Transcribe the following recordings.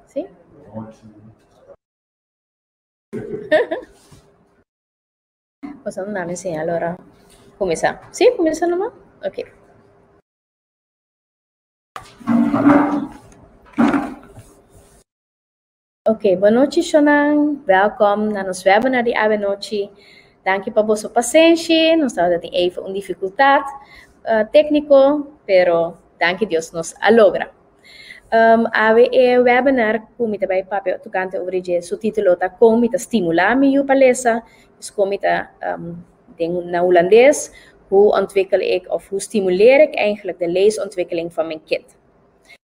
Sí? Boso no dame señal ora kuminsá. Sí, kuminsá nomás? Ok. Ok, bonochi shonnan. Welkom na nos webinar di awenochi. Danki pa boso pasenshi. Nos tabata tin even un difikultat uh, tékniko, pero danki Dios nos a logra. Um, awe e webinar ku mi ta bai papia tokante over dje, su título ta Kon mi ta stimulá mi yu pa lesa, dus kon mi ta um, den na hulandes, hoe ontwikkel ik of hoe stimuleer ik eigenlijk de leesontwikkeling van mijn kind.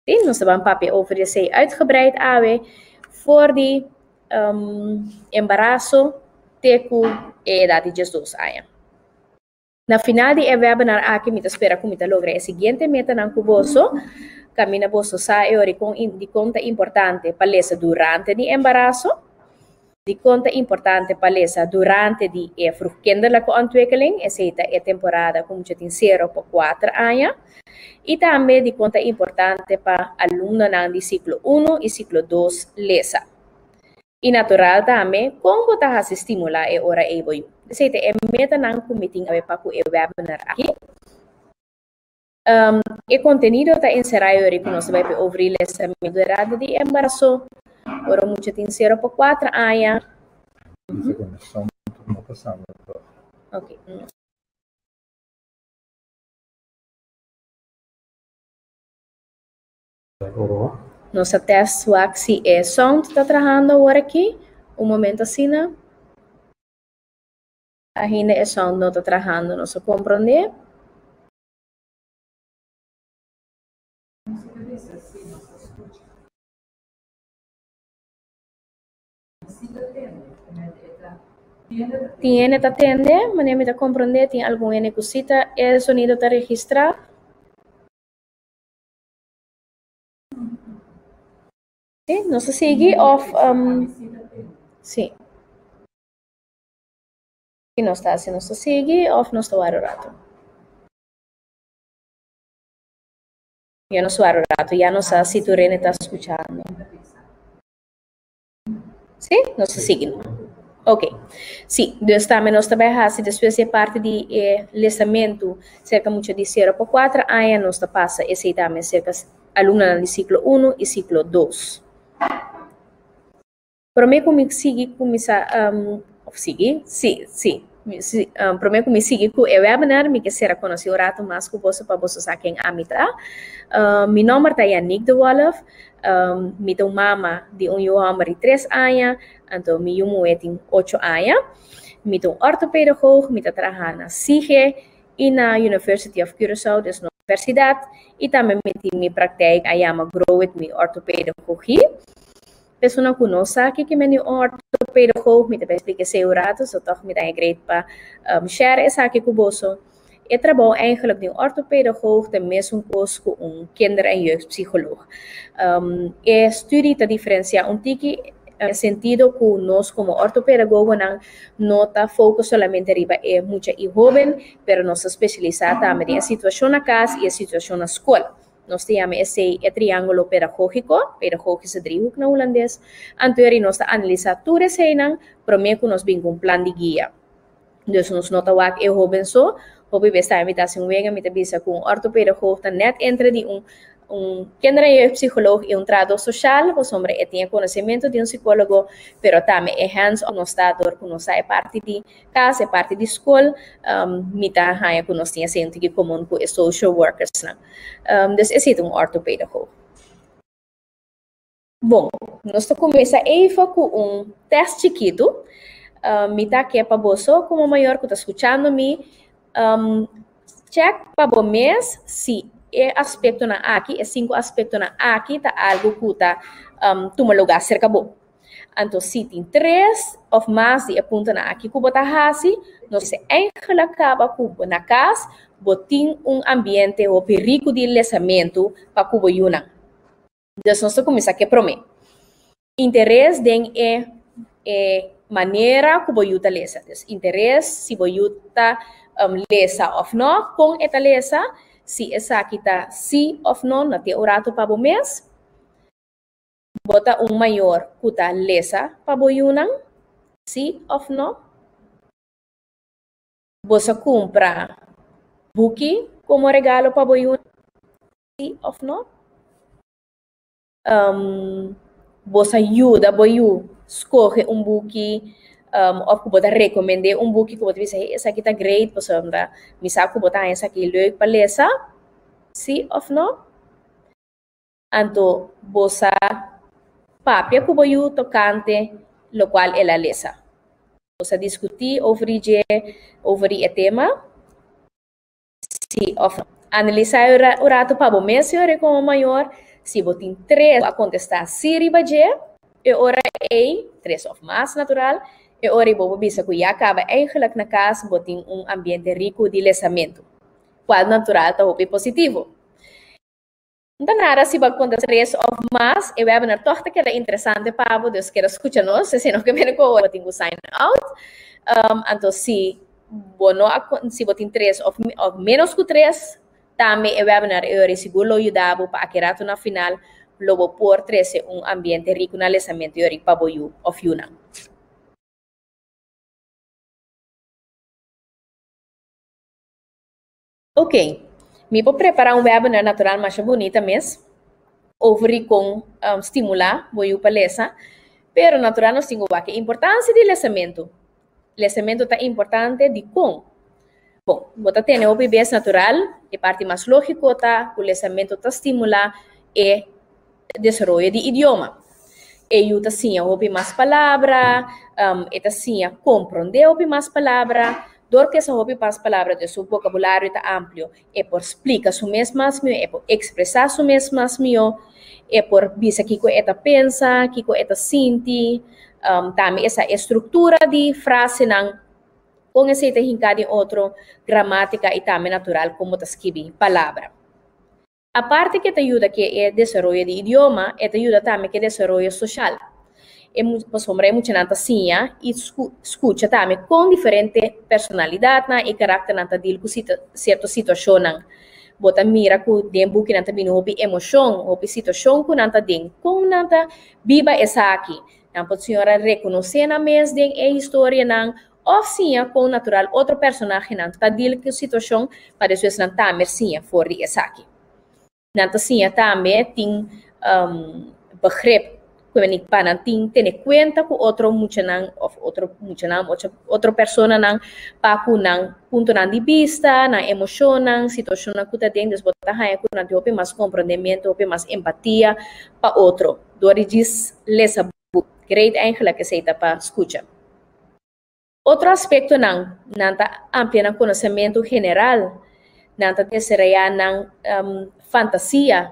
Sí, nos ta ban papia over esei uitgebreid awe for di um, embaraso te ku e edat di 12 aña. Na final di e webinar aki mi ta spera ku mi ta logra e siguiente metanan ku boso, Kaminda boso sa e ora kon dikon ta importante pa lesa durante di embaraso, dikon ta importante pa lesa durante di e vroegkinderlijke ontwikkeling, esei ta e temporada ku mucha tin sero pa kuater aña, i tambe dikon ta importante pa alumnonan di siklo unu i siklo dos lesa. I natural tambe, kon bo ta hasi stimulá e ora ei bo yu? Esei ta e metanan ku mi tin awe pa ku e webinar aki. Um, e kontenido ta enserá e ora ku nos ta bai pa over lesamentu durante di embaraso, ora mucha tin sero pa kuater aña. Ok. Nos a test wak si e sound ta trahando awor aki. Un momento asina. Ainda e sound no ta trahando, nos a comprende. Tin hende ta tende, manera mi ta comprende, tin algun hende cu si ta e sonido ta registra. Sí, nos ta sigui of um, sí. Ki nos ta hasi? Nos ta sigui of nos ta wara un rato? Ya nos wara un rato, ya nos sa si tur hende ta skuchando. Sí, nos ta sigui. Ok. Sí, dus tambe nos ta bai hasi despues di e parti di e lesamentu serka mucha di sero pa kuater aña, nos ta pasa esei tambe serka alumnonan di siklo unu i siklo dos. Promé ku mi sigui kuminsá òf sigui, sí, sí, promé ku mi sigui ku e webinar mi ke sera konosí un ratu mas ku boso pa boso sa ken ami ta. Mi nòmber ta Yanique de Wolff, mi ta un mama di un yu hòmber di tres aña, anto mi yu muhé tin ocho aña. Mi ta un ortopedagoog, mi ta traha na SIGE i na University of Curaçao, dus na universidat, i tambe mi tin mi praktijk a yama Grow With Me Orthopedagogie. Persona ku no sa kiko men di un ortopedagoog, mi ta bai splika esei un ratu, so tòg mi ta haña great pa share esaki ku boso. E trabou eigenlijk di un ortopedagoog ta mesun kos ku un kinder en jeugdpsycholoog. E studie ta diferensiá un tiki den sentido ku nos komo ortopedagogonan no ta focus solamente riba e mucha i hoben, pero nos ta spesialisá tambe den e situashon na kas i e situashon na skol. Nos ta yama esei e triángulo pedagógiko, pedagogische driehoek na hulandes. Anto eri nos ta analisá tur eseinan promé ku nos bin ku un plan di guia. Dus nos no ta wak e hóben so. Hopi bes tambe mi ta hasi un wega, mi ta bisa ku un ortopedagoog ta nèt entre di un un kinder en jeugdpsycholoog i un trahadó soshal, pasobra e tin e konosementu di un sikólogo, pero tambe e hands on nos ta dor ku nos sa e parti di kas, e parti di skol, mi ta haña ku nos tin esei un tiki komun ku e social workersnan. Dus esei ta un ortopedagoog. Bon, nos ta kuminsá eifa ku un tèst chikitu. Mi ta ke pa boso komo mayor ku ta skuchando mi, chèk pa bo mes si e aspektonan aki, e sinku aspektonan aki ta algu ku ta tuma lugá serka bo. Anto si tin tres òf mas di e puntonan aki ku bo ta hasi, nos mester eigenlijk kaba ku bo na kas bo tin un ambiente hopi riku di lesamentu pa ku bo yunan. Dus nos ta kuminsá ku e promé. Interes den e e manera ku bo yu ta lesa. Dus interes si bo yu ta lesa òf nò, kon e ta lesa, si esaki ta sí òf nò, no tin un ratu pa bo mes. Bo ta un mayor ku ta lesa pa bo yunan? Sí òf nò? Bo sa kumpra buki komo regalo pa bo yunan? Sí òf nò? Bo sa yuda bo yu skohe un buki òf ku bo ta rekomend'é un buki ku bo ta bisa, hey, esaki ta great pasobra mi sa ku bo ta haña esaki leuk pa lesa? Sí òf nò? Anto bo sa papia ku bo yu tokante lokual el a lesa. Bo sa diskutí over di dje, over di e tema? Sí òf no. Analisá e un ratu pa bo mes yora komo mayor. Si bo tin tres ku a kontestá sí riba dje, e ora ei, tres òf mas natural, e ora ei bo por bisa ku ya kaba eigenlijk na kas bo tin un ambiente riku di lesamentu, kual natural ta hopi positivo. N ta nada si bo a konta tres òf mas, e webinar tòg ta keda interesante pa bo, dus keda skucha nos, esei no ke mene ku bo tin ku sign out. Anto si bo no a si bo tin tres òf òf ménos ku tres, tambe e webinar e ora sigur lo yuda bo pa aki ratu na final lo bo por trese un ambiente riku na lesamentu e ora pa bo yu òf yunan. Ok, mi por prepará un webinar natural masha bunita mes over di kon stimulá bo yu pa lesa, pero natural nos tin ku wak e importansia di lesamentu. Lesamentu ta importante dikon? Bon, bo ta tene hopi bes natural, e parti mas lógiko ta ku lesamentu ta stimulá e desaroyo di idioma. E yu ta siña hopi mas palabra, e ta siña komprondé hopi mas palabra. Dor ku e sa hopi mas palabra, dus su bokabulario ta amplio, e por splika su mes mas mihó, e por ekspresá su mes mas mihó, e por bisa kiko e ta pensa, kiko e ta sinti. Tambe e sa e struktura di frasenan, kon esei ta hinká den otro, gramátika i tambe natural kon bo ta skibi palabra. Aparte ku e ta yuda ku e desaroyo di idioma, e ta yuda tambe ku e desaroyo soshal. E pasobra e muchanan ta siña i skucha tambe kon diferente personalidatnan i karakternan ta dil ku sierto situashonnan. Bo ta mira ku den bukinan ta bini hopi emoshon, hopi situashon ku nan ta den, kon nan ta biba esaki. Nan por siñora rekonosé nan mes den e historianan Òf siña kon natural otro personahenan ta dil ku situashon pa despues nan tambe siña for di esaki. Nan ta siña tambe tin begrip ku pa nan tin tene kuenta ku otro muchanan òf otro muchanan otro personanan pa ku nan puntonan di bista, nan emoshonnan, situashonnan ku ta den. Dus bo ta haña ku nan tin hopi mas komprondementu, hopi mas empatia pa otro dor di djis lesa buki. Great eigenlijk esei ta pa skucha. Otro aspektonan, nan ta amplia nan konosementu general, nan ta desaroyá nan fantasia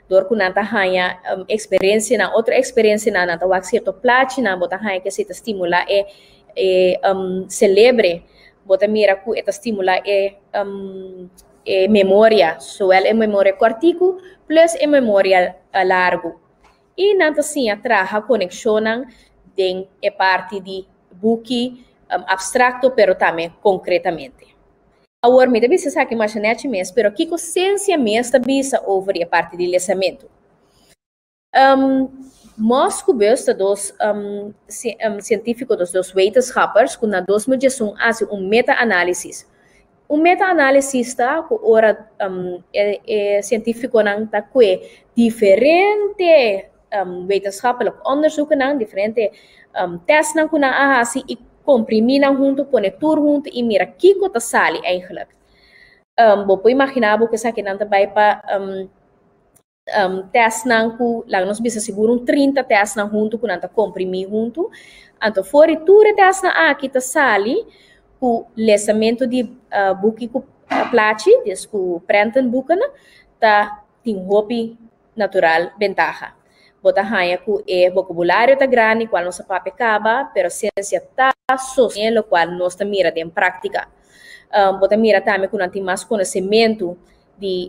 dor ku nan ta haña eksperensianan, otro eksperensianan, nan ta wak sierto plachinan, bo ta haña ku esei ta stimulá e e selebre, bo ta mira ku e ta stimulá e e memoria, sowel e memoria kòrtiku plus e memoria largu. I nan ta siña traha konekshonnan den e parti di buki abstrakto pero tambe konkretamente. Awor mi ta bisa esaki masha nechi mes, pero kiko siensia mes ta bisa over di e parti di lesamentu? Moss ku Buss ta dos sientífiko, dos dos wetenschappers ku na 2011 a hasi un meta-análisis. Un meta-análisis ta ku ora e sientífikonan ta kue diferente wetenschappelijk onderzoekennan, diferente tèstnan ku nan a hasi i komprimí nan huntu, pone tur huntu i mira kiko ta sali eigenlijk. Bo por imaginá bo ku esakinan ta bai pa tèstnan ku laga nos bisa sigur un 30 tèstnan huntu ku nan ta komprimí huntu. Anto for di tur e tèstnan aki ta sali ku lesamentu di buki ku plachi, des ku prentenboeken, ta tin hopi natural bentaha. Bo ta haña ku e vokabulario ta grandi, kual nos a papia kaba, pero siensia ta sostené lokual nos ta mira den práktika. Bo ta mira tambe ku nan tin mas konosementu di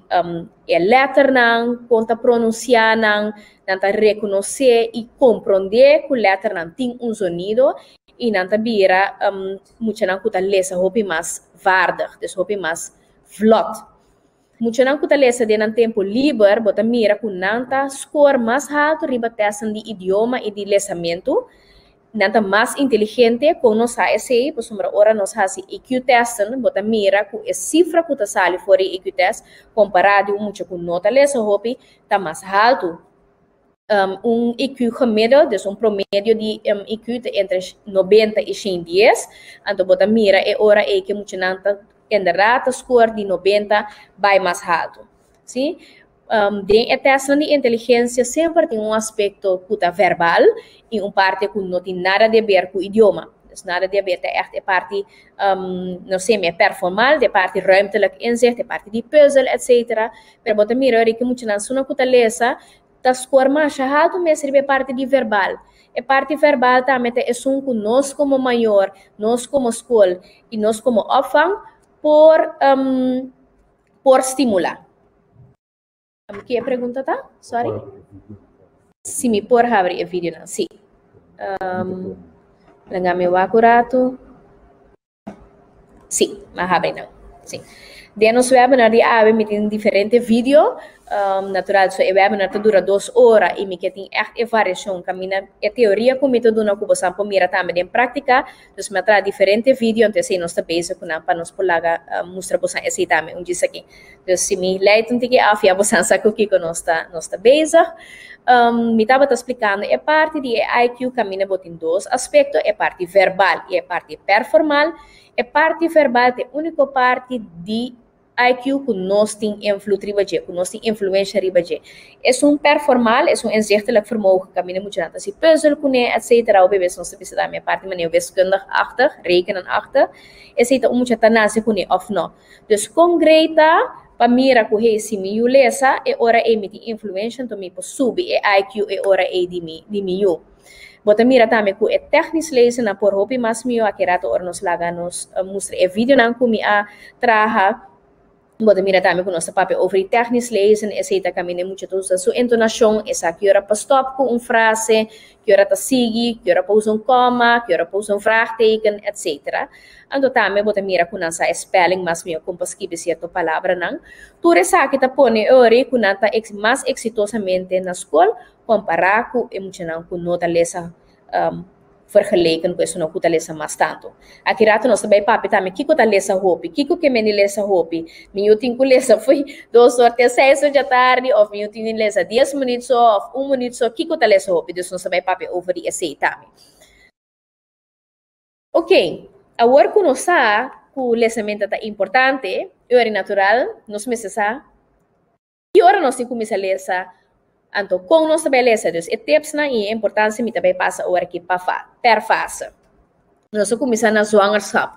e letternan, kon ta pronunsiá nan, nan ta rekonosé i komprondé ku letternan tin un zonido i nan ta bira muchanan ku ta lesa hopi mas vaardig, dus hopi mas vlot. Muchanan ku ta lesa den nan tempu liber, bo ta mira ku nan ta skor mas haltu riba tèstnan di idioma i di lesamentu. Nan ta mas inteligente. Kon nos sa esei? Pasobra ora nos hasi IQ tèsten, bo ta mira ku e sifra ku ta sali for di IQ tèst kompará di un mucha ku no ta lesa hopi, ta mas haltu. Un IQ gemiddeld, dus un promedio di IQ ta entre 90 i 110. Anto bo ta mira e ora ei ku e muchanan ta inderdaad ta skor di 90 bai mas haltu. Sí? Den e tèstnan di inteligensia semper tin un aspekto ku ta verbal i un parti ku no tin nada di aber ku idioma. Dus nada di aber ta ègt e parti, no sé, meer performal, de parti ruimtelijk inzicht, e parti di pùzel, etcetera. Pero bo ta mira ora ku muchanan suna ku ta lesa ta skor masha haltu mes riba e parti di verbal. E parti verbal tambe ta esun ku nos komo mayor, nos komo skol i nos komo opvang por por stimulá. Ki e pregunta ta? Sorry. Si mi por habri e videonan. Sí. Laga mi wak un ratu. Sí, m'a habri nan. Sí. Den nos webinar di awe mi tin diferente video. Natural, so e webinar ta dura 2 ora i mi ke tin ègt e variashon kaminda e teoria ku mi ta duna ku bosan por mira tambe den práktika. Dus mi a traha diferente video, anto esei nos ta bezig ku nan pa nos por laga mustra bosan esei tambe un djis aki. Dus si mi leit un tiki af ya bosan sa ku kiko nos ta nos ta bezig. Mi tabata splikando e parti di e IQ kaminda bo tin dos aspekto, e parti verbal i e parti performal. E parti verbal ta e úniko parti di IQ ku nos tin invloed riba dje, ku nos tin influensha riba dje. Esun performal, esun inzichtelijk vermogen, kaminda muchanan ta hasi pùzel kuné, etcetera. Hopi bes nos ta bisa tambe e parti manera wiskundig-achtig, rekenen-achtig. Esei ta un mucha ta nase kuné òf no. Dus kon great ta pa mira ku hey si mi yu lesa e ora ei mi tin influensha anto mi por subi e IQ e ora ei di mi di mi yu. Bo ta mira tambe ku e technisch lezen nan por hopi mas mihó aki rato ora nos laga nos mustra e videonan ku mi a traha. Bo ta mira tambe ku nos ta papia over di technisch lezen, esei ta kaminda e mucha ta usa su entonashon, e sa ki ora pa stòp ku un frase, ki ora ta sigui, ki ora pa usa un kòma, ki ora pa usa un vraagteken, etcetera. Anto tambe bo ta mira ku nan sa e spelling mas mihó kon pa skibi sierto palabranan. Tur esaki ta pone e ori ku nan ta mas eksitosamente na skol kompará ku e muchanan ku no ta lesa vergeleken ku esunnan ku ta lesa mas tantu. Aki rato nos ta bai papia tambe kiko ta lesa hopi, kiko ke meni lesa hopi. Mi yu tin ku lesa fo'i dos or te seis or djatardi òf mi yu tin di lesa dies minüt so òf un minüt so, kiko ta lesa hopi. Dus nos ta bai papia over di esei tambe. Ok, awor ku nos sa ku lesamento ta importante, e ora natural nos mester sa ki ora nos tin kuminsá lesa, anto kon nos ta bai lesa. Dus e tipsnan i e importansia mi ta bai pasa ora aki pa per fase. Nos a kuminsá na zwangerschap.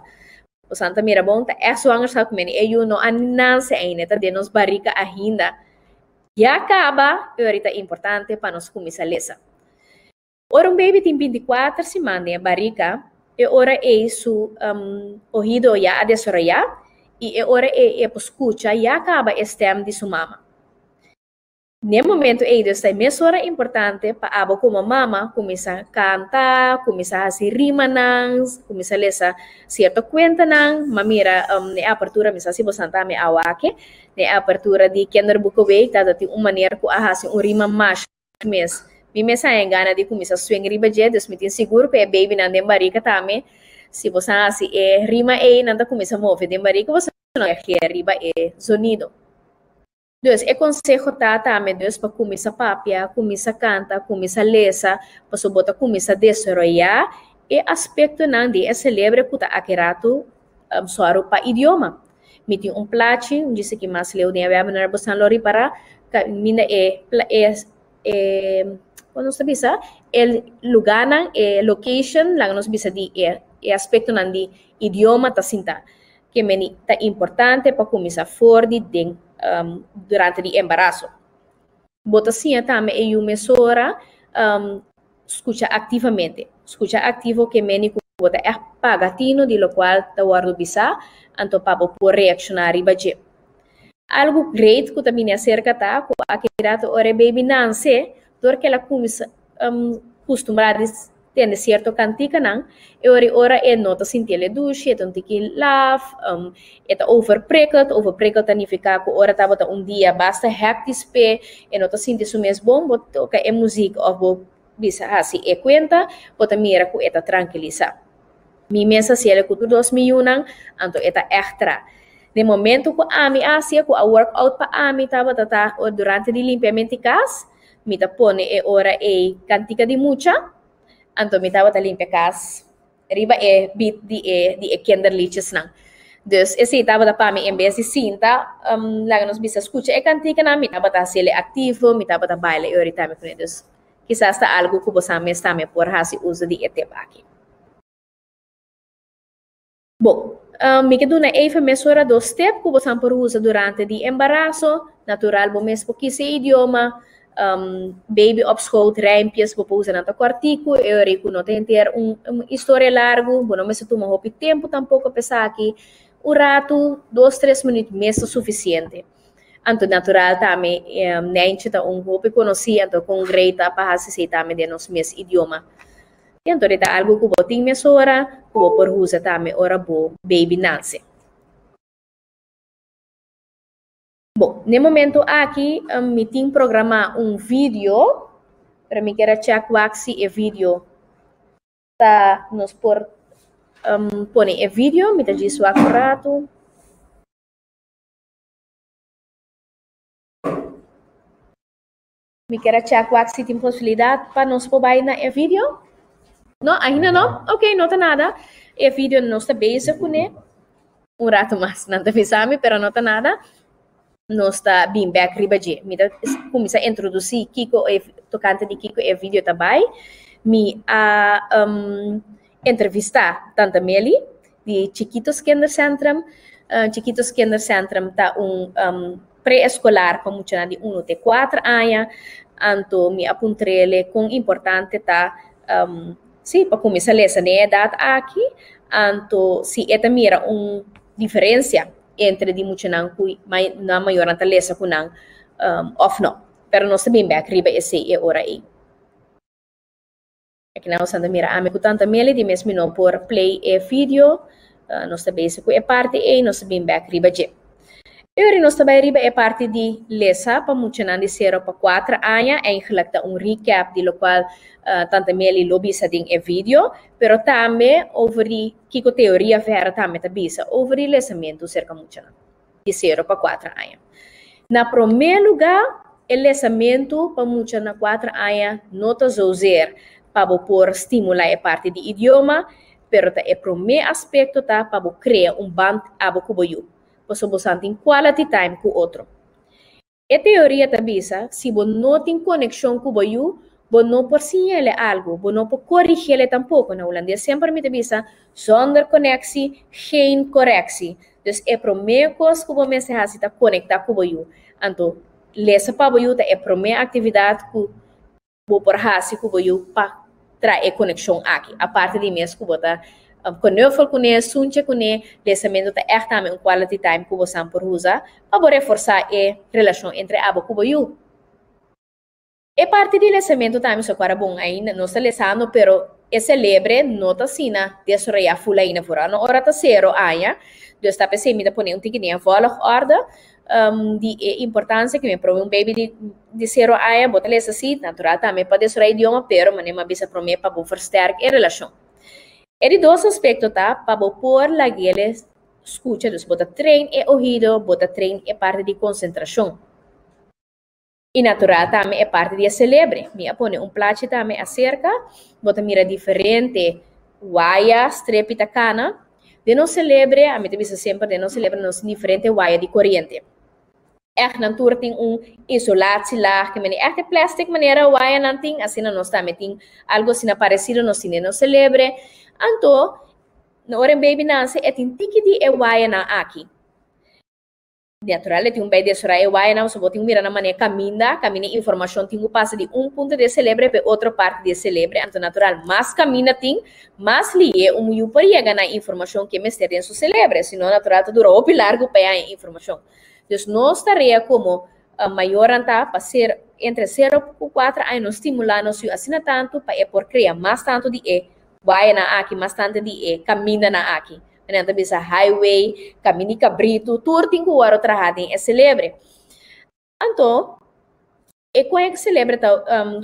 Bosan ta mira bon, ta ègt zwangerschap ku meni e yu no a nase ainda, e ta den nos barika ainda. Ya kaba, e ora ta importante pa nos kuminsá lesa. Ora un baby tin 24 siman den e barika, e ora ei su ohido ya a desaroyá i e ora ei e por skucha ya kaba e stèm di su mama. Den e momentu ei dus ta e mesora importante pa abo komo mama kuminsá kanta, kuminsá hasi rimanan, kuminsá lesa sierto kuentanan. M'a mira na e apertura, mi sa si boso nan tambe a wak, na e apertura di Kinderboekenweek tabata tin un manera ku a hasi un rima masha mes. Mi mes haña gana di kuminsá swing riba dje, dus mi tin sigur ku e babynan den barika tambe, si bo sa hasi e rima ei, nan ta kuminsá move den barika, bo sa no reageer riba e zonido. Dus e konseho ta tambe dus pa kuminsá papia, kuminsá kanta, kuminsá lesa, pasobra bo ta kuminsá desaroyá e aspektonan di e selebre ku ta aki ratu sòru pa idioma. Mi tin un plachi, un djis aki mas leu den e webinar bosan lo ripará, kaminda e e e kon nos ta bisa, e lugánan, e location, laga nos bisa di e e aspektonan di idioma ta sintá. Ke meni ta importante pa kuminsá for di den durante di embaraso. Bo ta siña tambe e yu mesora skucha aktivamente. Skucha aktivo ke meni ku bo ta ègt paga tinu di lokual ta wòrdu bisá, anto pa bo por reakshoná riba dje. Algu great ku ta bini aserka ta ku aki rato ora e baby nanse, dor ku el a kuminsá kustumbrá di. tende sierto kantikanan, e ora i ora e no ta sinti el e dushi, e ta un tiki laf, e ta overprikkeld. Overprikkeld ta nifiká ku ora tabata un dia basta hèktis p'e, e no ta sinti su mes bon, bo toka e muzik òf bo bisa hasi e kuenta, bo ta mira ku e ta trankilisá. Mi mes a hasiel ku tur dos mi yunan, anto e ta ègt tra. Den momento ku ami a hasia ku a work out pa ami tabata ta durante di limpiamento di kas, mi ta pone e ora ei kantika di mucha, anto mi tabata limpia kas riba e beat di e di e kinderliedjesnan. Dus esei tabata pa mi en bes di sinta, laga nos bisa skucha e kantikanan, mi tabata hasiel e aktivo, mi tabata baila e ora ei tambe kuné. Dus kisas ta algu ku bosan mes tambe por hasi uso di e tip aki. Bon, mi ke duna even mesora dos tip ku bosan por usa durante di embaraso. Natural bo mes por kisa e idioma. Baby op schoot, rijmpjes, bo por usa nan ta kòrtiku, e ora ku no ta henter un historia largu, bo no mester tuma hopi tempu tampoko pa esaki. Un ratu, dos tres minüt mes ta sufisiente. Anto natural tambe Nijntje ta un hopi konosí, anto kon great ta pa hasi esei tambe den nos mes idioma. I anto ta algu ku bo tin mesora ku bo por usa tambe ora bo baby nase. Bon, n'e momento aki mi tin programá un video, pero mi kier a check wak si e video ta nos por pone e video, mi ta djis wak un ratu. Mi kier a check wak si tin posibilidad pa nos por bai na e video. No, ainda no? Ok, no ta nada. E video nos ta bezig kuné. Un rato mas nan ta bisa mi, pero no ta nada. Nos ta bin bek riba dje. Mi ta kuminsá introdusí kiko e tokante di kiko e video ta bai. Mi a um, entrevistá Tante Meli di Chiquitos Kindercentrum. Chiquitos Kindercentrum ta un um, pre-eskolar pa muchanan di unu te kuater aña, anto mi a puntr'ele kon importante ta si pa kuminsá lesa den e edat aki, anto si e ta mira un diferensia entre di muchanan ku nan mayornan ta lesa ku nan òf no. Pero nos ta bin bèk riba esei e ora ei. Aki nan nos ta mira ami ku tanta Meli di mes mi no por play e video. Nos ta bezig ku e parti ei, nos ta bin bek riba dje. E ora nos ta bai riba e parti di lesa pa muchanan di sero pa kuater aña, eigenlijk ta un recap di lokual tanta Meli lo bisa den e video, pero tambe over di kiko teoria verder tambe ta bisa over di lesamentu serka muchanan. di sero pa kuater aña. Na promé lugá, e lesamentu pa mucha na kuater aña no ta zozeer pa bo por stimulá e parti di idioma, pero ta e promé aspekto ta pa bo krea un band abo ku bo yu, pasobra bo san tin quality time ku otro. E teoria ta bisa, si bo no tin konekshon ku bo yu, bo no por siñ'ele algu, bo no por korigi'ele tampoko. Na hulandes semper mi ta bisa, zonder connectie, geen correctie. Dus e promé kos ku bo mester hasi ta konektá ku bo yu. Anto, lesa pa bo yu ta e promé aktividat ku bo por hasi ku bo yu pa traha e konekshon aki. Aparte di mes ku bo ta knuffel kuné, suncha kuné, lesamentu ta ègt tambe un quality time ku bosan por usa pa bo reforsá e relashon entre abo ku bo yu. E parti di lesamentu tambe so kuara bon ainda nos ta lesando pero e selebre no ta asina desaroyá ful ainda for no ora ta sero aña dus ta p'esei mi ta pone un tiki den e volgorde di e importancia cu mi prome un baby di di cero aña bo ta lesa si natural tambe pa desaroya idioma pero manera mi a bisa prome pa bo versterk e relacion. E di dos aspecto ta pa bo por lagu'e scucha dus bo ta train e oido bo ta train e parti di concentracion y natural tambe e parti di e celebre. Mi a pone un plachi tambe acerca bo ta mira diferente waya strepi ta cana. Den nos celebre, ami ta bisa semper, den nos celebre nos tin diferente waya di coriente. Echt nan tur tin un isolatielaag, ke mene echt e plastic manera wayanan tin, asina nos tambe tin algo asina parecido nos tin den nos celebre. Anto, ora e baby nace e tin tiki di e wayanan aki. Natural e tin un bay desorá e wayanan pasobra bo tin ku mira na manera kaminda, kaminda e informashon tin ku pasa di un punto di e selebre pa e otro parti di e selebre. Anto natural mas kaminda tin, mas lihe un yu por yega na e informashon ku e mester den su selebre. Si no natural ta dura hopi largu pa e haña e informashon. Dus nos tarea komo. Mayornan ta pa ser entre sero ku kuater aña no stimulá nos yu asina tantu pa e por krea mas tantu di e wayanan aki, mas tantu di e kamindanan aki. Nan ta bisa highway, kaminda di kabritu, tur tin ku wòrdu traha den e selebre. Anto, e kon e selebre ta,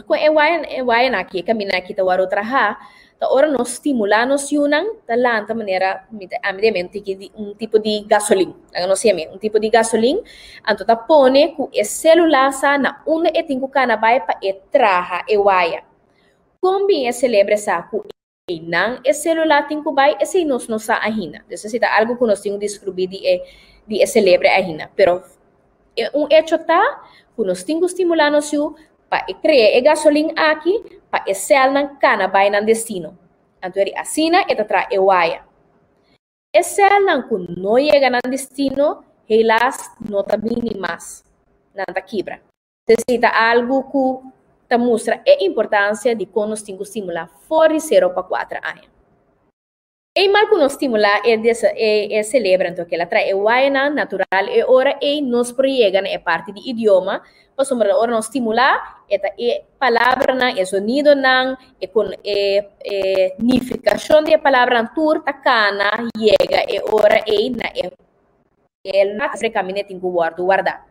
kon e wayanan aki, e kamindanan aki ta wòrdu traha, Ta ora nos stimulá nos yunan ta lanta manera mi ta ami den un tiki di un tipo di gasolin, laga nos yam'é un tipo di gasolin, anto ta pone ku e sélula sa na unda e tin ku kana bai pa e traha e waya. Kon bin e selebre sa ku einan e sélula tin ku bai, esei nos no sa ainda. Dus esei ta algu ku nos tin ku deskrubí di e di e selebre ainda. Pero un echo ta ku nos tin ku stimulá nos yu Pa e krea e gasolin aki pa e sèlnan kana bai nan destino. Anto eri asina e ta traha e waya. E sèlnan ku no yega nan destino helaas no ta bini mas, nan ta kibra. Esei ta algu ku ta mustra e importansia di kon nos tin ku stimulá for di sero pa kuater aña. Ei mal ku nos stimulá e e selebre anto kila trae e wayanan natural e ora ei nos por yega na e parti di idioma pasobra ora nos stimulá e ta e palabranan e zonidonan e kon e e nifikashon di e palabranan tur ta kana yega e ora ei na e e kaminda tin ku wòrdu wardá.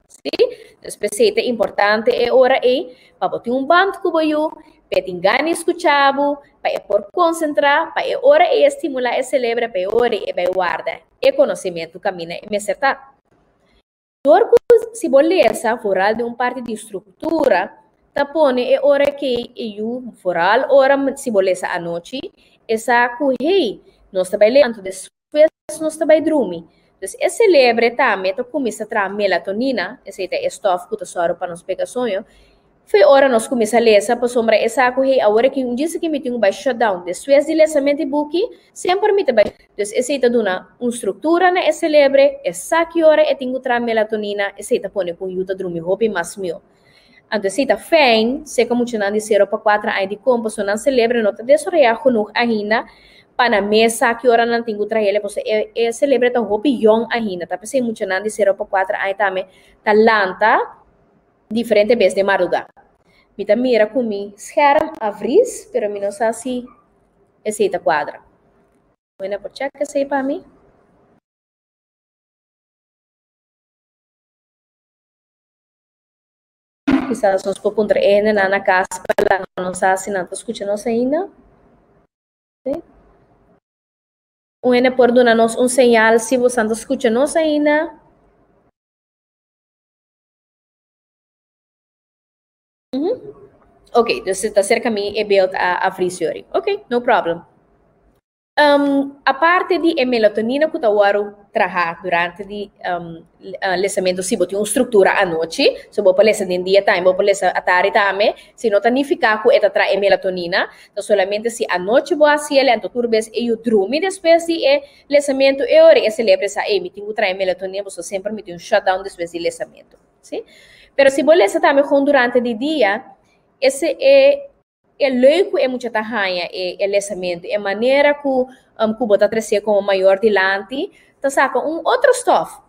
Sí, dus p'esei ta importante e ora ei pa bo tin un band ku bo yu, p'e tin gana di skucha bo, pa e por konsentrá, pa e ora ei e stimulá e selebre, pa e ora ei e bai warda e konosementu kaminda e mester ta. Dor ku si bo lesa foral den un parti di struktura, ta pone e ora kei e yu, foral ora si bo lesa anochi, e sa ku hey, nos ta bai lesa, anto despues nos ta bai drumi. Dus e selebre tambe ta kuminsá traha melatonina, esei ta e stòf ku ta sòru pa nos pega soño, fo'i ora nos kuminsá lesa pasobra e sa ku hey awor aki un djis aki mi tin ku bai shutdown despues di lesament di buki semper mi ta bai dus esei ta duna un struktura na e selebre, e sa ki ora e tin ku traha melatonina, esei ta pone ku un yu ta drumi hopi mas mihó. Anto esei ta fijn, seka muchanan di sero pa kuater aña di kon, pasobra nan selebre no ta desaroyá genoeg ainda pa nan mes sa ki ora nan tin ku traha el, pasobra e e selebre ta hopi yòn ainda. Ta p'esei muchanan di sero pa kuater aña tambe ta lanta diferente bes den mardugá. Mi ta mira ku mi scherm a vries, pero mi no sa si esei ta kuadra. Wena por chèk esei pa mi? Kisas nos por puntra e hendenan na kas pa laga nos sa si nan ta skucha nos ainda. Sí. Un hende por duna nos un señal si bosan ta skucha nos ainda. Mm -hmm. Ok, dus ta serka mi e beeld a, a vries yori. Ok, no problem. Aparte di e melatonina ku ta wòrdu traha durante di lesamentu, si bo tin un struktura anochi, so bo por lesa den dia tambe, bo por lesa atardi tambe, si no ta nifiká ku e ta traha e melatonina, ta solamente si anochi bo hasi el, anto tur bes e yu drumi despues di e lesamentu, e ora e selebre sa, ey, mi tin ku traha e melatonina pasobra semper mi tin un shutdown despues di lesamentu, si. Pero si bo lesa tambe kon durante di dia, ese e. E leuk ku e mucha ta haña e e lesamentu, e manera ku ku bo ta tres'é komo mayor dilanti, ta saka un otro stòf.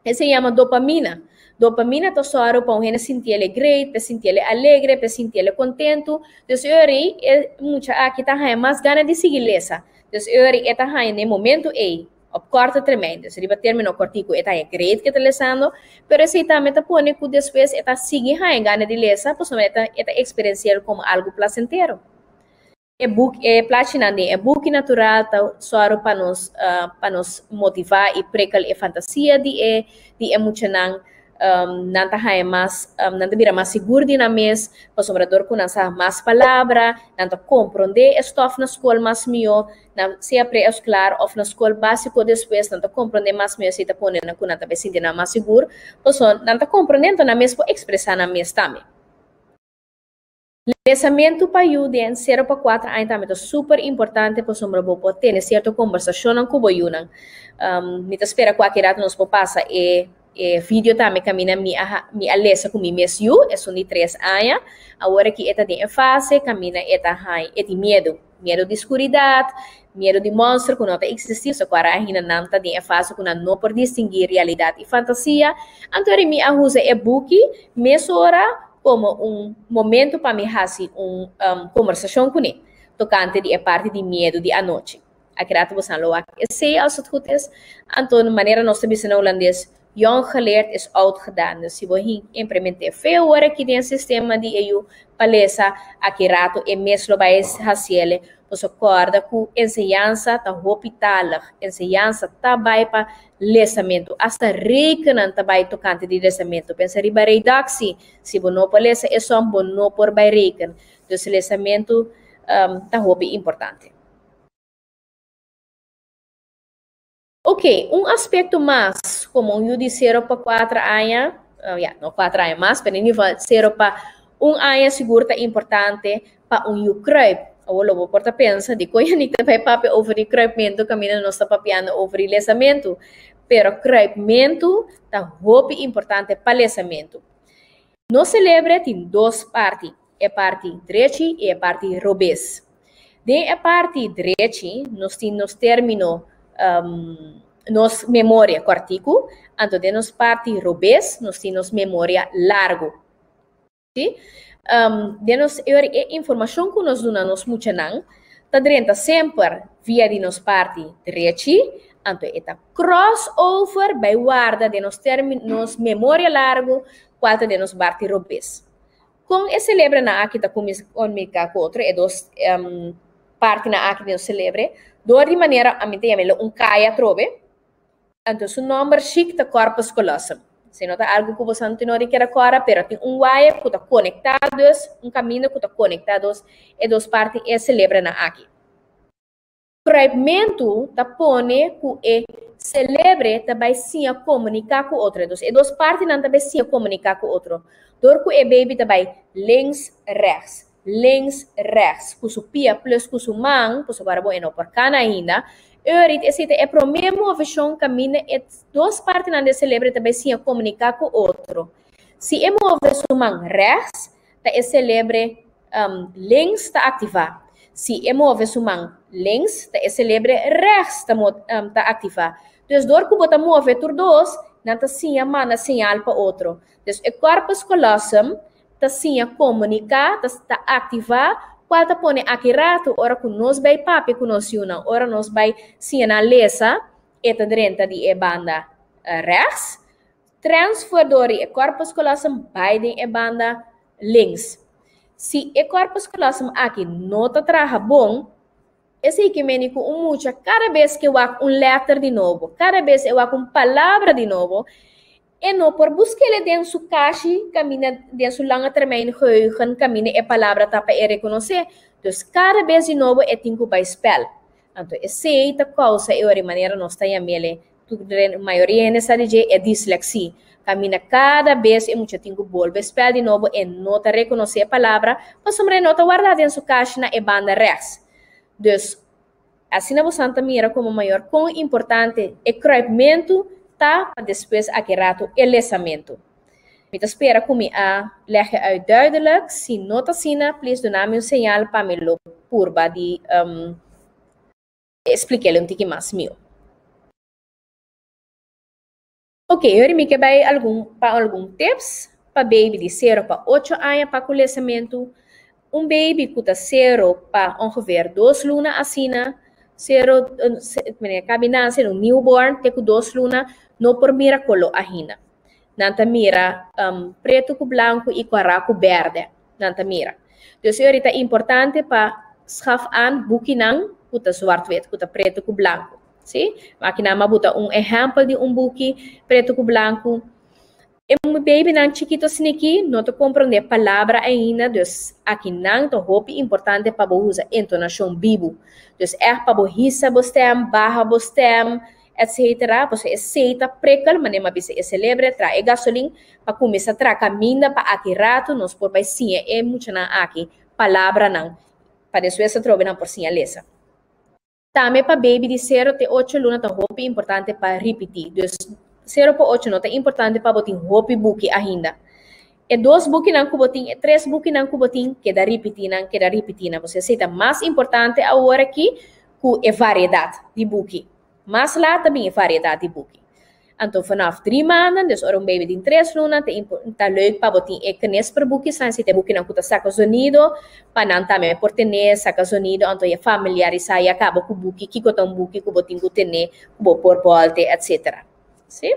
Esei yama dopamina. Dopamina ta sòru pa un hende sinti el e great, pa e sinti el e alegre, pa e sinti el e kontentu. Dus e ora ei e mucha aki ta haña mas gana di sigui lesa. Dus e ora ei e ta haña na e momentu ei. Op korte termijn, dus riba término kòrtiku e ta haña great ku e ta lesando, pero esei tambe ta pone ku despues e ta sigui haña gana di lesa pasobra e ta e ta eksperensi'el komo algu plasentero. E buk e plachinan den e buki natural ta sòru pa nos pa nos motivá i prikkel e fantasia di e di e muchanan. Nan ta haña mas, nan ta bira mas sigur di nan mes, pasobra dor ku nan sa mas palabra, nan ta komprondé e stòf na skol mas mihó, nan sea pre-esklar òf na skol básiko despues, nan ta komprondé mas mihó, esei ta pone nan ku nan ta bai sinti nan mas sigur, pasobra nan ta komprondé, anto nan mes por ekspresá nan mes tambe. Lesamentu pa yu den sero pa kuater aña tambe ta super importante pasobra bo por tene sierto kombersashonnan ku bo yunan. Mi ta spera ku aki rato nos por pasa e e video tambe kaminda mi a mi a lesa ku mi mes yu, esun di tres aña. Awor aki e ta den e fase kaminda e ta haña e tin miedu, miedu di skuridat. Miedo di monster ku no ta eksistí, so ku ainda nan ta den e fase ku nan no por distinguí realidat i fantasia. Anto mi a usa e buki mesora komo un momento pa mi hasi un kombersashon kuné, tokante di e parti di miedo di anochi. Aki rato boso lo wak esei als het goed is. Anto manera nos ta bisa na hulandes, jong geleerd is oud gedaan. Dus si bo implement'é fe ora aki den sistema di e yu pa lesa, aki rato e mes lo bai hasiele. Boso kòrda ku enseñansa ta hopi talig. Enseñansa ta bai pa lesamentu. Asta rekenen ta bai tokante di lesamentu. Pensa riba redactie. Si bo no por lesa e som, bo no por bai reken. Dus lesamentu ta hopi importante. Ok, un aspekto mas, komo un yu di 0 pa 4 aña, ya, no 4 aña mas, pero in ieder geval 0 pa 1 aña sigur ta importante pa un yu kruip. Awor lo bo por ta pensa di kon Yannick ta bai papia over di kruipmentu kaminda nos ta papiando over di lesamentu. Pero kruipmentu ta hopi importante pa lesamentu. Nos selebre tin dos parti, e parti drechi i e parti robes. Den e parti drechi nos tin nos término, nos memoria kòrtiku, anto den nos parti robes nos tin nos memoria largu. Sí? Den nos e informashon ku nos duna nos muchanan ta drenta semper via di nos parti drechi, anto e ta cross over bai warda den nos nos memoria largu, kual ta den nos parti robes. Kon e selebrenan aki ta kuminsá komuniká ku otro, e dos partinan aki den nos selebre? Dor di manera, ami ta yama un kaya atrobe, anto su nòmber shik ta corpus callosum. Si no ta algu ku boso no di keda kòrda, pero tin un waya ku ta konektá dos, un kaminda ku ta konektá dos e dos parti e selebrenan aki. Kruipmentu ta pone ku e selebre ta bai siña komuniká ku otro. Dus e dos partinan ta bai siña komuniká ku otro. Dor ku e baby ta bai links, rechts, links, rechts ku su pia plus ku su man, pasobra bo e no por kana ainda, eurit esei ta e promé moveshon kaminda e dos partinan di e selebre ta bai siña komuniká ku otro. Si e move su man rechts, ta e selebre links ta aktivá. Si e move su man links, ta e selebre rechts ta ta aktivá. Dus dor ku bo ta move tur dos, nan ta siña manda señal pa otro. Dus e corpus callosum ta siña komuniká, ta ta aktivá, kual ta pone aki ratu ora ku nos bai papia ku nos yunan, ora nos bai siña nan lesa, e ta drenta di e banda rechts. Transfer dor di e corpus callosum bai den e banda links. Si e corpus callosum aki no ta traha bon, esei ke meni ku un mucha kada bes ke wak un letter di nobo, kada bes e wak un palabra di nobo, e no por busk'el den su kashi kaminda den su lange termijn geheugen kaminda e palabra ta pa e rekonosé. Dus kada bes di nobo e tin ku bai spèl. Anto esei ta kousa e ora i manera nos ta yam'el Tur mayoria hende sa di dje e dislexie. Kaminda kada bes e mucha tin ku bolbe spèl di nobo e no ta rekonosé e palabra pasobra e no ta wardá den su kashi na e banda rèks. Dus, asina bosan ta mira komo mayor kon importante e kruipmentu ta pa despues aki ratu e lesamentu. Mi ta spera ku mi a lèg e uit duidelijk. Si no ta asina, plis duna mi un señal pa mi lo purba di Expliquele un tiki mas mihó. Ok, hori mi ke bai algun pa algun tips pa baby di sero pa ocho aña pa ku lesamentu. Un baby ku ta sero pa ongeveer dos luna asina, sero, kabi nase, un newborn te ku dos luna, no por mira kolo ahinda. Nan ta mira pretu ku blanku i kòrá ku bèrdè. Nan ta mira. Dus e ora ta importante pa schaf aan bukinan ku ta zwart-wit, ku ta pretu ku blanku. Sí? Aki nan m'a buta un ehèmpel di un buki pretu ku blanku. E babynan chikito asina no ta komprondé palabra ainda, dus aki nan ta hopi importante pa bo usa entonashon bibu. Dus ègt pa bo hisa bo stèm, baha bo stèm, etcetera. Pasobra esei ta prikkel, manera mi a bisa e selebre, traha e gasolin pa kuminsá traha kaminda pa aki ratu nos por bai siña e muchanan aki palabranan pa despues atrobe nan por siña lesa. Tambe pa baby di sero te ocho luna ta hopi importante pa ripití. Dus sero pa ocho no ta importante pa bo tin hopi buki ainda. E dos bukinan ku bo tin, e tres bukinan ku bo tin, keda ripití nan, keda ripití nan. Pasobra esei ta mas importante awor aki. ku e variedat di buki. Mas laat ta bin e variedat di buki. Anto vanaf 3 maanden, dus ora un baby tin 3 luna, ta ta leuk pa bo tin e knisperboekjes, si ta e bukinan ku ta saka zonido, pa nan tambe por tene, saka zonido, anto ya familiarisá ya kaba ku buki, kiko ta un buki ku bo tin ku tene, ku bo por bòlte, etsetera. Sí.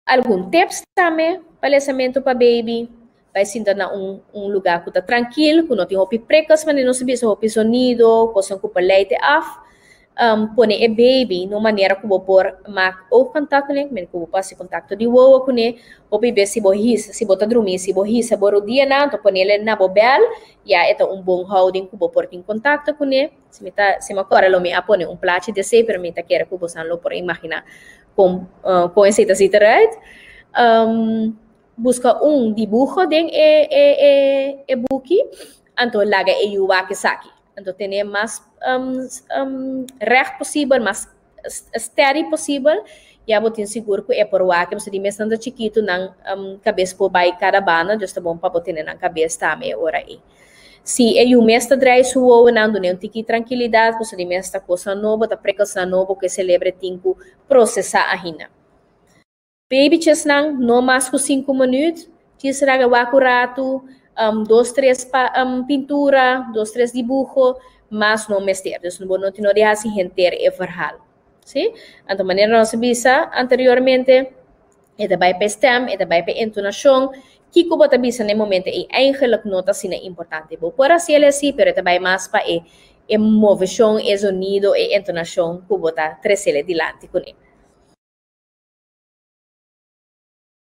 Algun tips tambe pa lesamentu pa baby, bai sinta na un un lugá ku ta trankil, ku no tin hopi prikkels, manera nos a bisa hopi zonido, kosnan ku por lei te af. Pone e baby na un manera ku bo por mak oogcontact kuné, manera ku bo por hasi kontakto di wowo kuné. Hopi bes si bo hisa, si bo ta drumí, si bo hisa bo rudianan, anto ponele na bo bèl, ya e ta un bon houding ku bo por tin kontakto kuné. Si mi ta, si mi a kòrda lo mi a pone un plachi di esei, pero mi ta kere ku bosan lo por imaginá kon kon esei ta zit eruit. Buska un dibuho den e e e e buki, anto laga e yu wak esaki. Anto tene mas recht posibel, mas steady posibel, ya bo tin sigur ku e por wak. Pasobra di mes nan ta chikitu, nan kabes por bai kada banda, dus ta bon pa bo tene nan kabes tambe e ora ei. Si e yu mes ta drai su wowonan, dun'é un tiki trankilidat, pasobra di mes ta kosnan nobo, ta prikkelsnan nobo ku e selebre tin ku prosesá ainda. Babytjesnan no mas ku sinku minuut, djis raga wak un ratu, dos tres pa pintura, dos tres dibuho, mas no mester. Dus bo no tin no di hasi henter e verhaal. Si? Anto manera nos a bisa anteriormente, e ta bai pa e stem, e ta bai pa e entonashon, kiko bo ta bisa na e momento ei eigenlijk no ta asina importante. Bo por hasi el así, pero e ta bai mas pa e e moveshon, e zonido, e entonashon ku bo ta tresele dilanti kuné.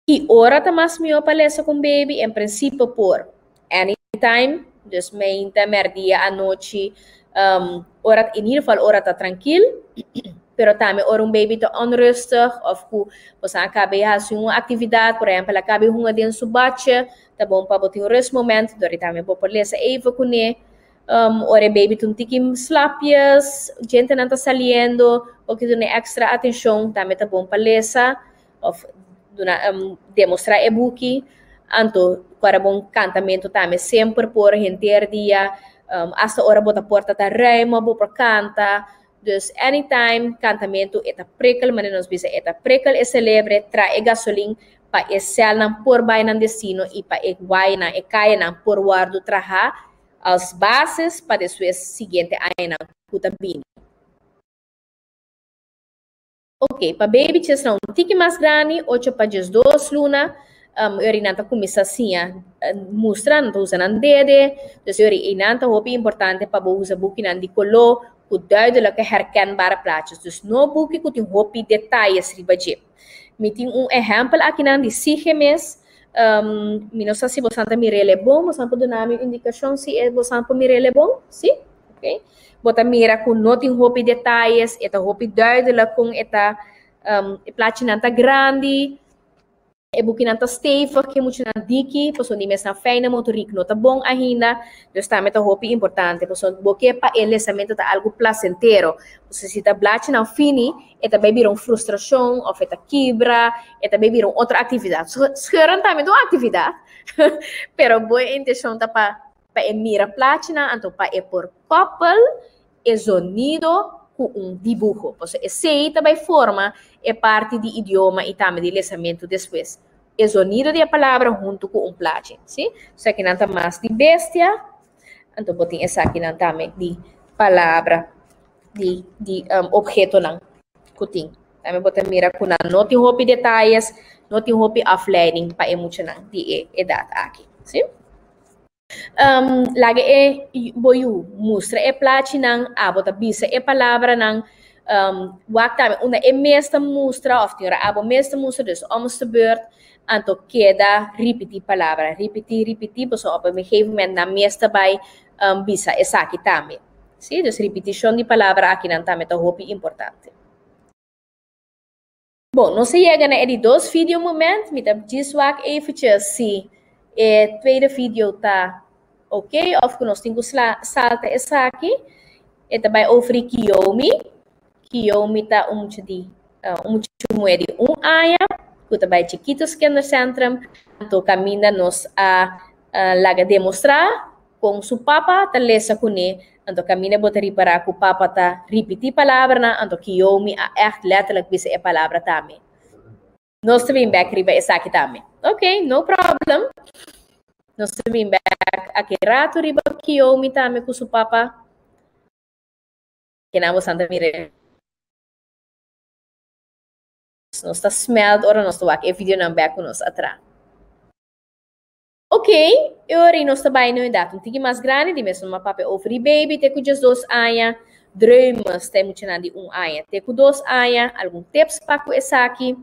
Ki ora ta mas mihó pa lesa ku un baby? En prinsipio por anytime, dus meinta, mèrdia, anochi, ora, in ieder geval ora ta trankil. Pero tambe ora un baby ta onrustig òf ku boso a kaba di hasi un aktividat, por ehèmpel a kaba di hunga den su bache, ta bon pa bo tin un rustmoment, dor di tambe bo por lesa even kuné. Ora e baby ta un tiki slapjes, djentenan ta saliendo, bo ke duna extra atencion, tambe ta bon pa lesa of duna demostra e buki. Anto ku ora bon kantamento tambe semper por henter dia, asta ora bo ta porta ta ruima bo por kanta. Dus anytime kantamento e ta prikkel, manera nos bisa e ta prikkel e selebre, tra e gasolin pa e sèlnan por bai nan destino i pa e guainan, e kayanan por wòrdu trahá als basis pa despues siguiente añanan ku ta bini. Ok, pa babytjesnan un tiki mas grandi, ocho pa 12 luna, ori nan ta kuminsá siña mustra, nan ta usa nan dede, dus ori einan ta hopi importante pa bo usa bukinan di koló ku duidelijke herkenbare plaatjes, dus no buki ku tin hopi detayes riba dje. Mi tin un ehèmpel akinan di Sige mes, mi no sa si bosan ta mir'el e bon, bosan por duna mi un indikashon si e bosan por mir'el e bon? Si? Ok. Bo ta mira ku no tin hopi detayes, e ta hopi duidelijk kon e ta, e plachinan ta grandi, e bukinan ta stevig, ke muchanan diki, pasobra di mesnan fijne motoriek no ta bon ainda, dus tambe ta hopi importante, pasobra bo ke pa e lesamento ta algu placentero, pasobra si ta blachinan fini, e ta bay bira un frustracion of e ta kibra, e ta bay bira un otro actividad. Scheuren tambe ta un actividad, pero bo intencion ta pa pa e mira plachinan, anto pa e por koppel e zonido ku un dibuho. Pasobra esei ta bai forma e parti di idioma i tambe di lesamentu despues. E zonido di e palabra huntu ku un plachi. Si? So ekinan ta mas di bestia, anto bo tin esakinan tambe di palabra, di di obhetonan ku tin. Tambe bo ta mira ku nan no tin hopi detayes, no tin hopi afleiding pa e muchanan di e edat aki. Si? Laga e bo yu mustra e plachinan, abo ta bisa e palabranan. Wak tambe unda e mes ta mustra òf tin ora abo mes ta mustra, dus om de beurt, anto keda ripití palabra, ripití, ripití, pasobra op un gegeven moment nan mes ta bai bisa esaki tambe. Sí, dus ripitishon di palabra akinan tambe ta hopi importante. Bon, nos a yega na e di dos video moment. Mi ta djis wak eventjes si e tweede video ta ok of ku nos tin ku salta esaki. E ta bai over di Kiyomi. Kiyomi ta un mucha di un mucha muhé di un aña ku ta bai Chiquitos Kindercentrum. Anto kaminda nos a laga demostrá kon su papa ta lesa kuné. Anto kaminda bo ta ripará ku papa ta ripití palabranan, anto Kiyomi a ègt lètterlik bisa e palabra tambe. Nos ta bin bèk riba esaki tambe. Ok, no problem. Nos ta bin bèk aki ratu riba Kiyomi tambe ku su papa. Kinan bo san ta mira nos ta smelt ora nos ta wak e videonan bèk ku nos a traha. Ok, e ora ei nos ta bai na un edat un tiki mas grandi, di mes nos a papia over di baby te ku 12 aña, dreumes ta e muchanan di un aña te ku 2 aña, algun tips pa ku esaki.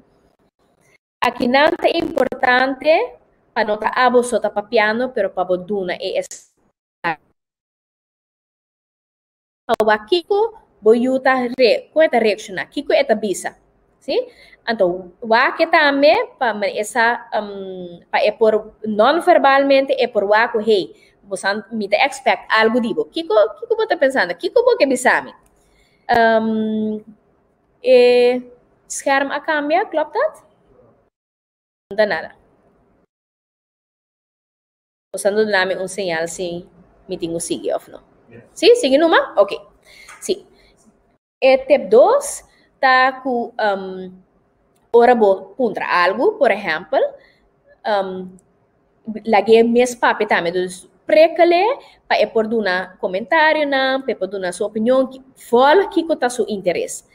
Akinan ta importante pa no ta abo so ta papiando, pero pa bo duna e esaki. Pa wak kiko bo yu ta re, kon e ta reakshoná, kiko e ta bisa. Sí? Anto wak e tambe pa e sa, pa e por non-verbalmente e por wak ku hey, bo sa mi ta expect algu di bo. Kiko, kiko bo ta pensando? Kiko bo ke bisa mi? E scherm a kambia, klopt dat? No ta nada. Boso a duna mi un señal si mi tin ku sigui òf no. Sí? Sigui numa? Oké. Sí. E tip dos ta ku ora bo puntra algu, por ehèmpel, lag'é mes papia tambe. Dus prikkel'é pa e por duna komentarionan, pa e por duna su opinion, vòlg kiko ta su interes.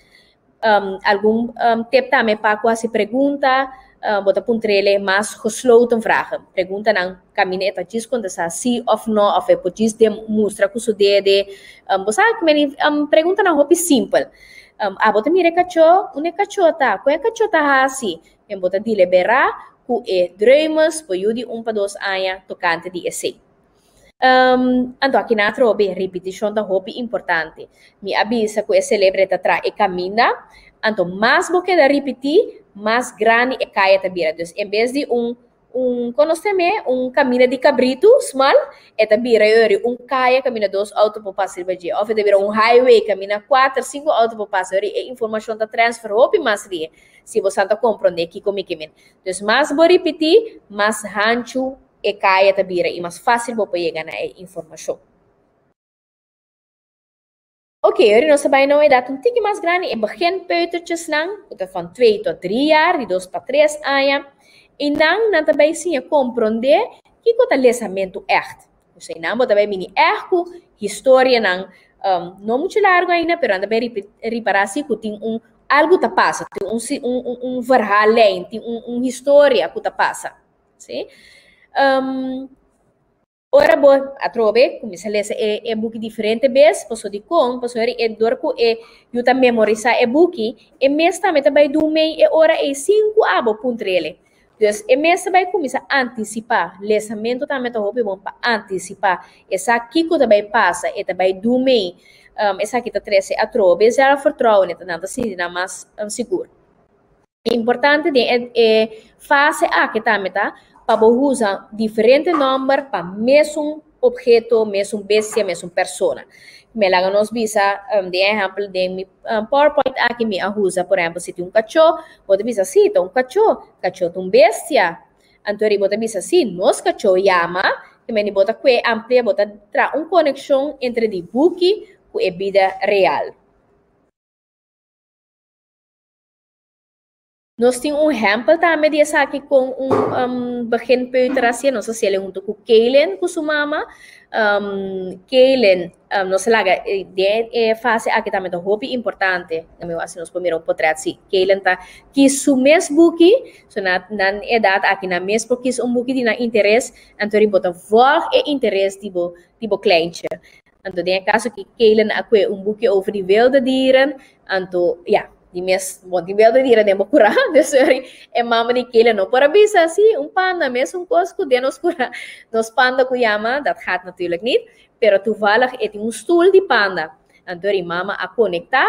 Algun tip tambe pa ku hasi pregunta, bo ta puntr'el mas gesloten vragen. Preguntanan kaminda e ta djis kontestá sí òf nò òf e por djis demustra ku su dede. Bo sa meni preguntanan hopi simpel. Abo ta mira e kachó? Unda e kachó ta? Kon e kachó ta hasi? En bo ta deliberá ku e dreumes por yu di un pa dos aña tokante di esei. Anto aki nan atrobe, ripitishon ta hopi importante. Mi a bisa ku e selebre ta traha e kaminda, anto mas bo keda ripití, mas grandi e kaya ta bira. Dus en bes di un un kon nos ta yam'é? Un kaminda di kabritu smal, e ta bira yori un kaya kaminda dos outo por pasa riba dje. Òf e ta bira un highway kaminda kuater, sinku outo por pasa. Yori e informashon ta transfer hopi mas rie, si bo sa ta komprondé kiko mi ke men. Dus mas bo ripití, mas hanchu e kaya ta bira i mas fásil bo por yega na e informashon. Oké, ora nos ta bai na un edat un tiki mas grandi, e beginpeutertjesnan, ku ta van twee tot drie jaar, di dos pa tres aña, i nan nan ta bai siña komprondé kiko ta lesamentu ègt. Dus einan bo ta bai bini ègt ku historianan, no muchu largu ainda, pero nan ta bai ripará si ku tin un algu ta pasa, tin un un un verhaallijn, tin un un historia ku ta pasa. Sí. Ora bo atrobe kuminsá lesa e e buki diferente bes, pasobra dikon? Pasobra e dor ku e yu ta memorisá e buki, e mes tambe ta bai dun mei e ora ei sin ku abo puntr'el. Dus e mes ta bai kuminsá antisipá. Lesamentu tambe ta hopi bon pa antisipá. E sa kiko ta bai pasa, e ta bai dun mei. Esaki ta trese atrobe zelfvertrouwen, e ta nan ta sinti nan mas sigur. Importante den e fase aki tambe ta pa bo usa diferente nòmber pa mesun obheto, mesun bestia, mesun persona. Mi a laga nos bisa, den ehèmpel den mi PowerPoint aki mi a usa por ehèmpel si tin un kachó, bo ta bisa si ta un kachó, kachó ta un bestia. Anto ri bo ta bisa si nos kachó yama, te mende bo ta kue amplia, bo ta traha un konekshon entre di buki ku e bida real. Nos tin un ehèmpel tambe di esaki kon un beginpeuter a hasié. Nos a hasié huntu ku Kaylin ku su mama. Kaylin, nos a laga den e fase aki tambe ta hopi importante. Mi wak si nos por mira un potrèt si Kaylin ta kis su mes buki. So na nan edat aki nan mes por kis un buki di nan interes. Anto bo ta vòlg e interes di bo di bo kleintje. Anto den e kaso aki Kaylin a kue un buki over di wilde dieren. Anto ya, di mes bon tin wilde dieren den bo kura. Dus sorry, e mama di Kaylin no por a bisa si un panda mesun kos ku den nos kura. Nos panda ku yama, dat gaat natuurlijk niet. Pero toevallig e tin un stoel di panda. Anto e mama a konektá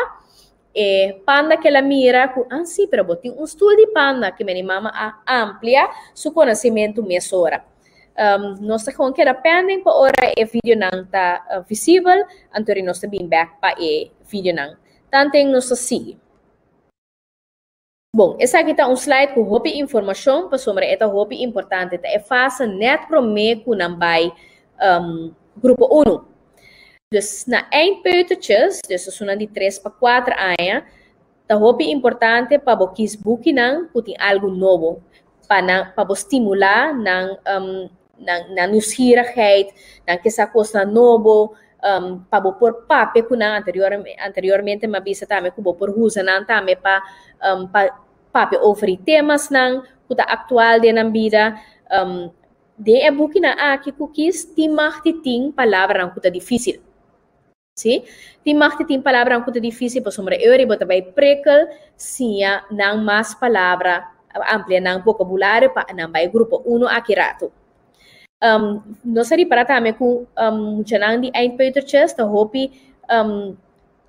e panda ku el a mira ku, ah si, pero bo tin un stoel di panda. Ke meni mama a amplia su konosementu mesora. Nos ta gewoon keda pending pa ora e videonan ta visibel, anto ri nos ta bin bek pa e videonan. Tanten nos ta sigui. Bon, esaki ta un slide ku hopi informashon pasobra e ta hopi importante. Ta e fase nèt promé ku nan bai grupo unu. Dus na eindpeutertjes, dus esunnan di tres pa kuater aña, ta hopi importante pa bo kis bukinan ku tin algu nobo pa nan pa bo stimulá nan nan nan nieuwsgierigheid, nan ke sa kosnan nobo, pa bo por papia ku nan anterior anteriormente mi a bisa tambe ku bo por usa nan tambe pa pa papia over di temasnan ku ta aktual den nan bida. Den e bukinan aki ku kis tin mag di tin palabranan ku ta difísil. Sí, tin mag di tin palabranan ku ta difísil pasobra e ora bo ta bai prikkel siña nan mas palabra, amplia nan vokabulario pa nan bai grupo uno aki ratu. Nos a ripará tambe ku muchanan di eindpeutertjes ta hopi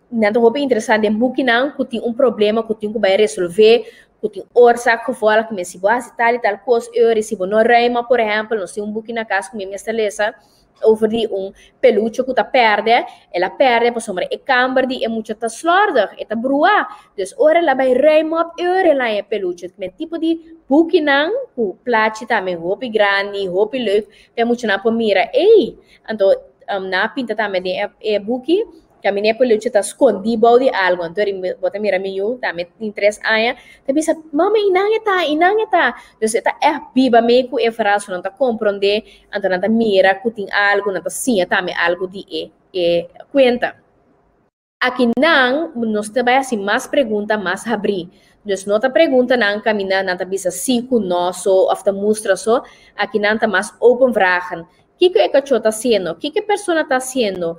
nan ta hopi interesá den bukinan ku tin un problema ku tin ku bai resolvé, ku tin oorzaak gevolg, men si bo hasi tal i tal kos e ora si bo no ruima por ehèmpel, nos tin un buki na kas ku mi mester lesa over di un peluche ku ta pèrdè, el a pèrdè pasobra e kamber di e mucha ta slòrdig, e ta bruá, dus ora el a bai ruima op e ora el a haña e peluche. Men tipo di bukinan ku plachi tambe hopi grandi, hopi leuk pa e muchanan por mira, ey, anto nan a pinta tambe den e buki. Camin'é peluche ta scondí bou di algo. Anto ri bo ta mira mi yu, tambe tin tres aña, ta bisa, Mama, i nan e ta, i nan e ta. Dus e ta ègt biba mei ku e verhaal, so nan ta komprondé, anto nan ta mira ku tin algu, nan ta siña tambe algu di e e kuenta. Aki nan nos ta bai hasi mas pregunta mas habrí. Dus no ta preguntanan kaminda nan ta bisa sí ku no so òf ta mustra so, aki nan ta mas open vragen. Kiko e kachó ta hasiendo? Kiko e persona ta hasiendo?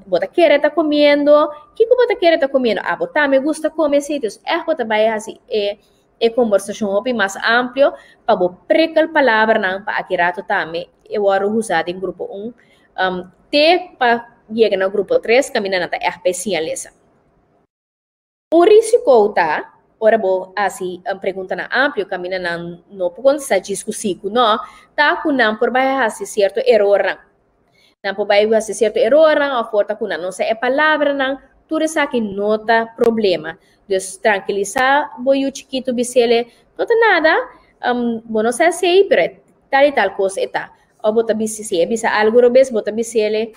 Bo ta kere ta komiendo? Kiko bo ta kere ta komiendo? Abo tambe gusta kome esei? Dus ègt bo ta bai hasi e e kombersashon hopi mas amplio pa bo prikkel palabranan pa aki rato tambe e wòrdu usá den grupo un te pa yega na grupo tres kaminda nan ta ègt bai siña lesa. Un risiko ta ora bo hasi preguntanan amplio kaminda nan no por kontestá djis ku sí ku nò, ta ku nan por bai hasi sierto erornan. Nan por bai hasi sierto erornan òf por ta ku nan no sa e palabranan, tur esaki no ta problema. Dus trankilisá bo yu chikitu bis'el no ta nada, bo no sa esei pero e tal i tal kos e ta. Òf bo ta bisa si e bisa algu robes bo ta bis'el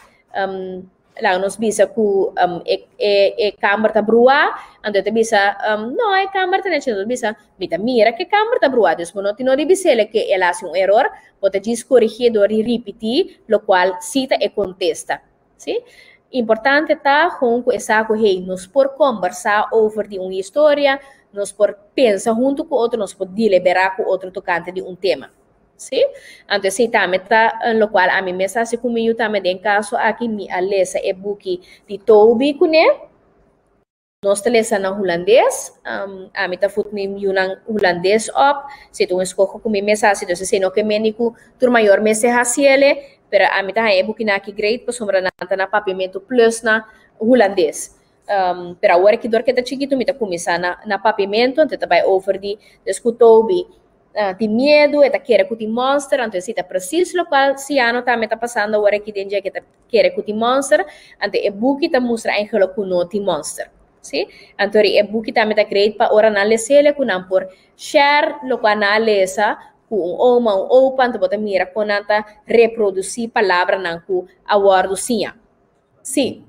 Laga nos bisa ku e e e kamber ta bruá, anto e ta bisa, No, e kamber ta nechi. Anto e ta bisa, Mi ta mira ku e kamber ta bruá. Dus bo no tin no di bis'el ke el hasi un eror, bo ta djis korigié dor di ripití lokual sí ta e kontesta. Sí? Importante ta gewoon ku e sa ku, hey, nos por kombersá over di un historia, nos por pensa huntu ku otro, nos por deliberá ku otro tokante di un tema. Sí, anto esei tambe ta lokual ami mes a hasi ku mi yu tambe. Den kaso aki mi a lesa e buki di Toby kuné. Nos ta lesa na hulandes. Ami ta fut mi yunan hulandes op. Esei ta un eskoho ku mi mes a hasi, dus esei no ke mende ku tur mayor mester hasi ele, pero ami ta haña e bukinan aki great pasobra nan ta na papiamentu plus na hulandes. Pero awor aki dor ke ta chikitu mi ta kuminsá na papiamentu, anto e ta bai over di dus ku Toby tin miedu, e ta kere ku tin monster, anto esei ta presis lokual Siano tambe ta pasando awor aki den dje, ke ta kere ku tin monster, anto e buki ta mustra eigenlijk ku no tin monster. Si? Anto e buki tambe ta great pa ora nan les'el ku nan por share lokual nan a lesa ku un oma, un opa, anto bo ta mira kon nan ta reprodusí palabranan ku a wòrdu siña. Sí.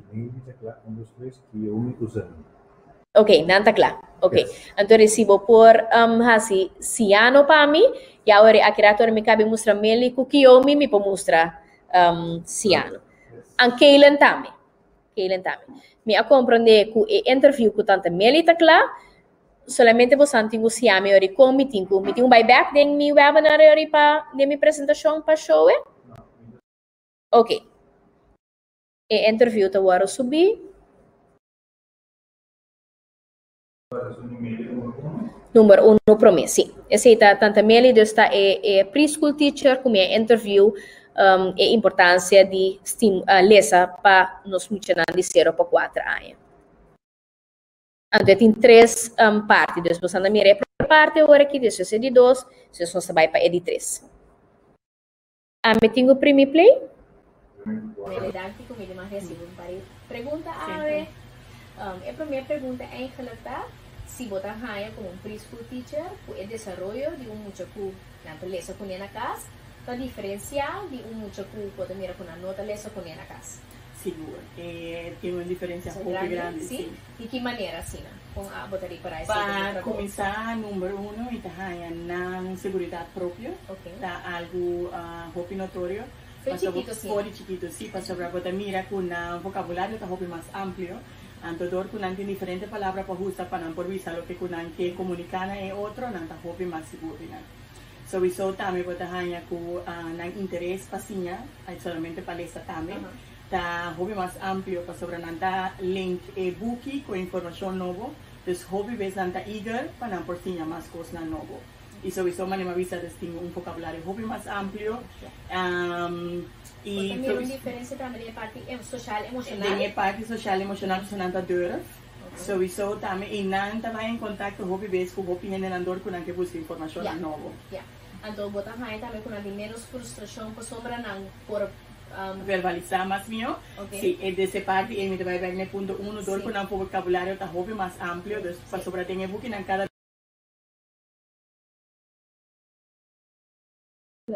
Ok, nan ta kla. Ok. Anto si bo por hasi siano pa mi, ya ora aki rato ora mi kabi mustra Meli ku Kiyomi, mi por mustra siano. An Kaylen tambe. Kaylen tambe. Mi a komprondé ku e interview ku tante Meli ta kla, solamente bosan tin ku siña mi ora kon mi tin ku, mi tin ku bai bèk den mi webinar ora pa, den mi presentashon pa show e? Ok. E interview ta wòrdu subí. Number uno promé, sí. Esei ta Tante Meli, dus ta e e preschool teacher ku mi a interview e importansia di stim lesa pa nos muchanan di sero pa kuater aña. Anto e tin tres parti, dus boso anda mira e promé parti awor aki, despues e di dos, despues nos ta bai pa e di tres. Ami tin ku primi play? Mele danki ku mi di mas resibi un par di pregunta awe. E prome pregunta eigenlijk ta si bo ta haña komo un preschool teacher ku e desaroyo di un mucha ku nan ta lesa kuné na kas. ta diferensiá di un mucha ku bo ta mira ku nan no ta lesa kuné na kas? Sigur, e tin un diferensia hopi grandi, si. Di ki manera asina? Kon abo ta ripará esei den bo trabou? Pa kuminsá, number uno, mi ta haña nan seguridat propio ta algu hopi notorio. For chikitu si. For di chikitu si, pasobra bo ta mira ku nan vokabulario ta hopi mas amplio. Anto dor ku nan tin diferente palabra pa usa pa nan por bisa loke ku nan ke komuniká na e otro, nan ta hopi mas sigur di nan. Souiso tambe bo ta haña ku nan interes pa siña, ay solamente pa lesa tambe, ta hopi mas amplio pasobra nan ta link e buki ku e informashon nobo, dus hopi bes nan ta eager pa nan por siña mas kosnan nobo. I souiso manera mi a bisa dus tin un vokabulario hopi mas amplio i Bo ta mira un diferensia tambe den e parti soshal emoshonal? Den e parti soshal emoshonal pasobra nan ta durf. Souiso tambe i nan ta bai en kontakto hopi bes ku hopi hendenan dor ku nan ke buska informashonnan nobo. Ya. Anto bo ta haña tambe ku nan tin ménos frustrashon pasobra nan por. Verbalisá mas mihó. Si, e des e parti ei mi ta bai bèk na e punto uno dor ku nan vokabulario ta hopi mas amplio, dus pasobra den e bukinan kada.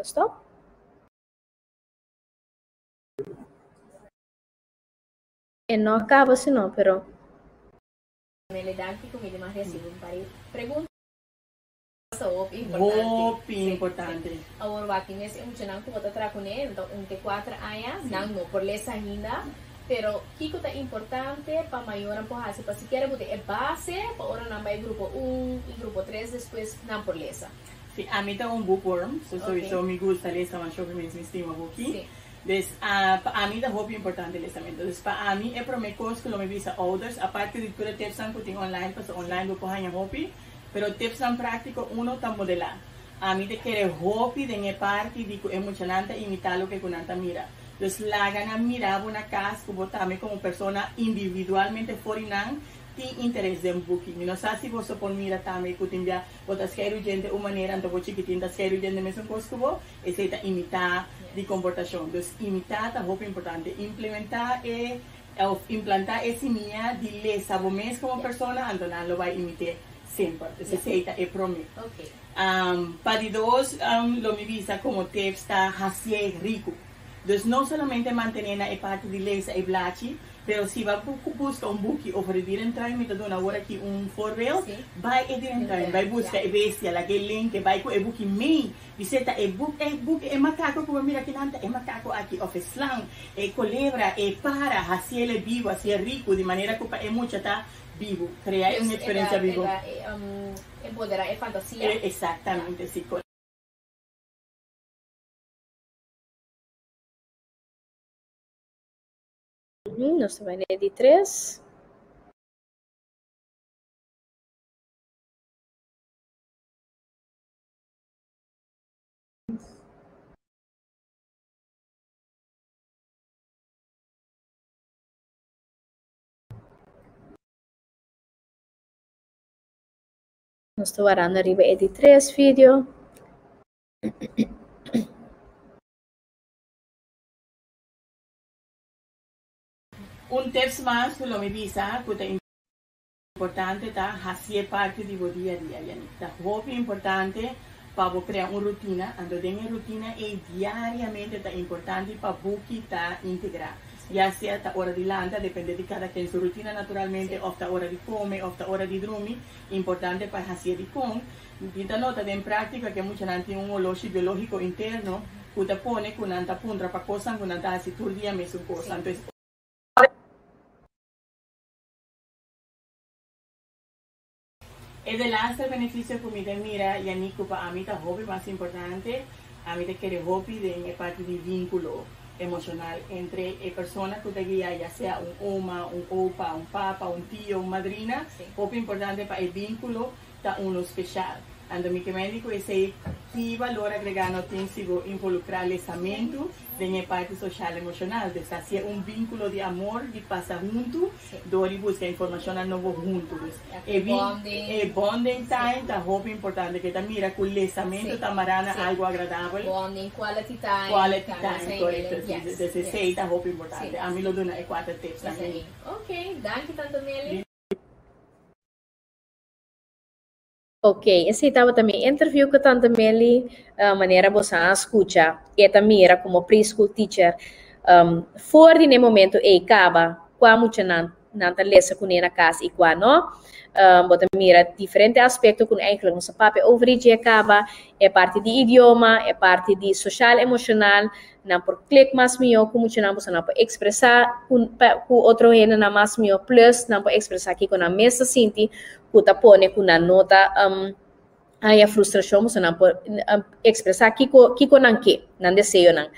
Stop. E no a kaba si no, pero. Mele danki ku mi di mas resibi un par di pregunta hopi importante. Hopi importante. Awor wak mes e muchanan ku bo ta traha kuné nan ta un te kuater aña, nan no por lesa ainda, pero kiko ta importante pa mayornan por hasi pa sikiera bo tin e base pa ora nan bai grupo un i grupo tres despues nan por lesa. Si, ami ta un bookworm, so sowiso mi gusta lesa masha hopi mes mi stima buki. Dus, pa ami ta hopi importante lesamentu. Dus pa ami e prome kos ku lo mi bisa ouders, aparte di tur e tipsnan ku tin online, pasobra online bo por haña hopi, pero tipsnan práktiko uno ta modelá. Ami ta kere hopi den e parti di ku e muchanan ta imitá loke ku nan ta mira. Dus laga nan mira bo na kas ku bo tambe komo persona individualmente for di nan tin interes den buki. Mi no sa si boso por mira tambe ku tin bia bo ta skeiru djente un manera anto bo chikitin ta skeiru djente mesun kos ku bo. Esei ta imitá di komportashon. Dus imitá ta hopi importante. Implementá e òf implantá e simia di lesa bo mes komo persona, anto nan lo bai imit'é semper. Dus esei ta e promé. Pa di dos, lo mi bisa komo tips ta hasié riku. Dus no solamente mantené na e parti di lesa e blachi, pero si bo a buska un buki over e dierentuin, mi ta duna awor aki un voorbeeld, bai e dierentuin, bai buska e bestia, laga e linke, bai ku e buki mee. Bisé ta e buk e buk e makako ku bo mira kinan ta e makako aki òf e slang, e kolebra, e para, hasiel e bibu, hasiel riku, di manera ku pa e mucha ta bibu, krea e un eksperensia bibu. Empoderá e fantasia. Eksaktamente, si. Nos ta bai na e di tres. Nos ta warando riba e di tres video. Un tips mas ku lo mi bisa ku ta Importante ta hacié parti di bo dia a dia, Yannick. Ta hopi importante pa bo crea un rutina, anto den e rutina ey diariamente ta importante pa buki ta integra. Ya sea ta ora di lanta, depende di cada ken su rutina naturalmente, of ta ora di come, of ta ora di drumi, importante pa hacié dicon. Mi ta nota den practica cu e muchanan tin un oloshi biologico interno cu ta pone cu nan ta puntra pa cosnan cu nan ta haci tur dia mesun cos. Anto es. E delaster beneficio cu mi ta mira, Yannick, cu pa ami ta hopi mas importante, ami ta kere hopi den e parti di vinculo emocional entre e persona cu ta guia, ya sea un oma, un opa, un papa, un tio, un madrina, hopi importante pa e vinculo ta uno special. Anto mi ke mende cu esey ki balor agrega no tin si bo involucra lesamentu den e parti social emocional. Dus ta hacié un vinculo di amor di pasa huntu door di busca informacionnan nobo huntu. Dus e e bonding time ta hopi importante ke ta mira cu lesamentu ta mara na algo agradabel. Bonding, quality time. Quality time, correcto. Dus esey ta hopi importante. Ami lo duna e cuater tipsnan ey. Ok, danki tante Meli. Ok, esei tabata mi interview ku Tante Meli, manera boso a skucha, e ta mira komo preschool teacher. For di n'e momento ei kaba kua muchanan nan ta lesa kuné na kas i kua no. Bo ta mira diferente aspekto ku eigenlijk nos a papia over di dje kaba, e parti di idioma, e parti di soshal emoshonal, nan por klik mas mihó ku muchanan, pasobra nan por ekspresá ku ku otro hendenan mas mihó, plus nan por ekspresá kiko nan mes ta sinti ku ta pone ku nan no ta haña frustrashon, pasobra nan por ekspresá kiko kiko nan ke, nan deseonan.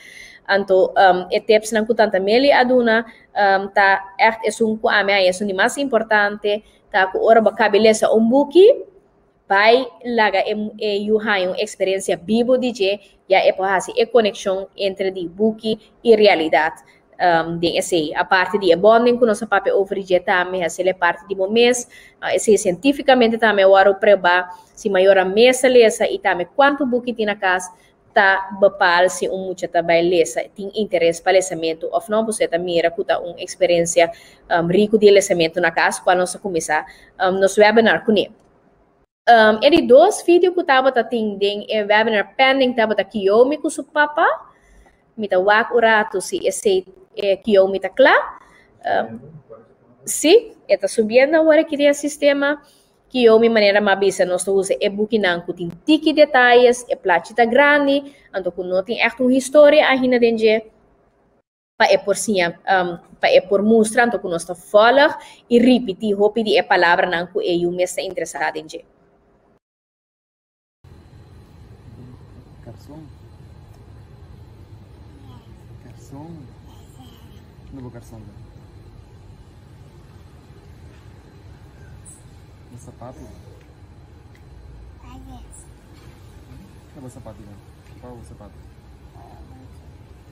Anto e tipsnan ku Tanta Meli a duna ta ègt esun ku ami haña esun di mas importante, ta ku ora bo kabi lesa un buki, Bai laga e e yu haña un eksperensia bibu di dje, ya e por hasi e konekshon entre di buki i realidat den esei. Aparte di e bonding ku nos a papia over di dje tambe, hasiel e parti di bo mes, esei sientífikamente tambe a wòrdu pruebá, si mayornan mes ta lesa i tambe kuantu buki tin na kas ta bepaal si un mucha ta bai lesa, tin interes pa lesamentu òf no, pasobra e ta mira ku ta un eksperensia riku di e lesamentu na kas, kual nos a kuminsá nos webinar kuné. E di dos video ku tabata tin den e webinar pending tabata Kiyomi ku su papa. Mi ta wak un ratu si esei e Kiyomi ta kla. Si, e ta subiendo awor aki den e sistema. Kiyomi manera mi a bisa nos ta usa e bukinan ku tin tiki detayes, e plachi ta grandi, anto ku no tin ègt un historia ainda den dje. Pa e por siña, pa e por mustra anto ku nos ta vòlg i ripití hopi di e palabranan ku e yu mes ta interesá den dje. Karson. Karson. No bo karson ta? Bo sapato. No bo sapato ta? Kua bo sapato?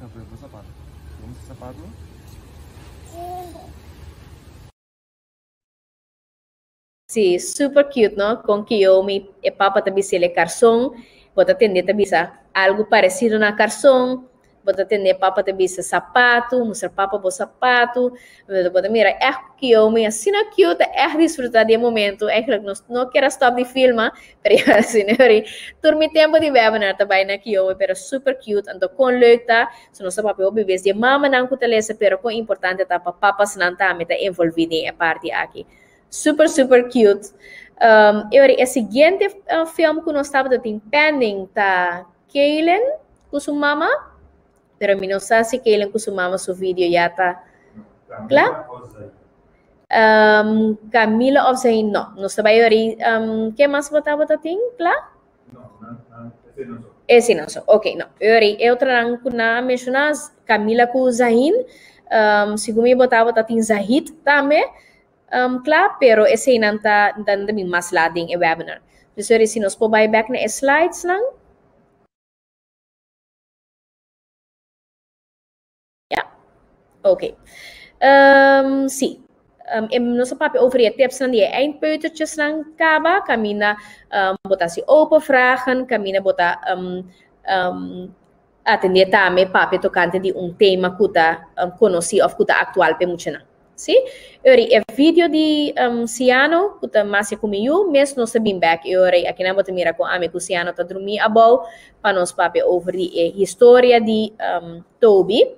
No, pero bo sapato. Bo sapato? Sí, super cute, no? Con Kiyomi e papa ta bis'el e carson, bo ta tende ta bisa algo parecido na carson, bo ta tende e papa ta bisa sapato, mustra papa bo sapato, bo ta mira echt cu Kiyomi asina cute, ta echt disfruta di e momento, eigenlijk nos no kier a stop di filma, pero ya asina ori tur mi tempo di webinar ta bay na Kiyomi, pero super cute, anto con leuk ta, so nos ta papia hopi bes di e mamanan cu ta lesa, pero con importante ta pa papasnan tambe ta envolvi den e parti aki. Super super cute. Um, e ora e siguiente film ku nos tabata tin pending ta Kaylin ku su mama. Pero mi no sa si Kaylin ku su mama su video ya ta kla. Um, Camila of Zain, no. Nos ta bai ori, um, ke mas bo tabata tin kla? Ese no so. Ok, no. E ori, e otronan ku nan a menshoná, Camila ku Zain, um, segun mi bo tabata tin Zahid tambe. Um, kla, pero eseinan ta dan ta bin mas laat den e webinar. Dus ori si nos por bai bek na e slidesnan. Ja, oké. Um, sí. Um, e nos a papia over e tipsnan di e eindpeutertjesnan kaba, kaminda um, bo ta hasi open vragen, kaminda bo ta um, um, atendé tambe papia tokante di un tema ku ta um, konosí òf ku ta aktual pa e muchanan. Sí? Ori, e video di um, Ciano, ku ta mas ku mi yu, mes nos ta bin bek. E ori, akinan bo ta mira kon ami ku Ciano ta drumí abou pa nos papia over di e historia di um, Toby.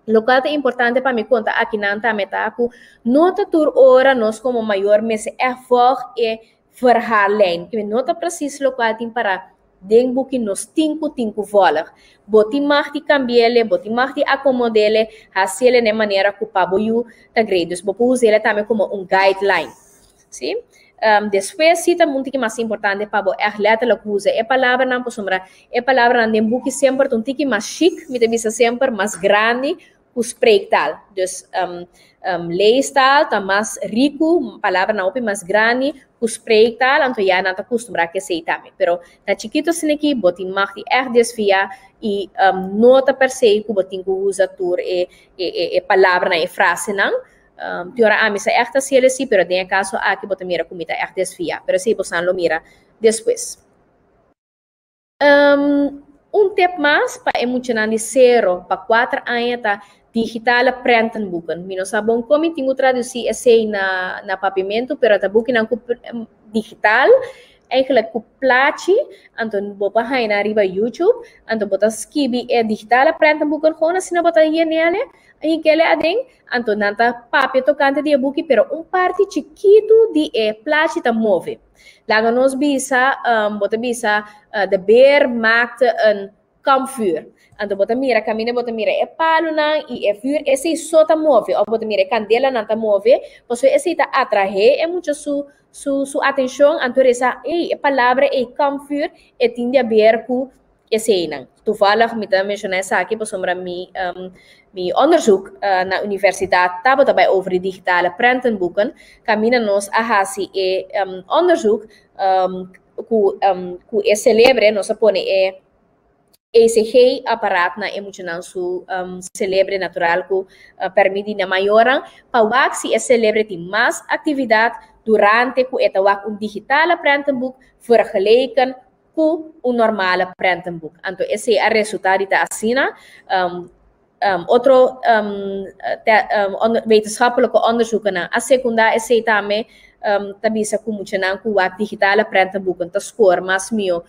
Lokual ta importante pa mi konta akinan tambe ta ku no ta tur ora nos komo mayor mester ègt vòlg e verhaallijn. Ke no ta presis lokual tin para Den buki nos tin ku tin ku vòlg. Bo tin mag di kambi'ele, bo tin mag di akomod'ele, hasi'ele na e manera ku pa bo yu ta grei. Dus bo por us'ele tambe komo un guideline. Sí. Despues sí ta un tiki mas importante pa bo ègt lèterlik usa e palabranan, pasobra e palabranan den buki semper ta un tiki mas shik, mi ta bisa semper, mas grandi ku spreektaal. Dus leestaal ta mas riku, palabranan hopi mas grandi ku spreektaal, anto ya nan ta kustumbrá ku esei tambe. Pero na chikitu asina aki bo tin mag di ègt desviá i no ta per se ku bo tin ku usa tur e e palabranan, e frasenan. Tin ora ami sa ègt hasi el así, pero den e kaso aki bo ta mira ku mi ta ègt desviá. Pero esei bosan lo mira despues. Un tip mas pa e muchanan di sero pa kuater aña ta digitale prentenboeken. Mi no sa bon kon mi tin ku tradusí esei na na papiamentu, pero ta bukinan ku digital. Eigenlijk ku plachi, anto bo por haña nan riba YouTube, anto bo ta skibi e digitale prentenboeken gewoon asina bo ta yenele, hinkele aden, anto nan ta papia tokante di e buki, pero un parti chikitu di e plachi ta move. Laga nos bisa, bo ta bisa, De beer maakte een kampvuur. Anto bo ta mira kaminda bo ta mira e palunan i e vuur, esei so ta move, òf bo ta mira e kandelanan ta move, pasobra esei ta atraé e mucha su su su atenshon, anto resa, ey, e palabra ey kampvuur, e tin di haber ku eseinan. Toevallig mi ta menshoná esaki pasobra mi mi onderzoek na universidat tabata bai over di digitale prentenboeken, kaminda nos a hasi e onderzoek ku ku e selebre, nos a pone e ECG-apparaat na e muchanan su selebre natural ku pèrmit di nan mayornan pa wak si e selebre tin mas aktividat durante ku e ta wak un digitale prentenboek vergeleken ku un normale prentenboek. Anto esei a resultá di ta asina. Otro wetenschappelijke onderzoekennan a sekundá esei tambe ta bisa ku muchanan ku wak digitale prentenboeken ta skor mas mihó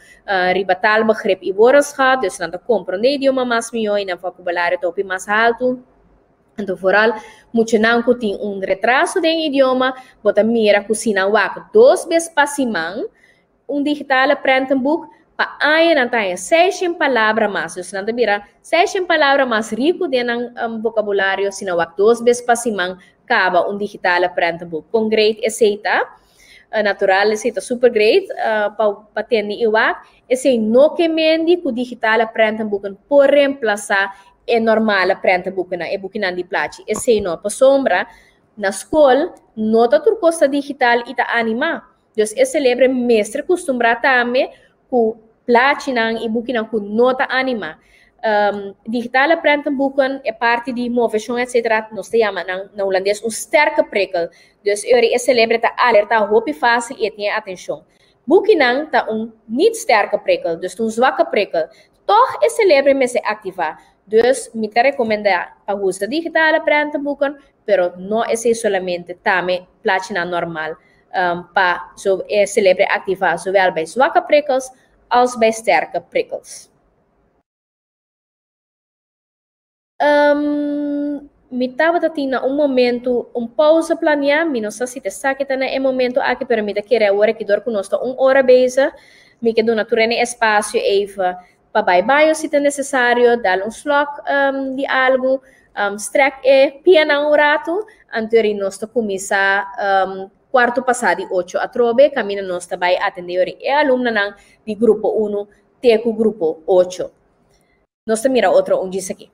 riba taalbegrip i woordenschat, dus nan ta komprondé idioma mas mihó i nan vokabulario ta hopi mas haltu. Anto vooral muchanan ku tin un retraso den idioma, bo ta mira ku si nan wak dos bes pa siman, Un digitale prentenboek pa aña nan ta haña seishen palabra mas. Dus nan ta bira seishen palabra mas riku den nan bokabulario si nan wak dos bes pa siman kaba un digitale prentenboek. Kon great esei ta? Natural esei ta super great pa pa tende i wak. Esei no ke mendi ku digitale prentenboeken por remplasá e normale prentenboekennan, e bukinan di plachi. Esei no, pasobra na skol no ta tur kos ta digital i ta animá. Dus e selebre mester kustumbrá tambe ku plachinan i bukinan ku no ta animá. Digitale prentenboeken, e parti di moveshon etsetera, nos ta yama nan na hulandes un sterke prikkel. Dus e ora e selebre ta alertá hopi fásil i e tin e atenshon. Bukinan ta un niet sterke prikkel, dus ta un zwakke prikkel. Tòg e selebre mester aktivá. Dus mi ta rekomendá pa usa digitale prentenboeken, pero no esei solamente, tambe plachinan normal. Pa zo e selebre aktivá zowel bij zwakke prikkels als bij sterke prikkels. Mi tabata tin na un momento un pausa planeá, mi no sa si ta esaki ta na e momento aki, pero mi ta kere awor aki dor ku nos ta un ora bezig, mi ke duna tur hende espasio even pa bai baño si ta nesesario, dal un slòk di algu, strèk e pianan un ratu, anto nos ta kuminsá kuarto pasá di ocho atrobe, kaminda nos ta bai atendé ori e alumnonan di grupo unu te ku grupo ocho. Nos ta mira otro un djis aki.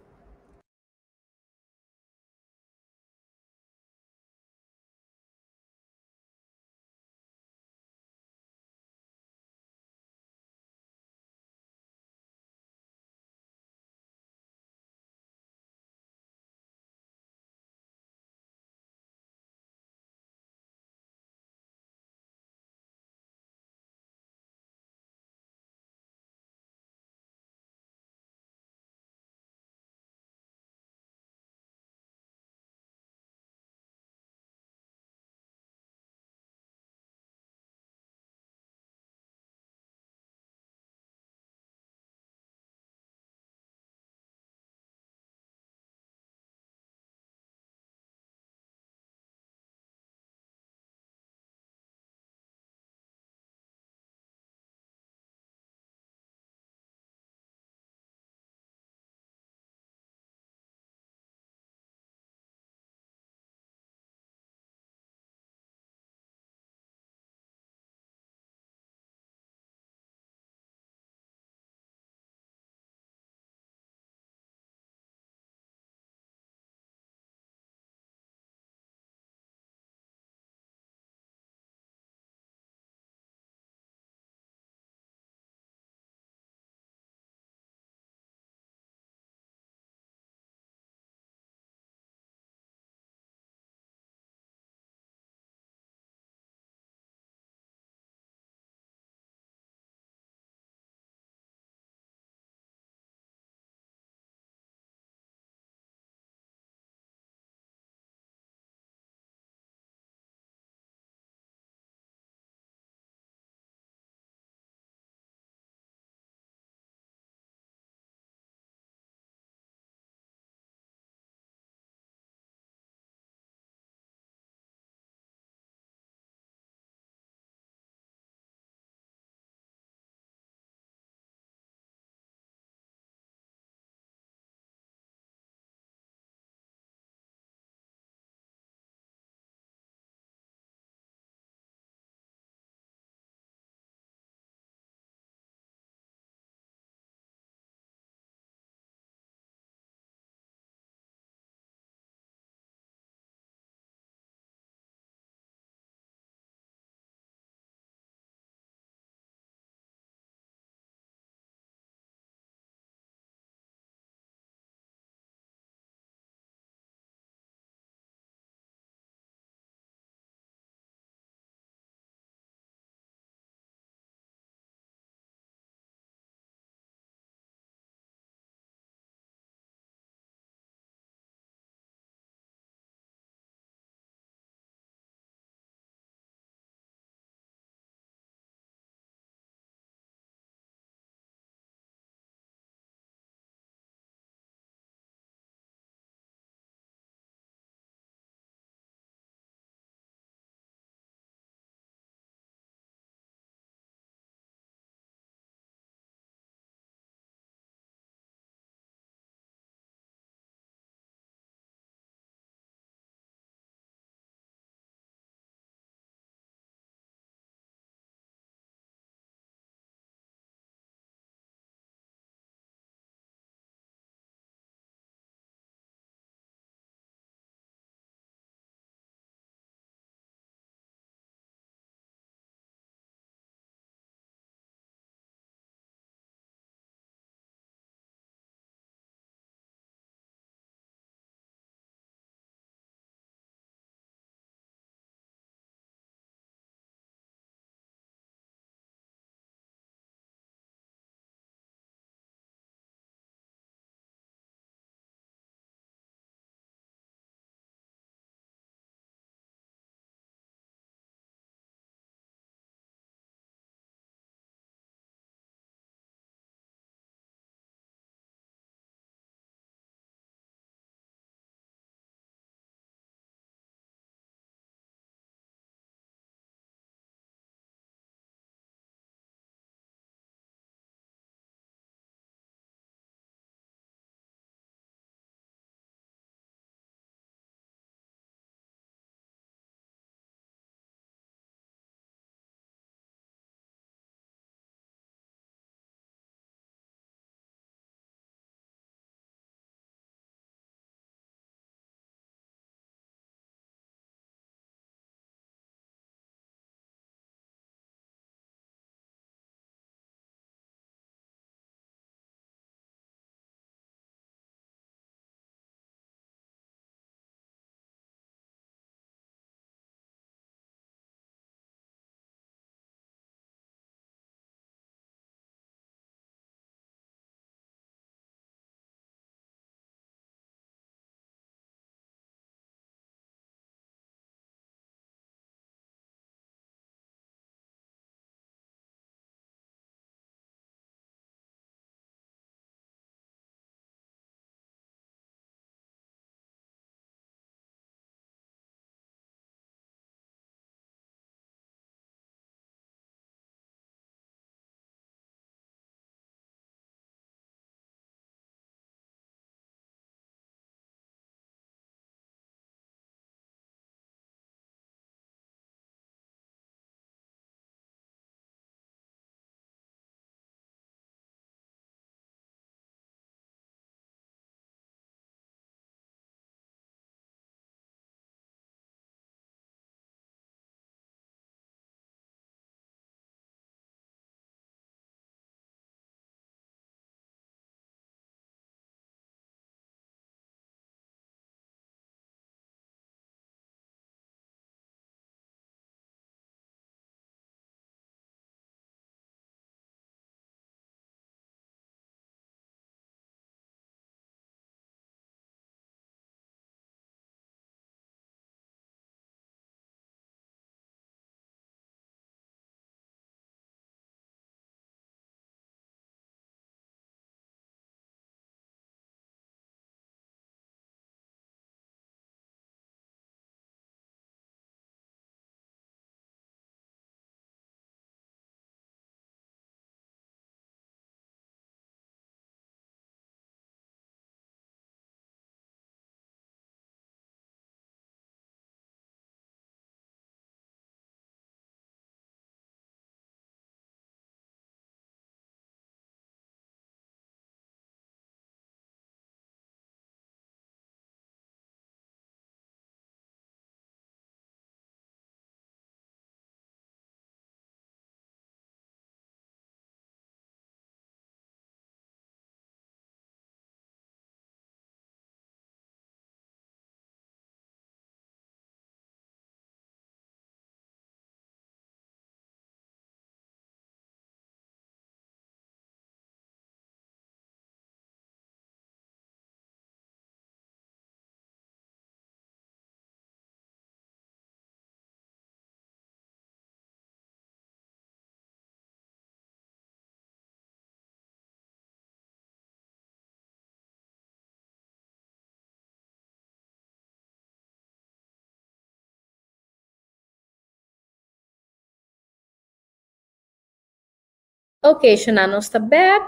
Ok, shona nos ta bek.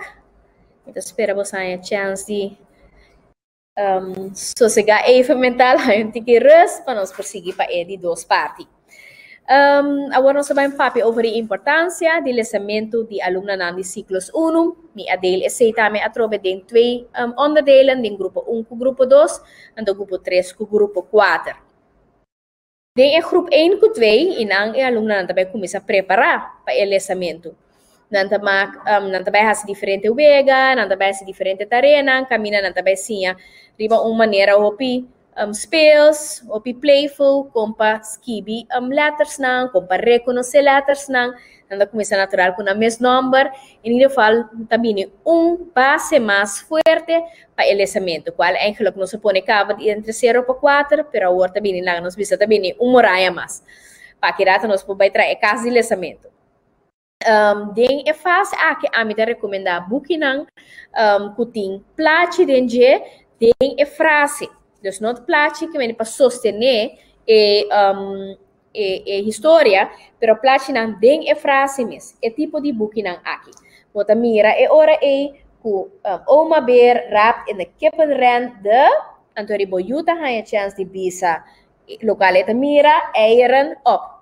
Mi ta spera boso haña chèns di sosegá even mental, haña un tiki rust pa nos por sigui pa e di dos parti. Awor nos ta bai papia over e importansia di lesamentu di alumnonan di siklos unu. Mi a deel esei tambe atrobe den twee onderdelen, den grupo un ku grupo dos, anto grupo tres ku grupo kuater. Den e grup een ku twee i nan e alumnonan ta bai kuminsá prepará pa e lesamentu. Nan ta mak, nan ta bai hasi diferente wega, nan ta bai hasi diferente tareanan, kaminda nan ta bai siña riba un manera hopi speels, hopi playful kon pa skibi lettersnan, kon pa rekonosé lettersnan. Nan ta kuminsá natural ku nan mes nòmber. In ieder geval ta bini un base mas fuerte pa e lesamentu, kual eigenlijk nos a pone kaba di entre sero pa kuater, pero awor ta bini laga nos bisa ta bini un muraya mas. Pa ki rato nos por bai traha e kas di lesamentu. Den e fase aki ami ta rekomendá bukinan ku tin plachi den dje den e frase. Dus no plachi ku bini pa sostené e e historia, pero plachinan den e frase mes, e tipo di bukinan aki. Bo ta mira e ora ei ku Oma Beer raapt in de kippenren de, anto ri bo yu ta haña chèns di bisa lokual e ta mira, eieren op.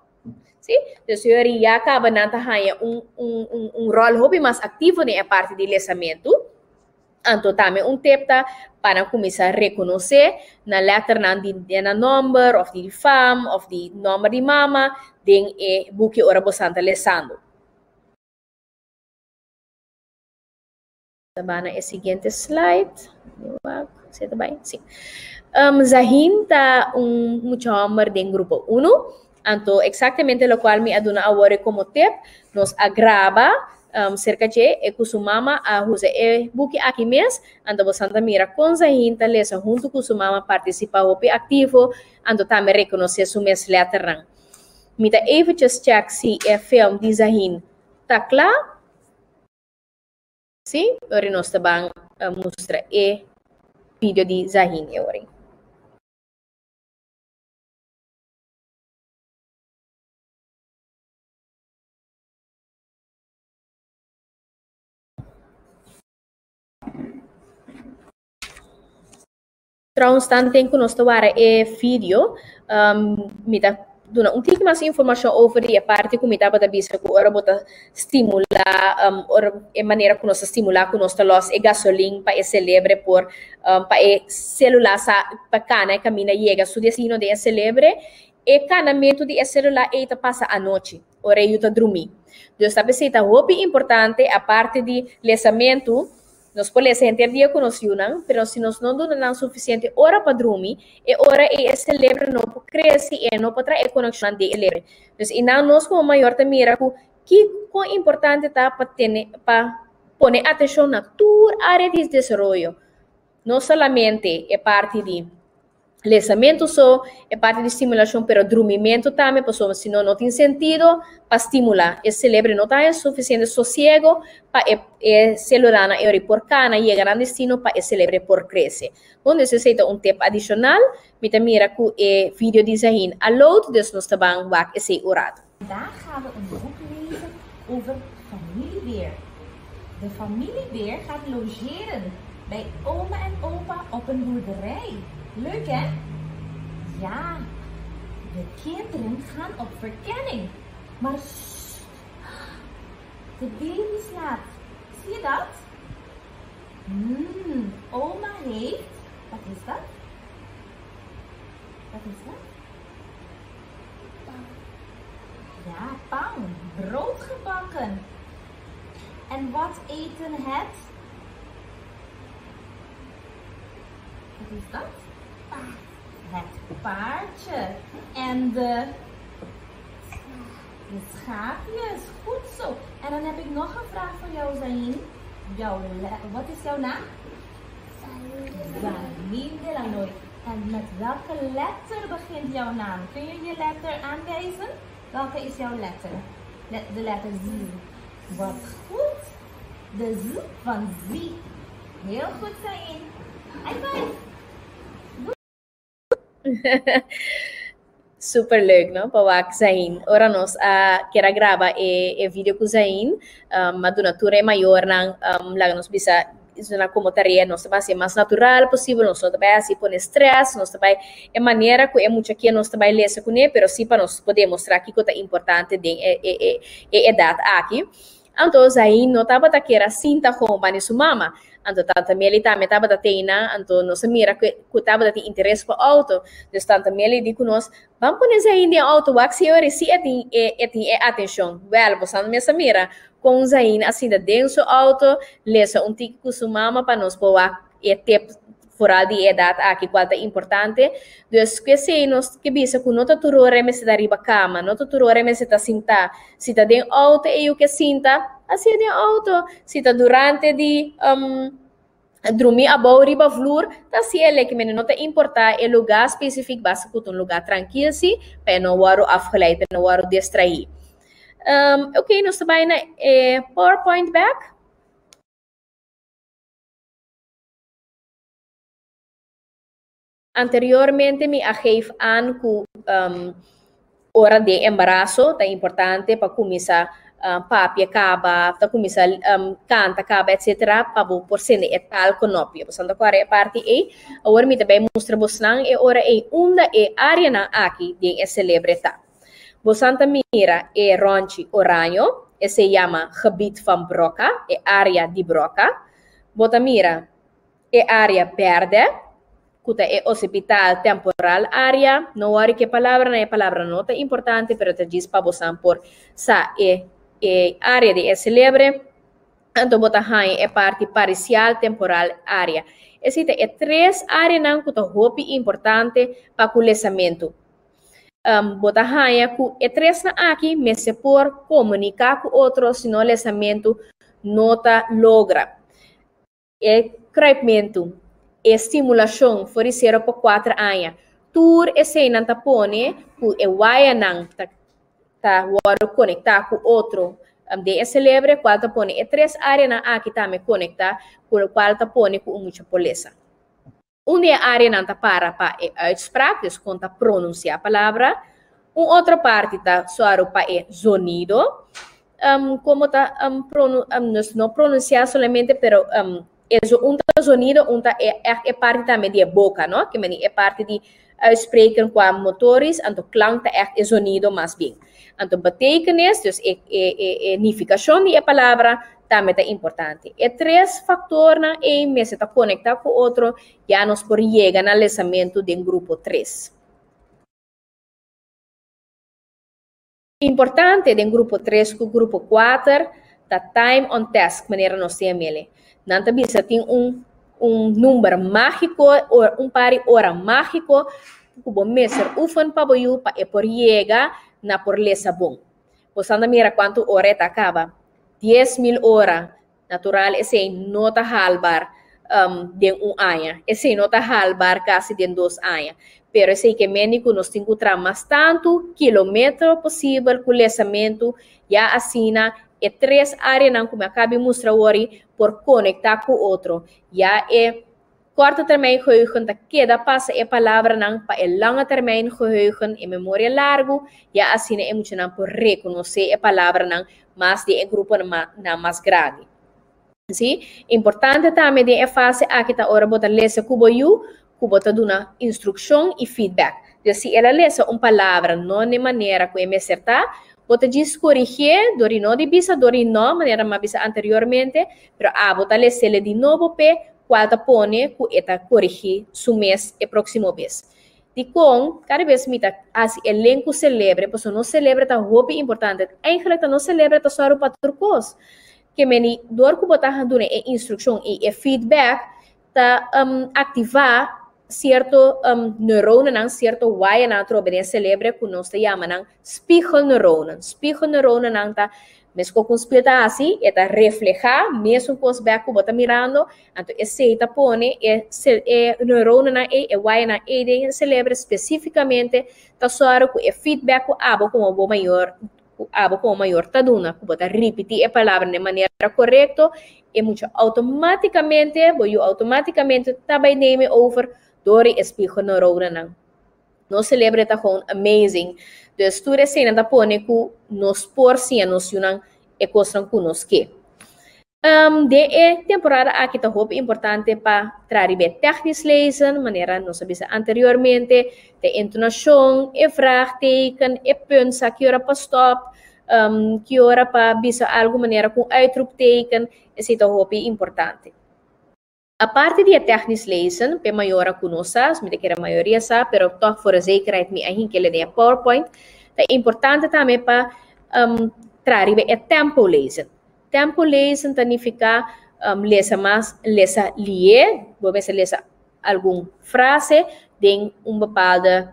Sí? Dus e ora ya kaba nan ta haña un un un un ròl hopi mas aktivo den e parti di lesamentu. Anto tambe un tip ta pa nan kuminsá rekonosé nan lèternan di nan nòmber òf di fam òf di nòmber di mama den e buki ora bosan ta lesando. Ta bai na e siguiente slide. Si ta bai? Si. Zahin ta un mucha hòmber den grupo unu. Anto eksaktamente lokual mi a duna awor komo tip, nos a graba serka dje e ku su mama a usa e buki aki mes, anto bosan ta mira kon Zahin ta lesa huntu ku su mama, partisipá hopi aktivo, anto tambe rekonosé su mes lèternan. Mi ta eventjes chèk si e film di Zahin ta kla. Sí, ora nos ta ban mustra e video di Zahin e ora. Trouwens, tanten ku nos ta wara e video, mi ta duna un tiki mas informashon over di e parti ku mi tabata bisa ku ora bo ta stimulá, ora e manera ku nos ta stimulá ku nos ta lòs e gasolin pa e selebre por, pa e selula sa pa kana e kaminda yega su destino den e selebre, e kanamentu di e selula ei ta pasa anochi, ora e yu ta drumí. Dus ta p'esei ta hopi importante, aparte di lesamentu, nos por lesa henter dia ku nos yunan, pero si nos no duna nan sufisiente ora pa drumi, e ora ei e selebre no por krese i e no por traha e konekshonnan den e selebre. Dus einan nos komo mayor ta mira ku kiko importante ta pa tene pa pone atenshon na tur área di desaroyo, no solamente e parti di Lesamentu so, e parti di stimulashon, pero drumimentu tambe, pasobra si no, no tin sentido pa stimulá. E selebre no ta haña sufisiente sosiego pa e e selulanan e ora por kana yega nan destino pa e selebre por krese. Bon, dus esei ta un tip adishonal. Mi ta mira ku e video di Zahin a load, dus nos ta ban wak esei un ratu. Vandaag gaan we een boek lezen over familiebeer. De familiebeer gaat logeren bij oma en opa op een boerderij. Leuk hè? Ja, de kinderen gaan op verkenning. Maar sst, de baby slaapt. Zie je dat? Hmm, oma heeft. Wat is dat? Wat is dat? Ja, pang. Brood gebakken. En wat eten het? Wat is dat? Het paardje. En de, de schaapjes. Goed zo. En dan heb ik nog een vraag voor jou, Zain. Jouw wat is jouw naam? Zain de Lanoy. En met welke letter begint jouw naam? Kun je je letter aanwijzen? Welke is jouw letter? De letter Z. Wat goed. De Z van Z. Heel goed, Zain. High five. Super leuk, no? Pa wak Zain. Ora nos a kier a graba e, e video ku Zain, um, a duna tur e mayornan, um, laga nos bisa, na como tarea nos ta hasi mas natural posibel, nos no ta bai hasi pone stress, nos ta bai e manera ku e mucha ke nos ta bai lesa kuné, pero sí pa nos por demostrá kiko ta importante den e, e, e, e edat aki. Anto Zain no tabata kier a sinta gewoon bani su mama. Anto tanta Meli tambe tabata teina, anto nos a mira ku ku tabata tin interes pa outo. Dus tanta Meli di ku nos, Ban pone Zain den outo wak si ora si e tin e e tin e atenshon. Wèl, bosan mes a mira kon Zain a sinta den su outo, lesa un tiki ku su mama pa nos por wak e tep Foral di e edat aki kual ta importante. Dus ku esei nos ke bisa ku no ta tur ora e mester ta riba kama, no ta tur ora e mester ta sintá. Si ta den outo e yu ke sinta, hasié den outo. Si ta durante di drumi abou riba vloer, ta hasié leki mende. No ta importá e lugá spesifik, basta ku ta un lugá trankil si, pa e no wòrdu afgeleid, pa e no wòrdu distraí. Oké, nos ta bai na e powerpoint bèk. Anteriormente mi a geef aan ku um, ora den embaraso ta importante pa kuminsá um, papia kaba, ta kuminsá um, kanta kaba, etc. pa bo por sende e taal knopje. Bo ta kòrda e parti ei? Awor mi ta bai mustra bosnan e ora ei unda e áreanan aki den e selebre ta. Bosan ta mira e rònchi oraño, esei yama gebied van Broca, e área di Broca. Bo ta mira e área bèrdè, ku ta e osipital temporal área. No wòri ku e palabranan, e palabra no ta importante, pero ta djis pa bosan por sa e e área di e selebre. Anto bo ta haña e parti parisial temporal área. Esei ta e tres áreanan ku ta hopi importante pa ku lesamentu. Um, bo ta haña ku e tresnan aki mester por komuniká ku otro, sino lesamentu no ta logra. E kruipmentu, e stimulashon for di sero pa kuater aña, tur eseinan ta pone ku e wayanan ta ta wòrdu konektá ku otro den e selebre, kual ta pone e tres áreanan aki tambe konektá, ku lokual ta pone ku un mucha por lesa. Un di e áreanan ta para pa e uitspraak, dus kon ta pronunsiá palabra. Un otro parti ta sòru pa e zonido, um, komo ta um, pronu, um, dus no pronunsiá solamente, pero um, e zo, un ta zonido, un ta e, ègt e parti tambe di e boka, no? Ke meni e parti di uitspreken kwa motorisch, anto klank ta ègt e zonido mas bien. Anto betekenis, dus e, e, e, e nifikashon di e palabra, tambe ta importante. E tres faktornan ei mester ta konektá ku otro ya nos por yega na lesamentu den grupo tres. Importante den grupo tres ku grupo kuater ta time on task, manera nos tin a mele. Nan ta bisa tin un un number mágiko, un par di ora mágiko ku bo mester oefen pa bo yu pa e por yega na por lesa bon. Bo sa ta mira kuantu ora e ta kaba. 10,000 ora. Natural esei no ta haalbaar um, den un aña. Esei no ta haalbaar kasi den dos aña. Pero esei ke meni ku nos tin ku traha mas tantu kilometro posibel ku lesamentu, ya asina e tres áreanan ku mi a kabi mustra wori por konektá ku otro. Ya e Korte termijn geheugen ta keda pasa e palabranan pa e lange termijn geheugen, e memoria largu, ya asina e muchanan por rekonosé e palabranan mas den e gruponan mas grandi. Sí, importante tambe den e fase aki ta ora bo ta lesa ku bo yu, ku bo ta duna instrukshon i feedback. Dus si el a lesa un palabra no n'e manera ku e mester ta, bo ta djis korigié dor di no di bisa dor di no, manera mi a bisa anteriormente, pero abo ta les'el di nobo p'e cual ta pone cu e ta corigi su mes e proximo bes. Dicon cada bes mi ta haci e len cu celebre, pasobra nos celebre ta hopi importante. Eigenlijk ta nos celebre ta soru pa tur cos. Ke meni dor cu bo ta duna e instruccion y e feedback ta activa cierto neuronanan, cierto wayanan atrobe den e celebre cu nos ta yama nan spiegelneuronen. Spiegelneuronenan ta Meskos ku un spiel ta hasi, e ta reflehá mesun kos bèk ku bo ta mirando, anto esei ta pone e e neuronanan ei, e wayanan ei den e selebre spesífikamente ta sòru ku e feedback ku abo komo bo mayor ku abo komo mayor ta duna, ku bo ta ripití e palabra den manera korekto, e mucha outomátikamente, bo yu outomátikamente ta bai neem e over dor di e spiegelneuronanan. Nos celebro ta gewoon amazing. Dus tur esei ta pone ku nos por siña nos yunan e kosnan ku nos ke. Den e temporada aki ta hopi importante pa traha riba e technisch lezen, manera nos a bisa anteriormente, de entonacion, e vraagteken, e punt, sa ki ora pa stop, ki ora pa bisa algo manera ku uitroepteken, esei ta hopi importante. Aparte di e technisch lezen, p'e mayornan ku no sa, mi ta kere mayoria sa, pero toch voor de zekerheid mi a hink'e den e PowerPoint, ta importante tambe pa traha riba e tempo lezen. Tempo lezen ta nifiká lesa mas, lesa lihé, bo mester lesa algun frase den un bepaalde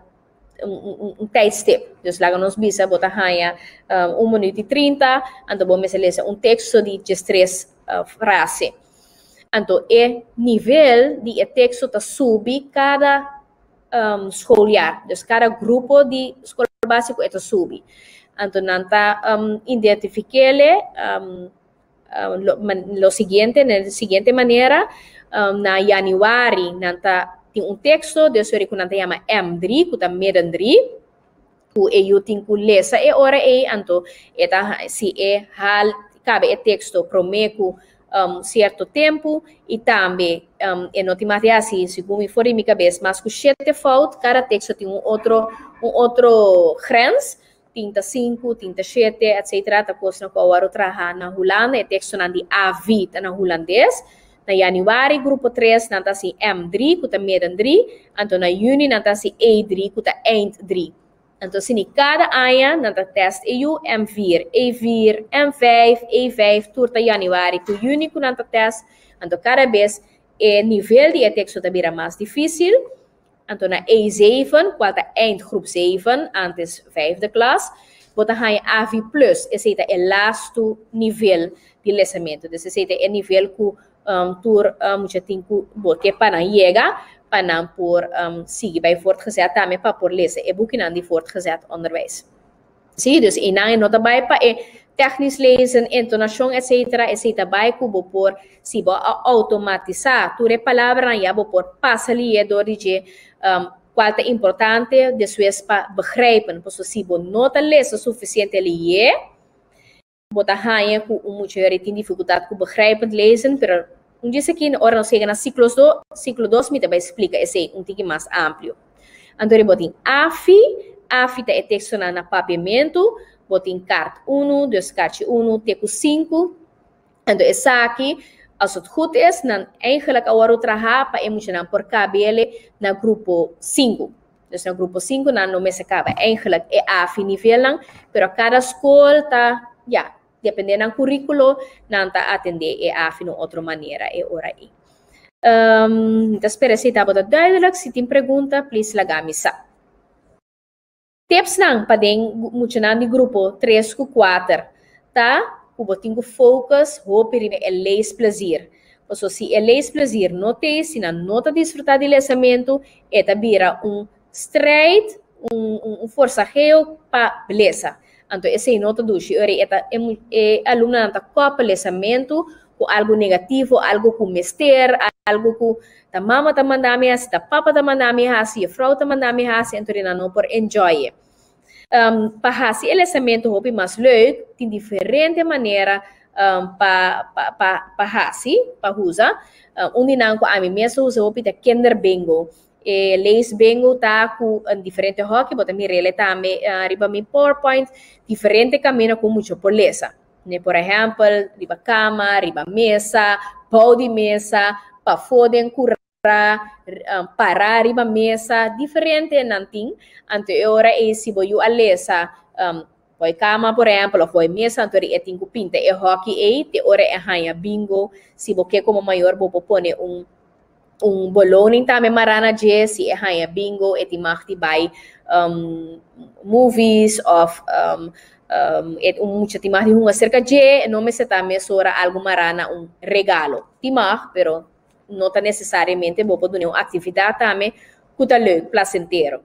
un tijdstip. Dus laga nos bisa bo ta haña 1 minuut i 30, anto bo mester lesa un teksto di 13 frase. Anto e nivel di e teksto ta subi kada schooljaar. Dus kada grupo di skol básiko e ta subi. Anto nan ta identifik'é lo siguiente, na siguiente manera: na yanüari nan ta tin un teksto, dus ku nan ta yama M3, ku ta midden 3, ku e yu tin ku lesa e ora ei, anto e ta si e haal kaba e teksto promé ku sierto tempu i tambe e no tin mas di hasi, segun mi for di mi kabes, mas ku 7 fout. Kada teksto tin un otro grens, tin ta 5, tin ta 7, etc. Ta kosnan ku awor traha na Hulanda, e tekstonan di AV ta na hulandes. Na yanüari, grupo 3, nan ta hasi M3, ku ta midden 3, anto na yüni nan ta hasi E3, ku ta eind 3. Anto, si kada aña nan ta test e M4, E4, M5, E5, tur ta yanüari ku yüni ku nan ta test. Anto, kada bes e nivel di e teksto ta bira mas difísil. Anto na E7, kual ta eindgroep 7, antes vijfde klas, bo ta haña AV plus, esei ta e laatste nivel di lesamentu. Dus esei ta e nivel ku tur mucha tin ku bo ke pa nan yega, pa nan por sigui bai voortgezet tambe pa por lesa e bukinan di voortgezet onderwijs. Sí, dus einan no ta bai pa e technisch lezen, entonacion, etc. Esei ta bai ku bo por, si bo outomatisá tur e palabranan, ya bo por pasa lihé dor di dje, kual ta importante despues pa begrijpen. Pasobra si bo no ta lesa sufisiente lihé, bo ta haña ku un mucha tin difikultat ku begrijpend lezen, pero un dia aki, ora nos yega na siklo 2, mi ta bai splika esei un tiki mas amplio. Anto bo tin AFI, AFI ta e tekstonan na papiamentu, bo tin kaart 1, dus kaartje 1, te ku 5. Anto esaki, als het goed is, dan eigenlijk awor traha pa e muchanan por kab'é na grupo 5. Dus na grupo 5 nan no mester kaba eigenlijk e AFI nivel nan, pero kada skol ta, ja, depende nan kuríkulo, nan ta atendé e AFI na otro manera e ora ei. Ta spera si tabata duidelijk. Si tin pregunta, please laga mi sa. Tips nan pa den muchanan di grupo 3 ku 4 ta ku bo tin ku focus hopi riba e leesplezier. Paso si e leesplezier no t'ei, si nan no ta disfrutá di lesamentu, e ta bira un strijd, un forsageo pa lesa. Anto esei no ta dushi. Ora e ta e alumnonan ta koppel lesamentu ku algo negativo, algo ku mester, algo ku ta mama ta manda mi hasi, ta papa ta manda mi hasi, juffrouw ta manda mi hasi, anto nan no por enjoy. Pa hasi e lesamentu hopi mas leuk, tin diferente manera pa hasi, pa usa. Un di nan ku ami mes usa hopi ta kinderbingo. E leesbingo ta ku un diferente hòki, bo ta mir'é tambe riba mi PowerPoint, diferente kaminda ku mucha por lesa. Ne, por ehèmpel, riba kama, riba mesa, bou di mesa, pafó den kurá, para riba mesa, diferente nan tin. Anto e ora ei si bo yu a lesa bou kama, por ehèmpel, òf bou mesa, anto e tin ku pinta e hòki ei, te ora e haña bingo. Si bo ke komo mayor, bo por pone un beloning tambe mará na dje, si e haña bingo, e tin mag di bai movies òf e un mucha tin mag di hunga serka dje, no mester ta mesora algu mará na un regalo. Tin mag, pero no ta nesesariamente. Bo por duna un aktividat tambe ku ta leuk, plasentero.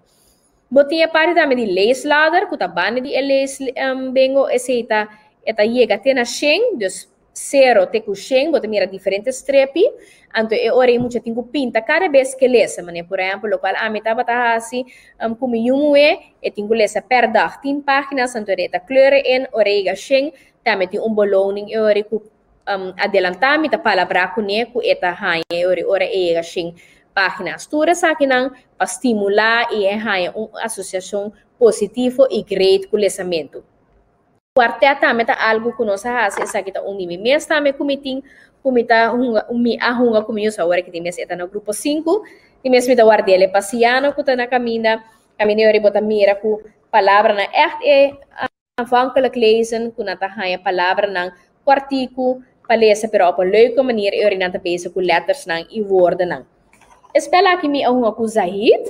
Bo tin e parti tambe di leesladder, ku ta banda di e lees bingo, esei ta e ta yega te na 100, dus. 0 te ku 100, bo ta mira diferente strepi, anto e ora ei mucha tin ku pinta kada bes ku e lesa. Manera por ehèmpel lokual ami tabata hasi ku mi yu muhé, e tin ku lesa per dag 10 páginas, anto e ta kleuren in, ora e yega 100, tambe tin un beloning e ora ei ku adelantá mi ta palabrá kuné ku e ta haña e ora ei ora e yega 100 páginas. Tur esakinan pa stimulá i e haña un asosiashon positivo i great ku lesamentu. Kuartèt tambe ta algu ku nos a hasi, esaki ta un di mi mes tambe ku mi tin, ku mi ta hunga, mi a hunga ku mi yus awor aki tin mes e ta na grupo sinku, tin mes mi ta ward'el e pasiano ku ta na kaminda, kaminda yori bo ta mira ku palabranan ègt e aanvankelijk lezen, ku nan ta haña palabranan kòrtiku pa lesa pero op un leuke manier e yori nan ta bezig ku lètersnan i woordennan. E spèl aki mi a hunga ku Zahid,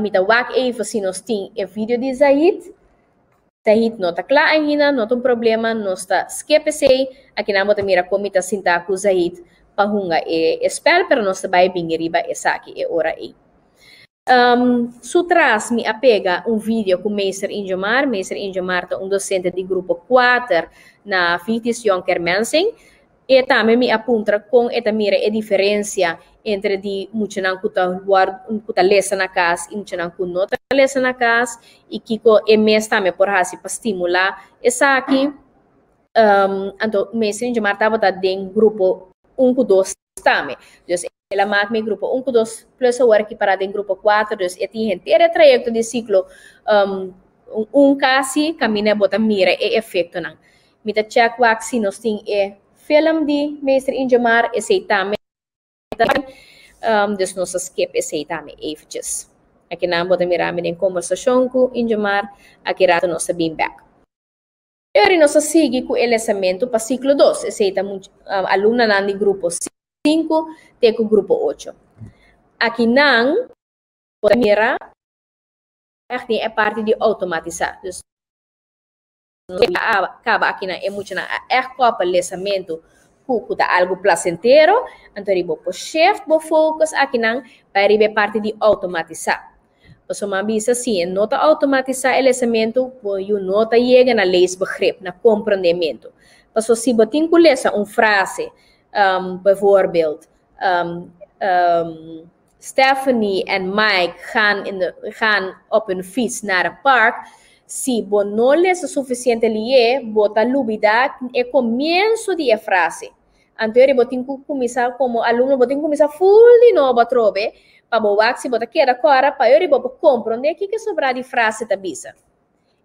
mi ta wak even si nos tin e video di Zahid. Zahid no ta kla ainda, no ta un problema, nos ta skip esei. Akinan bo ta mira kon mi ta sinta ku Zahid pa hunga e e spèl, pero nos ta bai bini riba esaki e ora ei. Su tras mi a pega un video ku Meester Injomar. Meester Injomar ta un dosente di grupo kuater na Vitis Jonker Mensing. E tambe mi a puntra kon e ta mira e diferensia entre di muchanan ku ta ku ta lesa na kas i muchanan ku no ta lesa na kas i kiko e mes tambe por hasi pa stimulá esaki. Anto meester Ingemar tabata den grupo un ku dos tambe. Dus el a mak mi grupo un ku dos plus awor aki para den grupo kuater dus e tin henter e trayekto di siklo un kasi kaminda bo ta mira e efektonan. Mi ta check wak si nos tin e film di Meester Ingemar, esey tambe ta dus nos a skip esey tambe eventjes. Akinan bo ta mira mi den kombersashon ku Ingemar, aki rato nos ta bin bek. E ora nos a sigui ku e lesamentu pa siklo dos, esey ta alumnanan di grupo sinku te ku grupo ocho. Akinan bo ta mira ègt den e parti di outomatisá. Dus nos a kaba akinan e muchanan a ègt koppel lesamentu ku ku ta algu plasentero, anto riba bo por shift bo focus akinan bai riba e parti di outomatisá. Pasobra mi a bisa si e no ta outomatisá e lesamentu, bo yu no ta yega na leesbegrip, na komprondementu. Pasobra si bo tin ku lesa un frase, bijvoorbeeld, Stephanie en Mike gaan in de gaan op hun fiets naar het park, si bo no lesa sufisiente lié, bo ta lubidá e komienso di e frase. Anto eri bo tin ku kuminsá komo alumno bo tin ku kuminsá ful di nobo atrobe pa bo wak si bo ta keda kòrda pa eri bo por komprondé kiko e sobrá di frase ta bisa.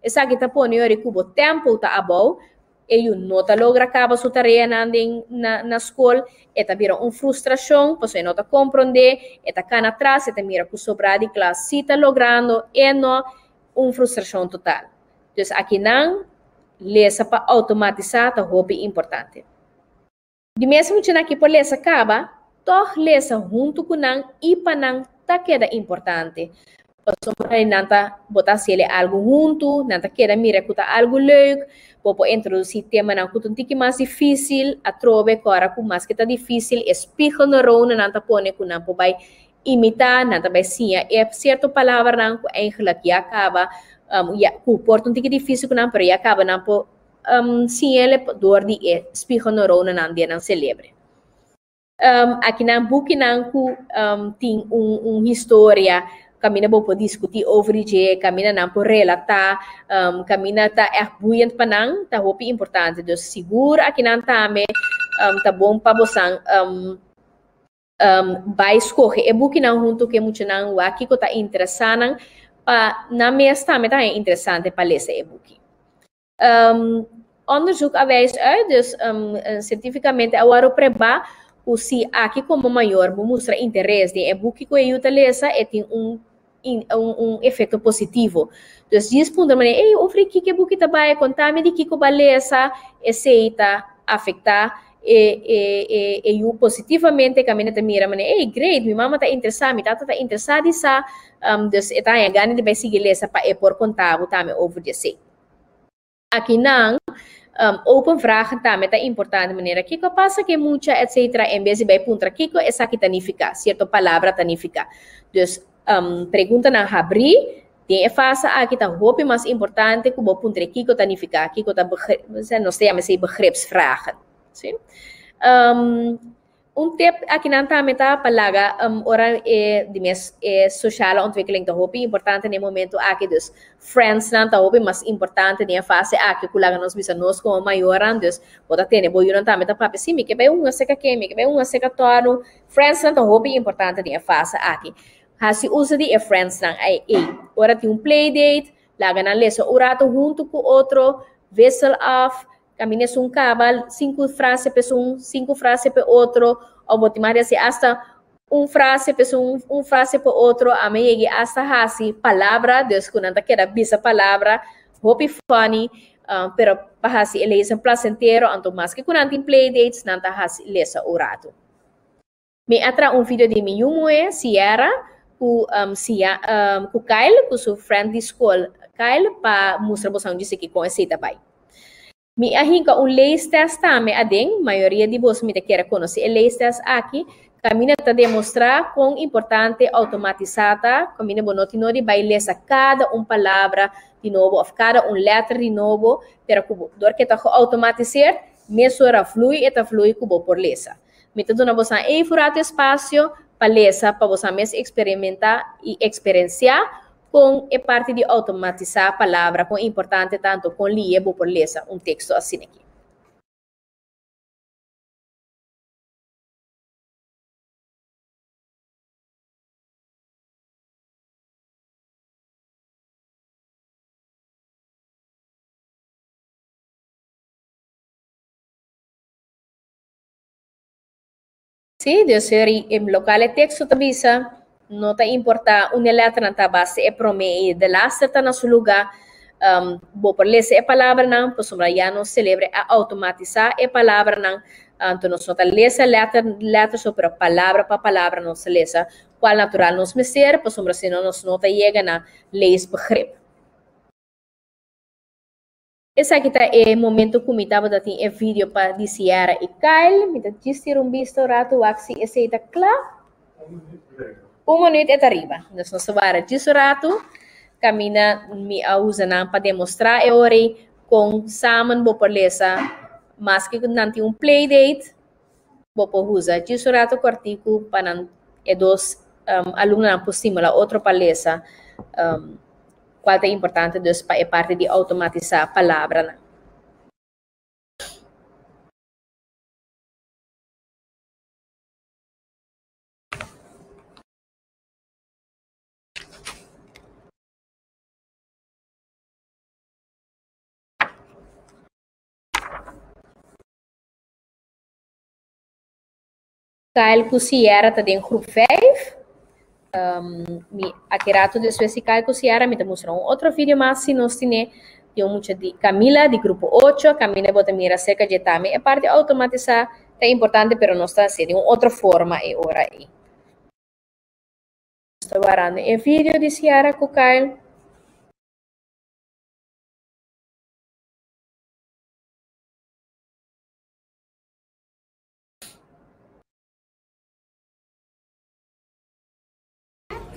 Esaki ta pone ori ku bo tèmpo ta abou, e yu no ta logra kaba su tareanan den na na skol, e ta bira un frustrashon pasobra e no ta komprondé, e ta kana atras, e ta mira ku sobrá di klas si ta logrando, e no, un frustrashon total. Dus akinan lesa pa outomatisá ta hopi importante. Di mes muchanan ki por lesa kaba, tòg lesa huntu ku nan i pa nan ta keda importante. Pasobra nan ta bo ta hasiel e algu huntu, nan ta keda mira ku ta algu leuk, bo por introdusí temanan ku ta un tiki mas difísil, atrobe ku ora ku maske ta difísil e spiegelneuronennan ta pone ku nan por bai imitá, nan ta bai siña e sierto palabranan ku eigenlijk ya kaba, ya ku por ta un tiki difísil ku nan pero ya kaba nan por siñ'el dor di e spiegelneuronennan den nan selebre. Akinan bukinan ku tin un historia kaminda bo por diskutí over di dje, kaminda nan por relatá, kaminda ta ègt boeiend pa nan, ta hopi importante. Dus sigur akinan tambe ta bon pa bosan bai skohe e bukinan huntu ku e muchanan, wak kiko ta interesá nan, pa nan mes tambe ta haña interesante pa lesa e buki. Onderzoek a wijs uit, dus cientificamente a wòrdu prebá ku si aki komo mayor bo mustra interes den e buki ku e yu ta lesa, e tin un un efekto positivo. Dus djis puntra manera, ey, over di kiko e buki ta bai? Konta mi di kiko bo a lesa. Esei ta afektá e e e e yu positivamente, kaminda ta mira manera, ey, great, mi mama ta interesá, mi tata ta interesá di sa, dus e ta haña gana di bai sigui lesa pa e por konta bo tambe over di esei. Akinan, open vragen tambe ta importante, manera kiko a pasa ku e mucha, etcetera, en bes di bai puntra kiko esaki ta nifiká, sierto palabra ta nifiká. Dus, preguntanan habrí den e fase aki ta hopi mas importante ku bo puntra kiko ta nifiká, kiko ta, nos ta yama esei begripsvragen. Si? Um, un tip akinan tambe ta pa laga um, ora e di mes e sociale ontwikkeling ta hopi importante den e momento aki, dus friends nan ta hopi mas importante den e fase aki ku laga nos bisa nos komo mayornan, dus bo ta tene bo yunan tambe ta papia, si mi ke bai hunga seka ken, mi ke bai hunga seka tòru, friends nan ta hopi importante den e fase aki. Hasi uso di e friends nan ei. Ora tin un playdate, laga nan lesa un rato huntu ku otro, wissel af, Caminda esun caba cinco frase pa esun, cinco frase pa e otro, of bo tin mag di haci hasta un frase pa esun, un frase pa otro, ami a yegi hasta haci palabra, dus cu nan ta keda bisa palabra, hopi funny, pero pa haci e lezen placentero, anto maske cu nan tin playdates, nan ta haci lesa un rato. Mi a traha un video di mi yu muhé, Sierra, ku Sia, ku Kyle, ku su friend di skol Kyle, pa mustra boso un djis aki kon esei ta bai. Mi a hinka un leestest tambe aden, mayoria di boso mi ta kere konosé e leestest aki, kaminda ta demostrá kon importante outomatisá ta, kaminda bo no tin no di bai lesa kada un palabra di nobo òf kada un lèter di nobo, pero ku bo dor ke ta geautomatiseerd, mesora vloei e ta vloei ku bo por lesa. Mi ta duna bosan even rato espasio pa lesa pa bosan mes eksperimentá i eksperensiá kon e parti di outomatisá palabra kon importante ta anto kon lihe bo por lesa un teksto asin'aki. Sí, dus heri e lokal e teksto ta bisa, no ta importá unda e lèternan ta, basta e promé i e delaster ta na su lugá, um, bo por lesa e palabranan, pasobra ya nos selebre a outomatisá e palabranan, anto nos no ta lesa lèter lèter so, pero palabra pa palabra nos ta lesa, kual natural nos mester, pasobra si no nos no ta yega na leesbegrip. Esaki ta e momento ku mi tabata tin e video pa di Sierra i Kyle. Mi ta djis tira un bista un ratu wak si esei ta kla. Un minuut e ta riba. Dus nos ta wara djis un ratu kaminda mi a usa nan pa demostrá e ora ei kon samen bo por lesa maske ku nan tin un playdate bo por usa djis un ratu kòrtiku pa nan e dos alumnonan por stimulá otro pa lesa. Cual ta importante dus pa e parti di automatisa palabranan. Kyle ku Sierra ta den groep 5. Um, mi aki rato despues di Kyle ku Sierra mi ta mustra un otro video mas si nos tine di un mucha di Camila di grupo 8. Camila bo ta mira cerca dje tambe e parti automatisa ta importante pero nos ta hacié di un otro forma e ora ei. Nos ta warando e video di Sierra ku Kyle.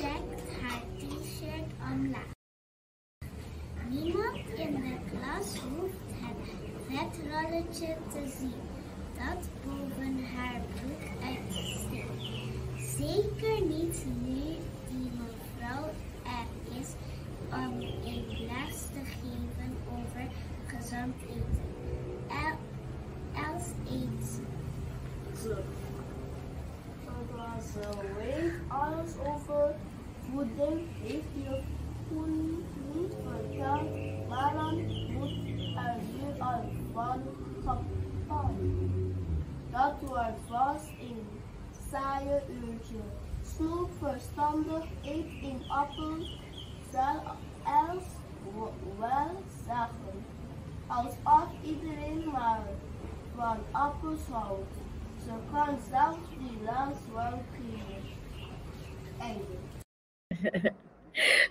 Trekt haar t-shirt omlaag. Niemand in de klas hoeft het vetrolletje te zien dat boven haar broek uitsteekt. Zeker niet nu die mevrouw er is om een les te geven over gezond eten. Els eet ze. Zodra ze weet alles over voeding, heeft juf Koen niet verteld, waarom moet er nu al van gepan? Dat wordt vast een saaie uurtje. Snoep verstandig, eet een appel, zal Els wel zeggen. Alsof iedereen maar van appels houdt. Ze kan zelf die les wel kiezen. Einde.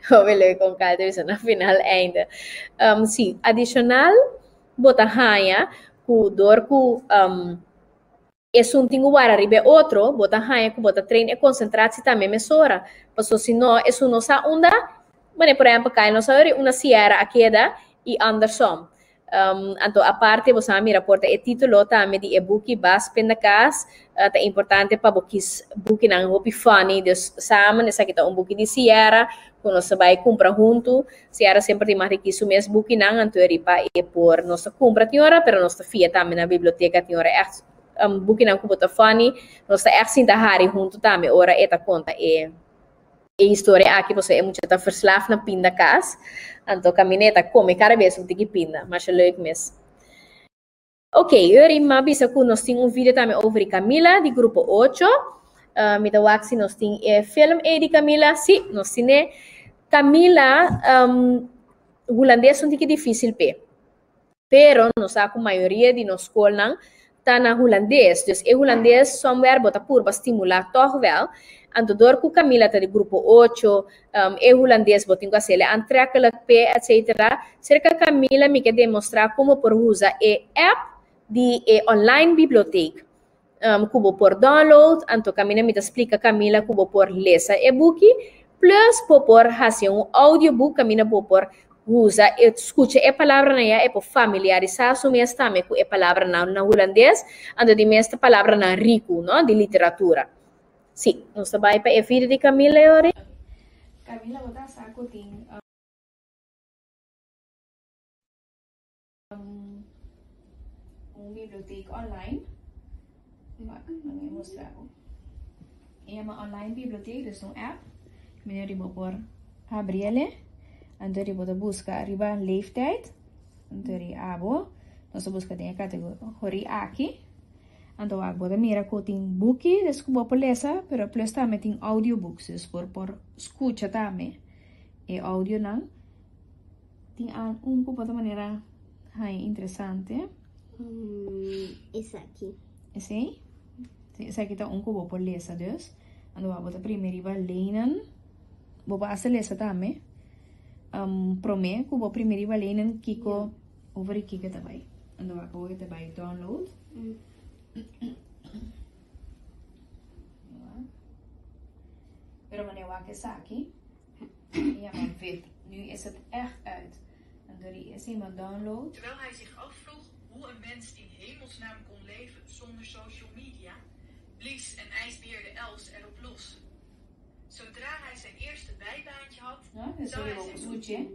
Hopi leuk kon Kyle ta bisa na final einde. Um, sí, adicional bo ta haña ku dor ku um, esun tin ku wara riba e otro, bo ta haña ku bo ta train e konsentratie tambe mesora. Paso si no, esun no sa unda, mane por ehempel Kyle no sa ori una Sierra a keda i andersom. Anto aparte bo sa mira por ta e título tambe di e buki Bas Pindakaas ta importante pa bo kis bukinan hopi funny dus samen esaki ta un buki di Sierra ku nos ta bai kumpra huntu. Sierra semper tin mas di kis su mes bukinan anto e riba e por nos ta kumpra tin ora pero nos ta fia tambe na biblioteka tin ora ègt bukinan ku bo ta funny nos ta ègt sinta hari huntu tambe ora e ta konta e E historia aki pasobra e mucha ta verslaaf na pinda kas, anto kaminda e ta kome kada bes un tiki pinda. Masha leuk mes. Ok, Yuri m'a bisa ku nos tin un video tambe over di Camila di grupo ocho. Mi ta wak si nos tin e film ei di Camila. Si, nos tin'e. Camila, hulandes un tiki difisil p'e. Pero nos sa ku mayoria di nos skolnan ta na hulandes, dus e hulandes somewhere bo ta purba stimulá tòg wèl. Anto dor ku Camila ta di grupo ocho, e hulandes bo tin ku hasiel e aantrekkelijk p'e etcetera. Serka Camila mi ke demostrá kon bo por usa e app di e online bibliotheek ku bo por download. Anto kaminda mi ta splika Camila ku bo por lesa e buki, plus bo por hasi un audioboek kaminda bo por usa e skucha e palabranan ya e por familiarisá su mes tambe ku e palabranan na hulandes, anto di mes ta palabranan riku, no, di literatura. Sí, nos ta bai pa e video di Camila e ora. Camila, bo ta sa ku tin un biblioteek online. Wak, lo mi mustra bo. E yama online biblioteek, dus un app. Meneer di bo por habri ele. Anto di bo ta buska riba leeftijd. Anto di abo, nos ta buska den e kategoria aki. Anto wak, bo ta mira ku tin buki, dus ku bo por lesa, pero plus tambe tin audiobooks, dus por por skucha tambe e audionan. Tin un ku bo ta manera haña interesante. Esaki. Esei? Sí, esaki ta un ku bo por lesa dus. Anto bo ta primi riba lenen. Bo por hasta lesa tambe. Prome ku bo primi riba lenen kiko over di kiko ta bai. Anto wak awor ta bai download. Pero manera wak esaki. Ja, maar wit. Nu is het echt uit. En door die is helemaal download. Terwijl hij zich afvroeg hoe een mens in hemelsnaam kon leven zonder social media, blies en ijsbeerde Els erop los. Zodra hij zijn eerste bijbaantje had, zou hij zijn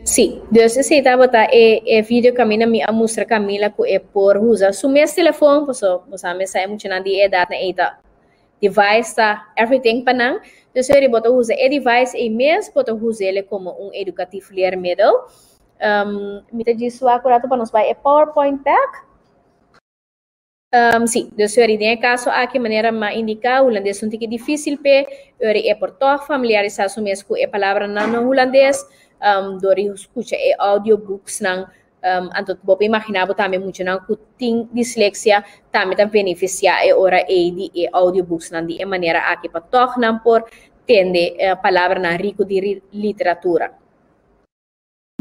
Sí, dus esei tabata e e video kaminda mi a mustra Camila ku e por usa su mes telefon, paso bo sa mes sa e muchanan di e edatnan ei ta device ta everything pa nan. Dus eri bo ta usa e device ei mes, bo ta us'el komo un edukatief leermiddel. Mi ta djis wak un ratu pa nos bai e PowerPoint bek. Sí, dus eri den e kaso aki manera m'a indiká, hulandes un tiki difísil p'e, eri e por tòg familiarisá su mes ku e palabranan na hulandes dor di skucha e audiobooksnan. Anto bo por imaginá bo tambe muchanan ku tin disleksia tambe ta benefisiá e ora ei di e audiobooksnan di e manera aki pa tòg nan por tende palabranan riku di literatura.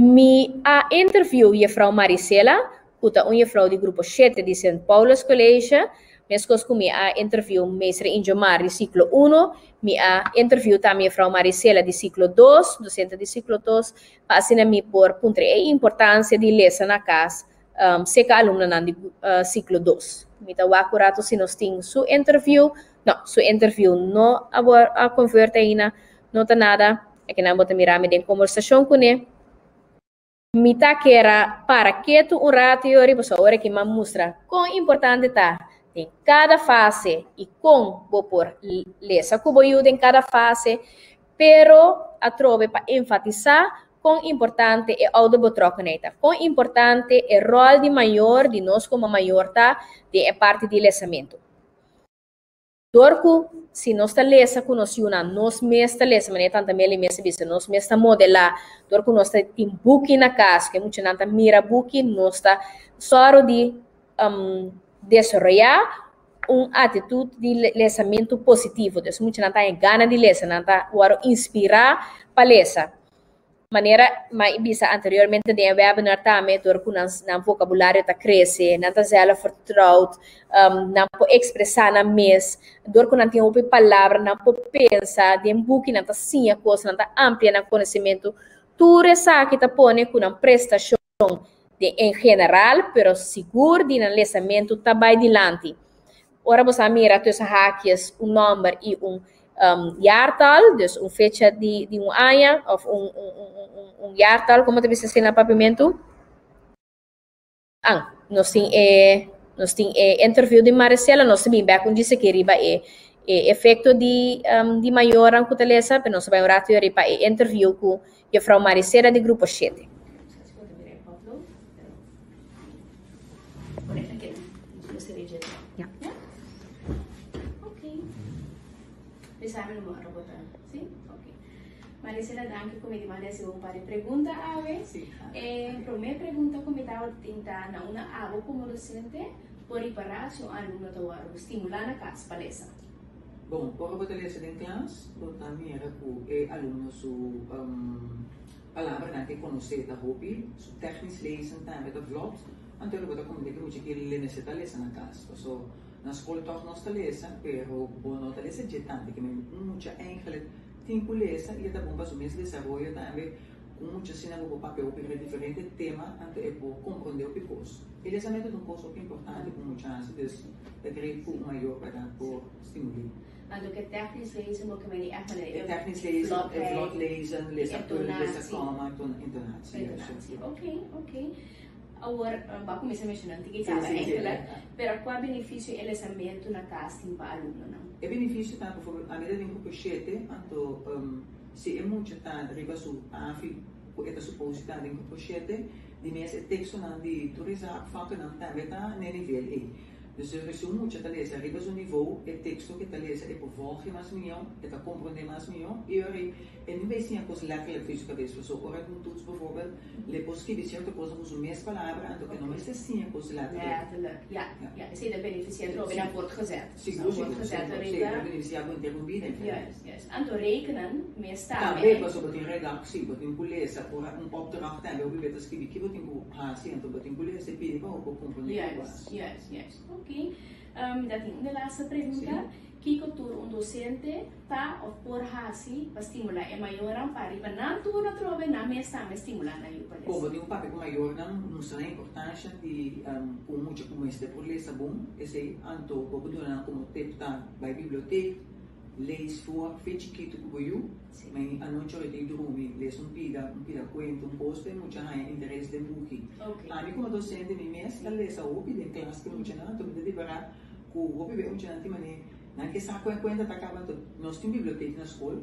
Mi a interview Jefrouw Marisela, ku ta un jefrouw di grupo shete di Sint Paulus College, meskos ku mi a interview Meester Injomar di siklo uno, mi a interview tambe Jefrouw Marisela di siklo dos, dosente di siklo dos, pa asina mi por puntra e importansia di lesa na kas seka alumnonan di siklo dos. Mi ta wak un ratu si nos tin su interview, no, su interview no a wor a convert ainda, No ta nada, e kinan bo ta mira mi den kombersashon kuné. Mi ta kera para ketu un ratu yori pasobra ora ki m'a mustra kon importante ta den kada fase i kon bo por lesa ku bo yu den kada fase, pero atrobe pa enfatisá kon importante e ouderbetrokkenheid ta, kon importante e ròl di mayor, di nos komo mayor ta den e parti di lesamentu. Dor ku si nos ta lesa ku nos yunan, nos mes ta lesa, manera Tanta Meli mes a bisa, nos mes ta modelá, dor ku nos ta tin buki na kas, ku e muchanan ta mira buki, nos ta sòru di desaroyá un atitut di lesamentu positivo. Dus muchanan ta haña gana di lesa, nan ta wòrdu inspirá pa lesa. Manera mi a bisa anteriormente den e webinar tambe, dor ku nan nan vokabulario ta krese, nan ta zelfvertrouwd, nan por ekspresá nan mes, dor ku nan tin hopi palabra, nan por pensa, den buki nan ta siña kos, nan ta amplia nan konosementu. Tur esaki ta pone ku nan prestashon den en general, pero sigur di nan lesamentu ta bai dilanti. Ora bo sa mira tussen haakjes un nòmber i un jaartal, dus un fecha di di un aña òf un un un un jaartal, komo ta bisa asina na papiamentu? An, nos tin e nos tin e interview di Marisela, nos ta bin bek un djis aki riba e e efecto di di mayornan cu ta lesa, pero nos ta bay un rato riba e interview cu juffrouw Marisela di grupo shete. Marisela, danki ku mi di manda hasi un par di pregunta awe. E promé pregunta ku mi tabatin ta na unda abo komo dosente por ripará si un alumno ta wòrdu stimulá na kas pa lesa? Bon, ora bo ta lesa den klas, bo ta mira ku e alumno su palabranan ke konosé ta hopi, su technisch lezen tambe ta vlot, anto bo ta komprendé ku mucha ki le mester ta lesa na kas. Paso na skol tòg nos ta lesa, pero bo no ta lesa dje tantu, ke men un mucha eigenlijk Tin ku lesa i e ta bon pa su mes desaroyo tambe. Ku mucha asina bo por papia hopi riba diferente tema anto e por komprondé hopi kos. E lesamentu ta un kos hopi importante ku mucha hasi, dus ta great ku un mayor pa dat por stimul'é. Anto ke technisch lezen bo ke meni ègt manera e technisch lezen, e vlot lezen, lesa punt, lesa kòma, intonatie. Intonatie, oké, oké. Awor, bo a kuminsá menshoná un tiki kaba enkele, pero kua benefisio e lesamentu na kas tin pa alumnonan? E benefisio ta, bijvoorbeeld, ami ta den grupo shete, anto si e mucha ta riba su afi ku e ta supos ta den grupo shete, di mes e tekstonan di tur e vaknan tambe ta n'e nivel ei. Dus si un mucha ta lesa riba su nivou, e teksto ku e ta lesa e por volg'e mas mihó, e ta komprondé mas mihó i ora ei e no bay siña kos lètterlijk for su kabes. Pasobra ora ku un toets bijvoorbeeld, Le por skibi sierto kos ku su mes palabra, anto ke no mester siña kos letterlijk. Letterlijk, ja. Ja, esei ta benefisiá trobe na voortgezet. Sigur, sigur, sigur. Sí, ta benefisiá bo henter bo bida en feite. Juist, juist. Anto rekenen mes tambe. Tambe, pasobra bo tin redactie, bo tin ku lesa, ora un opdracht tambe hopi bes ta skibi ki bo tin ku hasi, anto bo tin ku lesa i pidi pa bo por komprondé ki bo hasi. Juist, juist, juist. Oké. Mi ta tin un laatste pregunta. Kiko tur un dosente ta of por hasi pa stimulá e mayornan pa riba nan turno atrobe nan mes tambe stimulá nan yu pa lesa? Komo tin un papia ku mayornan mustra nan importansha di ku un mucha ku mester por lesa bon, esei anto bo por duna nan komo tip ta bai bibliotek, lees for fe chikitu ku bo yu, mai anochi ora e ta drumi lesa un pida, un pida kuenta, un kos pa e mucha haña interes den buki. Ami komo dosente mi mes ta lesa hopi den klas ku e muchanan anto mi ta ripará Ku hopi be muchanan tin manera nan ke sa ku e kuenta ta kaba anto nos tin bibliotek na skol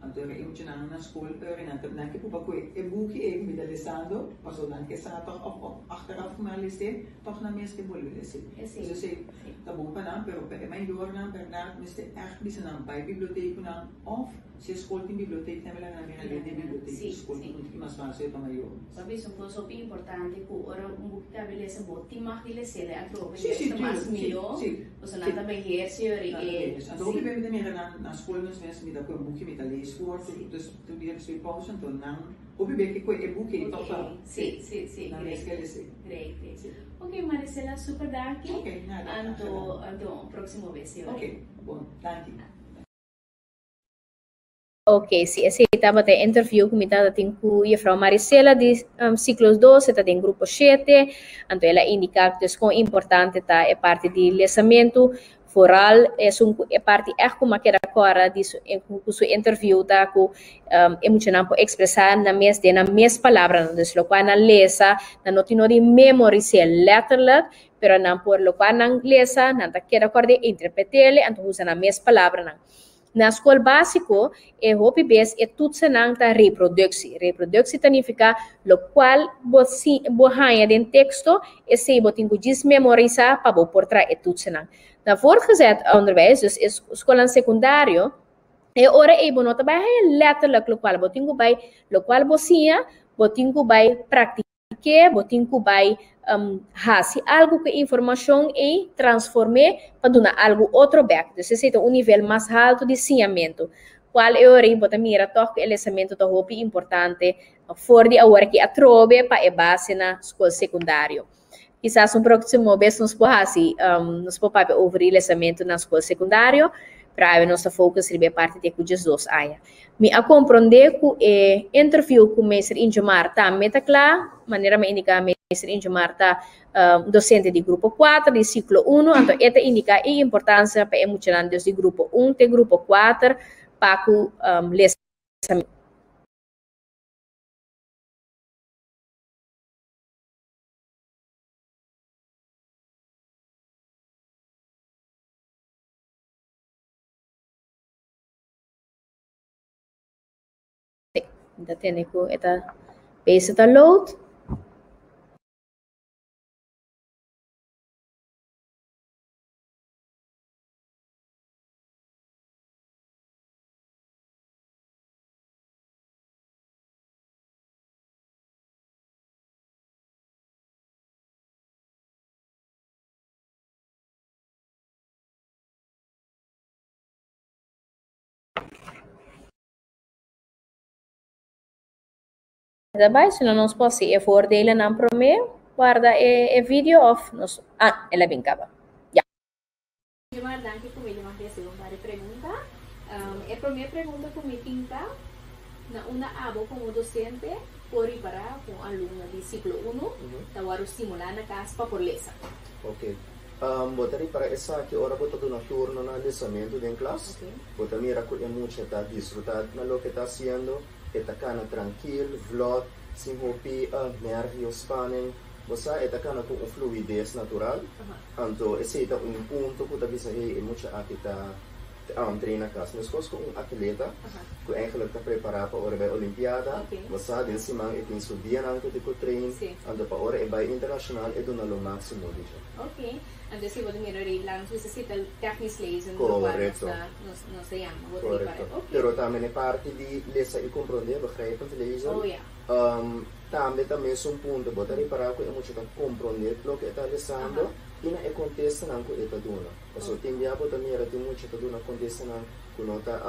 anto e muchanan na skol ora nan ta nan ke pupa ku e buki ei ku mi ta lesando pasobra nan ke sa tòg òf òf achteraf ku mi a les'é tòg nan mes ke bolbe les'é dus esei ta bon pa nan pero pa e mayornan bèrdat mester ègt bisa nan bai bibliotek ku nan òf Si e skol tin bibliotek tambe laga nan bira lei den bibliotek di skol ku un tiki mas fásil pa mayor. Bo a bisa un kos hopi importante ku ora un buki ta lesa bo tin mag di les'é atrobe Sí, sí, ta mas tuurlijk, sí, mihó sí, pasobra nan sí. ta beheerse yori Nan ta e beheerse. Anto hopi sí. bes mi ta mira nan na skol nos mes mi ta koe un buki mi ta lees voor Sí. dus tur dia despues pausa anto nan hopi bes ke koe e buki ei Buki toch ei, sí, sí, sí, nan mes great, ke les'é. great, great. Sí. Ok Marisela super danki Ok, nada, graag anto gedaan. anto un próximo bes yori. Ok, bon, danki. Ok, si esei tabata e interview ku mi tabata tin ku juffrouw Marisela di ciclo dos, e ta den grupo shete, anto el a indiká dus kon importante ta e parti di lesamentu, vooral esun ku e parti ègt ku mi a keda kòrda di su ku su interview ta ku e muchanan por ekspresá nan mes den nan mes palabranan, dus lokual nan lesa nan no tin no di memoris'é lètterlik, pero nan por lokual nan lesa nan ta keda kòrda i interpret'é anto usa nan mes palabranan. Na skol básiko, e hopi bes e tutsenan ta reproduksie. Reproduksie ta nifiká lokual bo si bo haña den teksto, esei bo tin ku djis memorisá pa bo por traha e tutsenan. Na voortgezet onderwijs, dus e skolnan sekundario, e ora ei bo no ta bai haña lètterlik lokual bo tin ku bai, lokual bo siña, bo tin ku bai praktiká. Ke bo tin ku bai hasi algu ku e informashon ei, transform'é pa duna algu otro bèk. Dus esei ta un nivel mas haltu di siñamentu, kual e ora ei bo ta mira tòg ku e lesamentu ta hopi importante for di awor aki atrobe pa e base na skol sekundario. Kisas un próksimo bes nos por hasi, nos por papia over di lesamentu na skol sekundario. Pero awe nos ta focus riba e parti te ku 12 aña. Mi a komprondé ku e interview ku Meester Injomar tambe ta kla. Manera mi a indiká, Meester Injomar ta dosente di grupo 4 di siklo 1, anto e ta indiká e importansia pa e muchanan dus di grupo 1 te grupo 4 pa ku lesamentu. Mi ta tende ku e ta bezig ta load. Ta bai, si no nos por hasi e voordelennan promé, warda e e video of nos, ah, el a bin kaba. Ya. Jomar, danki ku mi ta hasi un par di pregunta. E promé pregunta ku mi tin ta, na unda abo komo dosente por ripará ku un alumno di siklo unu ta wòrdu stimulá na kas pa por lesa? Oke. Bo ta ripará esaki ora bo ta duna turno na lesamentu den klas. Bo ta mira ku e mucha ta disfrutá na loke e ta hasiendo, e ta kana trankil, vlòt, sin hopi nèrvio, spanning. Bo sa, e ta kana ku un fluides natural. Anto esei ta un punto ku ta bisa, hey, e mucha aki ta train na kas. Meskos ku un atleta ku eigenlijk ta prepará pa ora e bai olimpiada, bo sa, den siman e tin su dianan ku tin ku train, anto pa ora e bai internashonal e duna lo máksimo di dje. Ok, anto si bo ta mira rei langs bisa si ta technisch lezen lokual nos ta nos ta yama, bo ta ripará. Korekto. Pero tambe na e parti di lesa i komprondé, begrijpend lezen, tambe ta mesun punto. Bo ta ripará ku e mucha ta komprondé loke e ta lesando i na e kontestanan ku e ta duna. Pasobra tin bia bo ta mira tin mucha ta duna kontestanan ku no ta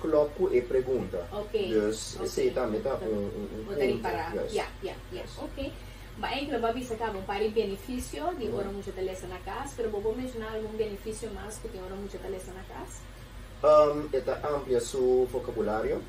klòp ku e pregunta. Dus esei tambe ta un punto. Bo ta ripará. Ya, ya, ya. Ok. Ba enkele bo a bisa kaba un par di benefisio di ora mucha ta lesa na kas, pero bo por menshoná algun benefisio mas ku tin ora mucha ta lesa na kas? E ta amplia su vokabulario.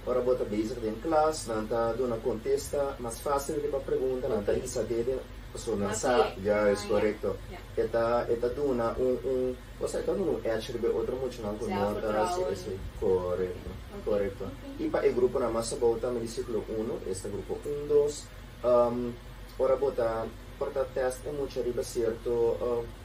Ora bo ta bezig den klas, nan ta duna kontesta mas fásil riba pregunta, nan ta hisa dede pasobra nan sa, juist, korekto. E ta e ta duna un un, osea e ta duna un edge riba e otro muchanan ku no ta hasi esei. Korekto, korekto. I pa e gruponan mas abou tambe di siklo uno, esta grupo un, dos, Ora bo ta por ta test e mucha riba cierto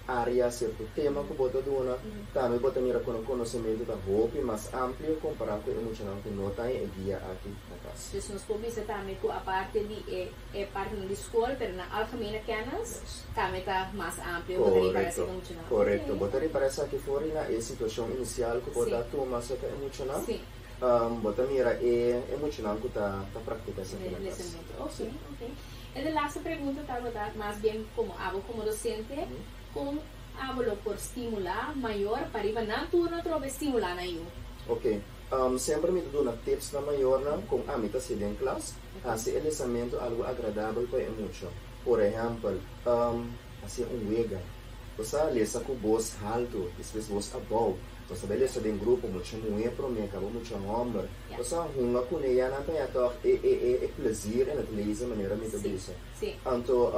area, cierto tema cu bo ta duna, tambe bo ta mira cu nan conocemento ta hopi mas amplio compara cu e muchanan cu no ta haña e guia aki na cas. Dus nos por bisa tambe cu aparte di e e partinan di scol, pero nan algemene kennis tambe ta mas amplio, bo ta ripara esaki muchanan. Correcto, bo ta ripara esaki for di na e situacion inicial cu bo ta tuma acerca e muchanan. Bo ta mira e e muchanan ku ta ta praktika esaki na kas. Lesamento. Ok, ok. E de laatste pregunta tabata mas bien komo abo komo dosente, kon abo lo por stimulá mayor pa riba nan turno atrobe stimulá nan yu? Ok. Semper mi ta duna tips na mayornan kon ami ta hasi den klas, hasi e lesamento algu agradabel pa e mucha. Por ehèmpel, hasi un wega. Bo sa lesa ku bos haltu, despues bos abou. Nos ta bai lesa den grupo, mucha muhé promé, kaba mucha hòmber. Nos a hunga kuné ya nan ta haña tòg e e e e plezier en het lezen manera mi ta bisa. Anto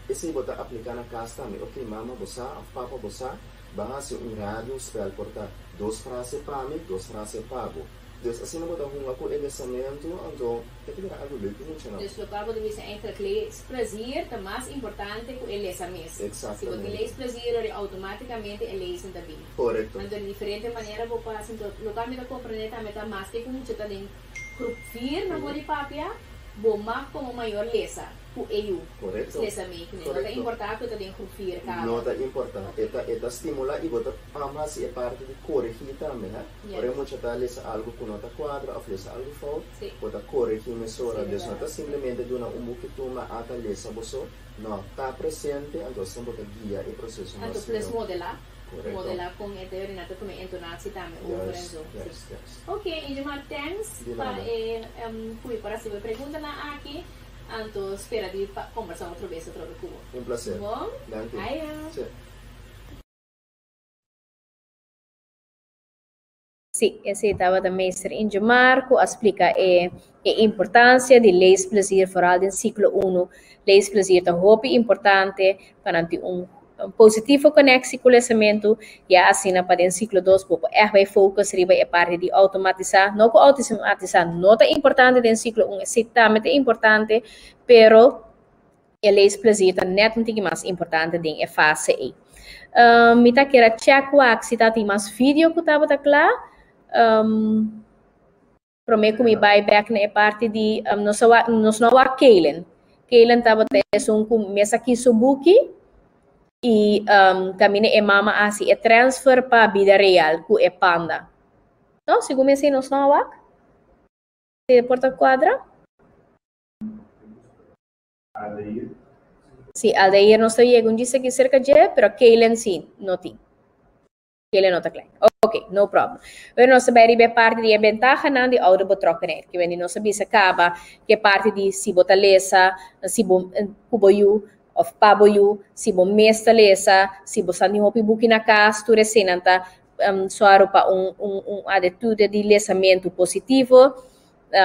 esei bo ta apliká na kas tambe. Oké mama bo sa òf papa bo sa, ban hasi un radiospel por ta dos frase pa mi, dos frase pa bo. Dus asina bo ta hunga ku e lesamentu, anto e ta bira algu leuk mucha nan. Dus lokual bo ta bisa eigenlijk leesplezier ta mas importante ku e lesa mes. Si bo tin Exactamente. leesplezier ori automaticamente e lezen ta bin. Korekto. Anto di diferente manera bo por hasi. Anto lokual mi ta komprende tambe ta maske ku mucha ta den groep vier na bo di papia, bo mag komo mayor lesa. Ku e yu. Korekto. Lesa mee kuné. No ta Korekto. importá ku ta den groep vier kaba. No ta importá. E ta e ta stimulá i bo ta hasi e parti di koregí tambe, hè. Ora e mucha ta lesa algu ku no ta kuadra òf lesa algu fout, bo ta koregí mesora. Dus no ta simplemente duna un buki tuma ata lesa bo so. No, ta presente, anto asina bo ta guia e proseso mas Anto plus mihó. modelá. Korekto. Modelá kon e ta yori nan ta tuma e entonatie tambe over en Juist, zo. juist, juist. Oké, Ingemar, thanks Di pa nada. e ku mi por hasi bo e preguntanan aki. Anto spera di pa kombersá otro bes atrobe ku bo. Un plaser. Bon? Danki. Ayo. Sí. Sí, esei tabata Meester Ingemar ku a splika e e importansia di leesplezier vooral den siklo unu. Leesplezier ta hopi importante pa nan tin un positivo koneksi ku lesamentu, ya asina pa den siklo dos bo por ègt bai focus riba e parti di outomatisá. No ku outomatisá no ta importante den siklo un, esei tambe ta importante, pero e leesplezier ta nèt un tiki mas importante den e fase ei. Mi ta kere check wak si ta tin mas video ku tabata kla. Promé ku mi bai bèk na e parti di nos a wak nos no a wak Kaylen. Kaylen tabata esun ku mes a kis su buki i kaminda e mama a hasi e transfer pa bida real ku e panda. No, segun mi esei nos no a wak. E por ta kuadra? Aldair. Sí, Aldair nos ta yega un djis aki serka dje, pero Kaylen sí no tin. Kele no ta klein. Ok, no problem. Bueno, nos ta bai riba e parti di e bentahanan di ouderbetrokkenheid. Ke wende nos a bisa kaba ke parti di si bo ta lesa, si bo ku bo yu of pa bo yu, si bo mes ta lesa, si bo sa tin hopi buki na kas, tur eseinan ta sòru pa un un un atitude di lesamentu positivo.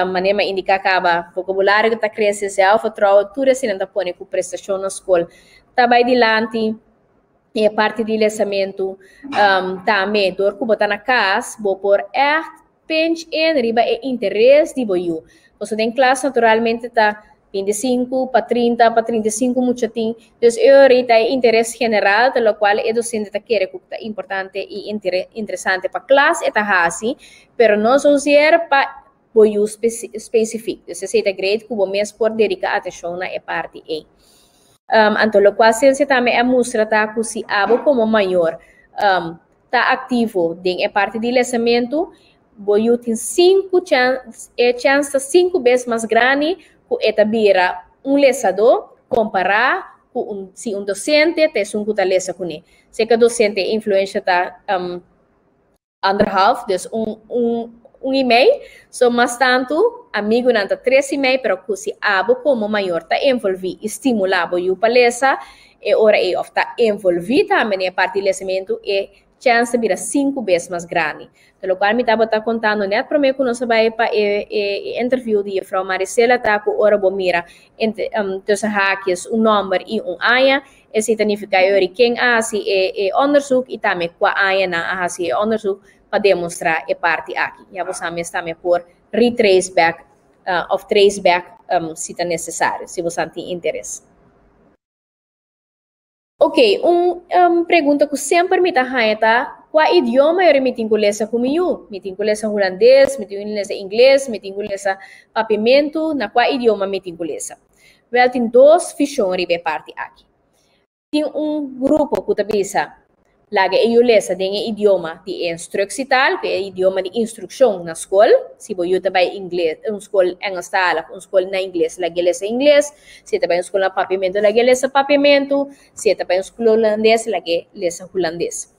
Manera mi a indiká kaba, vokabulario ku ta krese, zelfvertrouwen, tur eseinan ta pone ku prestashon na skol ta bai dilanti. E parti di lesamentu tambe dor ku bo ta na kas bo por ègt pinch in riba e interes di bo yu. Pasobra den klas naturalmente ta 25 pa 30 pa 35 mucha tin. Dus e ora ta e interes general ta lokual e dosente ta kere ku ta importante i interesante pa klas e ta hasi, pero no zozeer pa bo yu spesifik. Dus esei ta great ku bo mes por dediká atenshon na e parti ei. Anto lokual siensia tambe a mustra ta ku si abo komo mayor ta aktivo den e parti di lesamentu, bo yu tin sinku chèns, e chèns ta sinku bes mas grandi ku e ta bira un lesadó kompará ku un si un dosente ta esun ku ta lesa kuné. Serka dosente e influensha ta anderhalf, dus un, un, un i mei. So mas tantu, amigunan ta tres i mei, pero ku si abo komo mayor ta envolví i stimulá bo yu pa lesa, e ora ei òf ta envolví tambe den e parti di lesamentu, e chèns ta bira sinku bes mas grandi. Ta lokual mi tabata kontando nèt promé ku nos a bai pa e e interview di Juffrouw Marisela ta ku ora bo mira entre tussen haakjes un nòmber i un aña, Esei ta nifiká e ora ken a hasi e e onderzoek i tambe kua aña nan a hasi e onderzoek pa demostrá e parti aki. Ya bo sa mes tambe por retrace bèk òf trace bèk si ta nesesario, si bo san tin interes. Oke, un pregunta ku semper mi ta haña ta, kua idioma e ora mi tin ku lesa ku mi yu? Mi tin ku lesa hulandes, mi tin ku lesa ingles, mi tin ku lesa papiamentu, na kua idioma mi tin ku lesa? Wel tin dos vishon riba e parti aki. Tin un grupo ku ta bisa laga e yu lesa den e idioma di e instruksietaal, ku e idioma di instrukshon na skol. Si bo yu ta bai ingles, un skol engelstalig, un skol na ingles, lag'e lesa ingles. Si e ta bai un skol na papiamentu, lag'e lesa papiamentu. Si e ta bai un skol hulandes, lag'e lesa hulandes.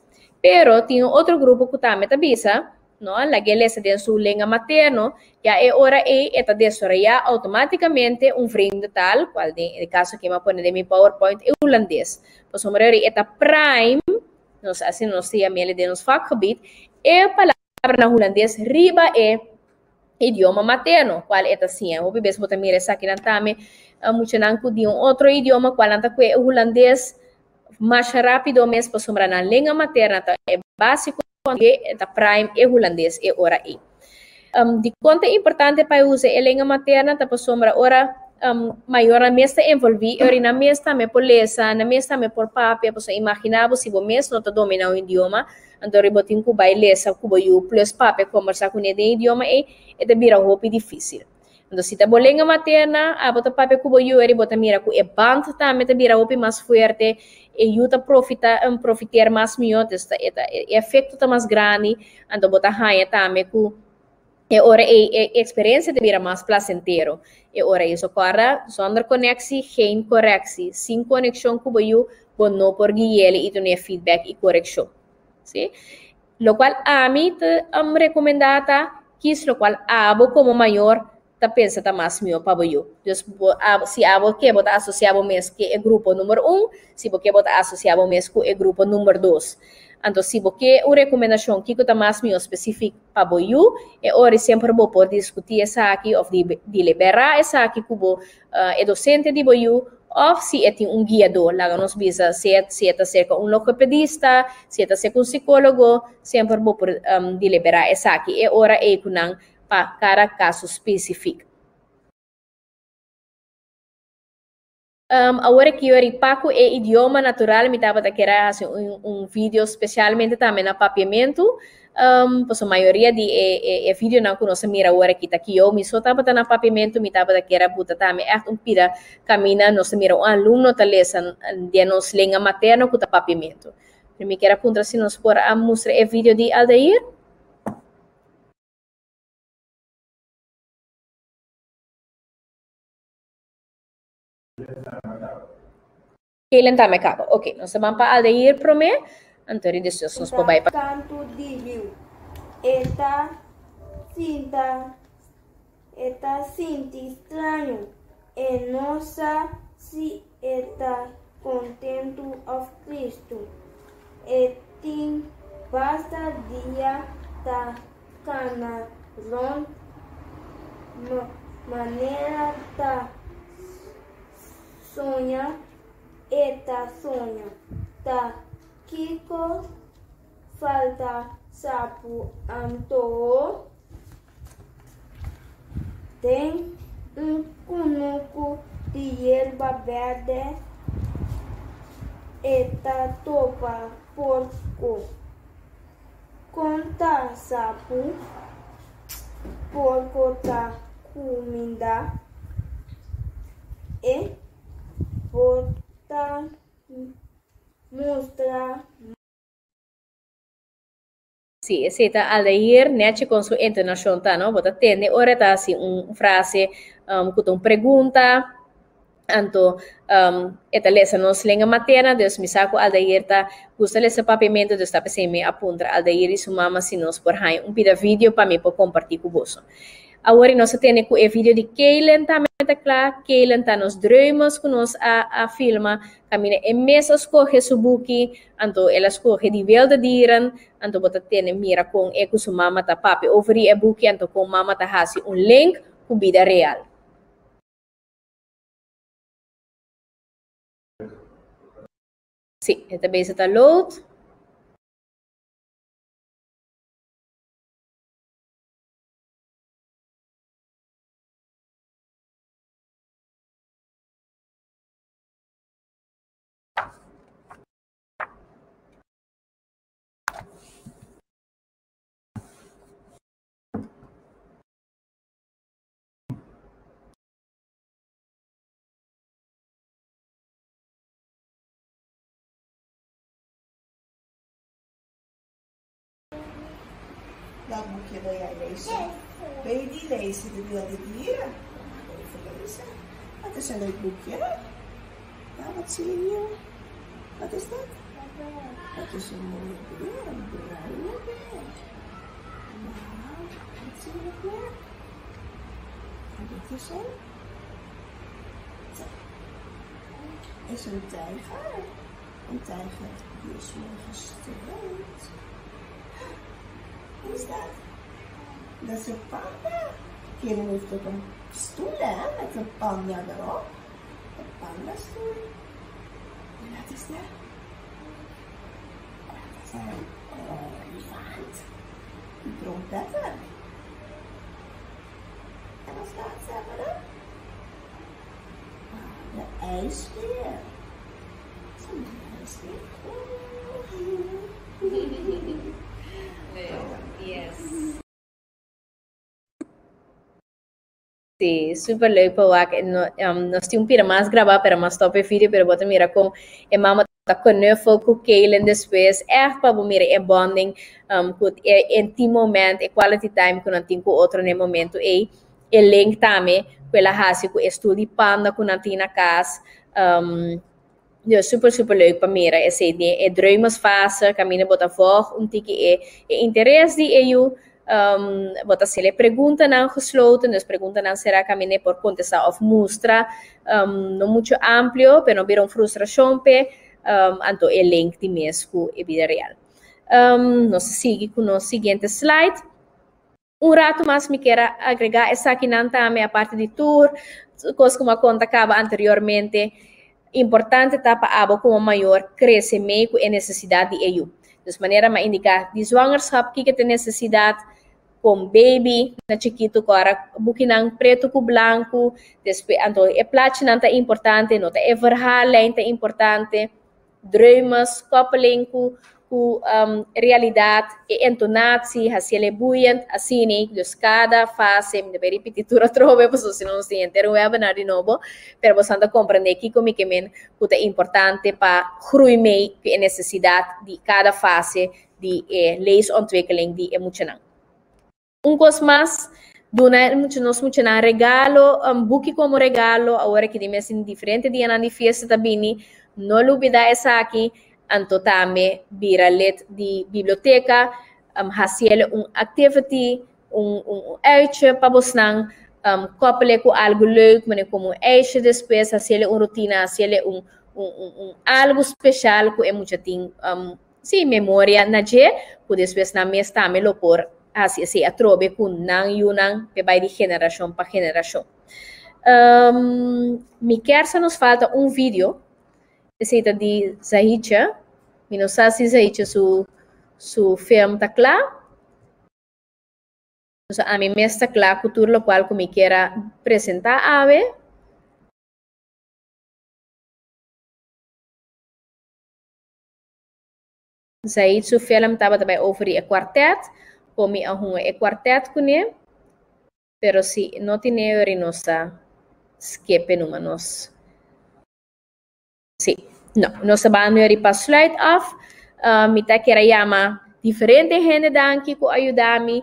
Pero tin un otro grupo ku tambe ta bisa No, lag'é lesa den su lenga materno, ya e ora ei e ta desaroyá outomátikamente un vreemde taal, kual den e kaso aki mi a pone den mi PowerPoint e hulandes. Pasobra ora e ta prime, nos asina nos ta yam'el den nos vakgebied, e palabranan hulandes riba e idioma materno, kual e ta siña. Hopi bes bo ta mira esakinan tambe, muchanan ku di un otro idioma kual nan ta kue e hulandes masha rápido mes pasobra nan lenga materna ta e básiko e ta prime e hulandes e ora ei. Dikon ta importante pa e usa e lenga materna ta pasobra ora mayornan mes ta envolví e ora nan mes tambe por lesa, nan mes tambe por papia, pasobra imaginá bo si bo mes no ta dominá un idioma, anto ora bo tin ku bai lesa ku bo yu plus papia kombersá kuné den e idioma ei, e ta bira hopi difísil. Entonces, si ta bo lenga materna, abo ta papia ku bo yu eri bo ta mira ku e band tambe ta bira hopi mas fuerte, e yu ta profita, profiteer mas mihó, dus ta, e ta, e efecto ta mas grandi, anto bo ta haña tambe ku e ora ei e experiencia ta bira mas placentero. E ora ei, so kòrda, zonder connectie geen correctie, sin konekshon ku bo yu, bo no por gui'el i dun'é feedback i korekshon. Sí? Lokual ami ta rekomendá ta kis lokual abo komo mayor ta pensa ta mas mihó pa bo yu. Dus bo si abo ke bo ta asosiá bo mes ku e grupo number un, si bo ke bo ta asosiá bo mes ku e grupo number dos. Anto si bo ke un rekomendashon kiko ta mas mihó spesifik pa bo yu, e ora semper bo por diskutí esaki òf deliberá esaki ku bo e dosente di bo yu òf si e tin un guiadó, laga nos bisa sea si e ta serka un logopedista, si e ta serka un sikólogo, semper bo por deliberá esaki e ora ei ku nan pa kada kaso spesifik. Awor aki yo ripa ku e idioma natural mi tabata kere a hasi un un video spesialmente tambe na papiamentu, pasobra mayoria di e e e videonan ku nos a mira awor aki ta kiyo mi so tabata na papiamentu, mi tabata kere a buta tambe ègt un pida kaminda nos ta mira un alumno ta lesa den nos lenga materno ku ta papiamentu. Mi kier a puntra si nos por a mustra e video di Aldair? Keilen tambe kaba. Ok, nos ta ban pa Aldair promé, anto ri despues nos por bai pa. Kantu di riu. E ta sinta, e ta sinti straño. E no sa si e ta kontentu òf tristu. E tin basta dia ta kana rònt manera ta soña e ta soña. Ta kiko falta sapu anto? Den un kunuku di yerba bèrdè e ta topa porko. Kon ta sapu? Porko ta kuminda e por ta mustra. Sí, esei ta Aldair nechi kon su entonashon ta, no? Bo ta tende ora e ta hasi un frase ku ta un pregunta. Anto e ta lesa nos lenga materna, dus mi sa ku Aldair ta gusta lesa papiamentu, dus ta p'esei mi a puntra Aldair i su mama si nos por haña un pida video pa mi por kompartí ku boso. Awor i nos a tene ku e video di Kaylen tambe ta kla. Kaylen ta nos dreumes ku nos a a filma, kaminda e mes a skohe su buki, anto el a skohe di Wilde Dieren, anto bo ta tene mira kon e ku su mama ta papia over di e buki, anto kon mama ta hasi un link ku bida real. Sí, e ta bezig ta load. Welk boekje wil jij lezen? Wil je die lezen, De Wilde Dieren? Dan gaan we even lezen. Dat is een leuk boekje. Nou, wat zie je hier? Wat is dat? Dat is een mooie beer, een bruine beer. Nou, wat zie je nog meer? En dit is een... Is een tijger. Een tijger die is mooi gestreept. Wat is dat? Dat is een panda. Keren heeft ook een stoel hè, met een panda erop. Een pandastoel. En wat is dat? Dat is een olifant. Die trompetter. En als laatste hebben we de ijsbeer. Zo'n ijsbeer. Yes. Sí, super leuk pa wak. No, nos tin un pida mas grabá, pero mas stop e video, pero bo ta mira kon e mama ta knuffel ku Kaylen despues. Echt pa bo mira e bonding ku e intiem moment, e quality time ku nan tin ku otro na e momento ei. E link tambe ku el a hasi ku e stoel di panda ku nan tin na kas. Dus super super leuk pa mira esei den e dreumersfase kaminda bo ta volg un tiki e e interes di e yu. Bo ta haciel e preguntanan gesloten, dus preguntanan sera kaminda e por kontestá òf mustra no mucho amplio, pero no bira un frustrashon p'e, anto e link di mes ku e bida real. Um, nos ta sigui ku nos siguiente slide. Un ratu mas mi kier a agregá esakinan tambe aparte di tur kos ku mi a konta kaba anteriormente. Importante ta pa abo komo mayor krese mei ku e nesesidat di e yu. Dus manera mi a indiká di zwangerschap kiko ta e nesesidat kon baby na chikitu ku ora bukinan pretu ku blanku despues anto e plachinan ta importante no ta e verhaallijn ta importante. Dreumes, koppeling ku ku realidat, e entonatie, hasiel e boeiend, asina, dus kada fase, mi ta bay ripiti tur atrobe pasobra si no nos tin henter un webinar di nobo, pero boso ta komprende kiko mi ke men ku ta importante pa groei mee ku e nesesidat di kada fase di e leesontwikkeling di e muchanan. Un kos mas, duna e mucha nos muchanan regalo, un buki komo regalo, awor aki di mes tin diferente dianan di fiesta ta bini, no lubida esaki, anto tambe bira lid di biblioteka, hasiel un activity, un un uitje pa bosnan, koppel'e ku algu leuk, manera komo un ijsje despues, hasiel un rutina, hasiel un un un algu special ku e mucha tin. Sí, memoria na dje, ku despues nan mes tambe lo por hasi esei atrobe ku nan yunan p'e bai di generashon pa generashon. Mi kier sa nos falta un video, esei ta di Zahicha. Mi no sa si Zahicha su su film ta kla. So ami mes ta kla ku tur lokual ku mi kier a presentá awe. Zaid su film tabata bai over di e kwartet, por mi a hunga e kwartet kuné, pero si no tine ori nos ta skepe numa nos. Si, no, nos ta banda ori pa sluit af. Mi ta kier a yama diferente hende danki ku a yuda mi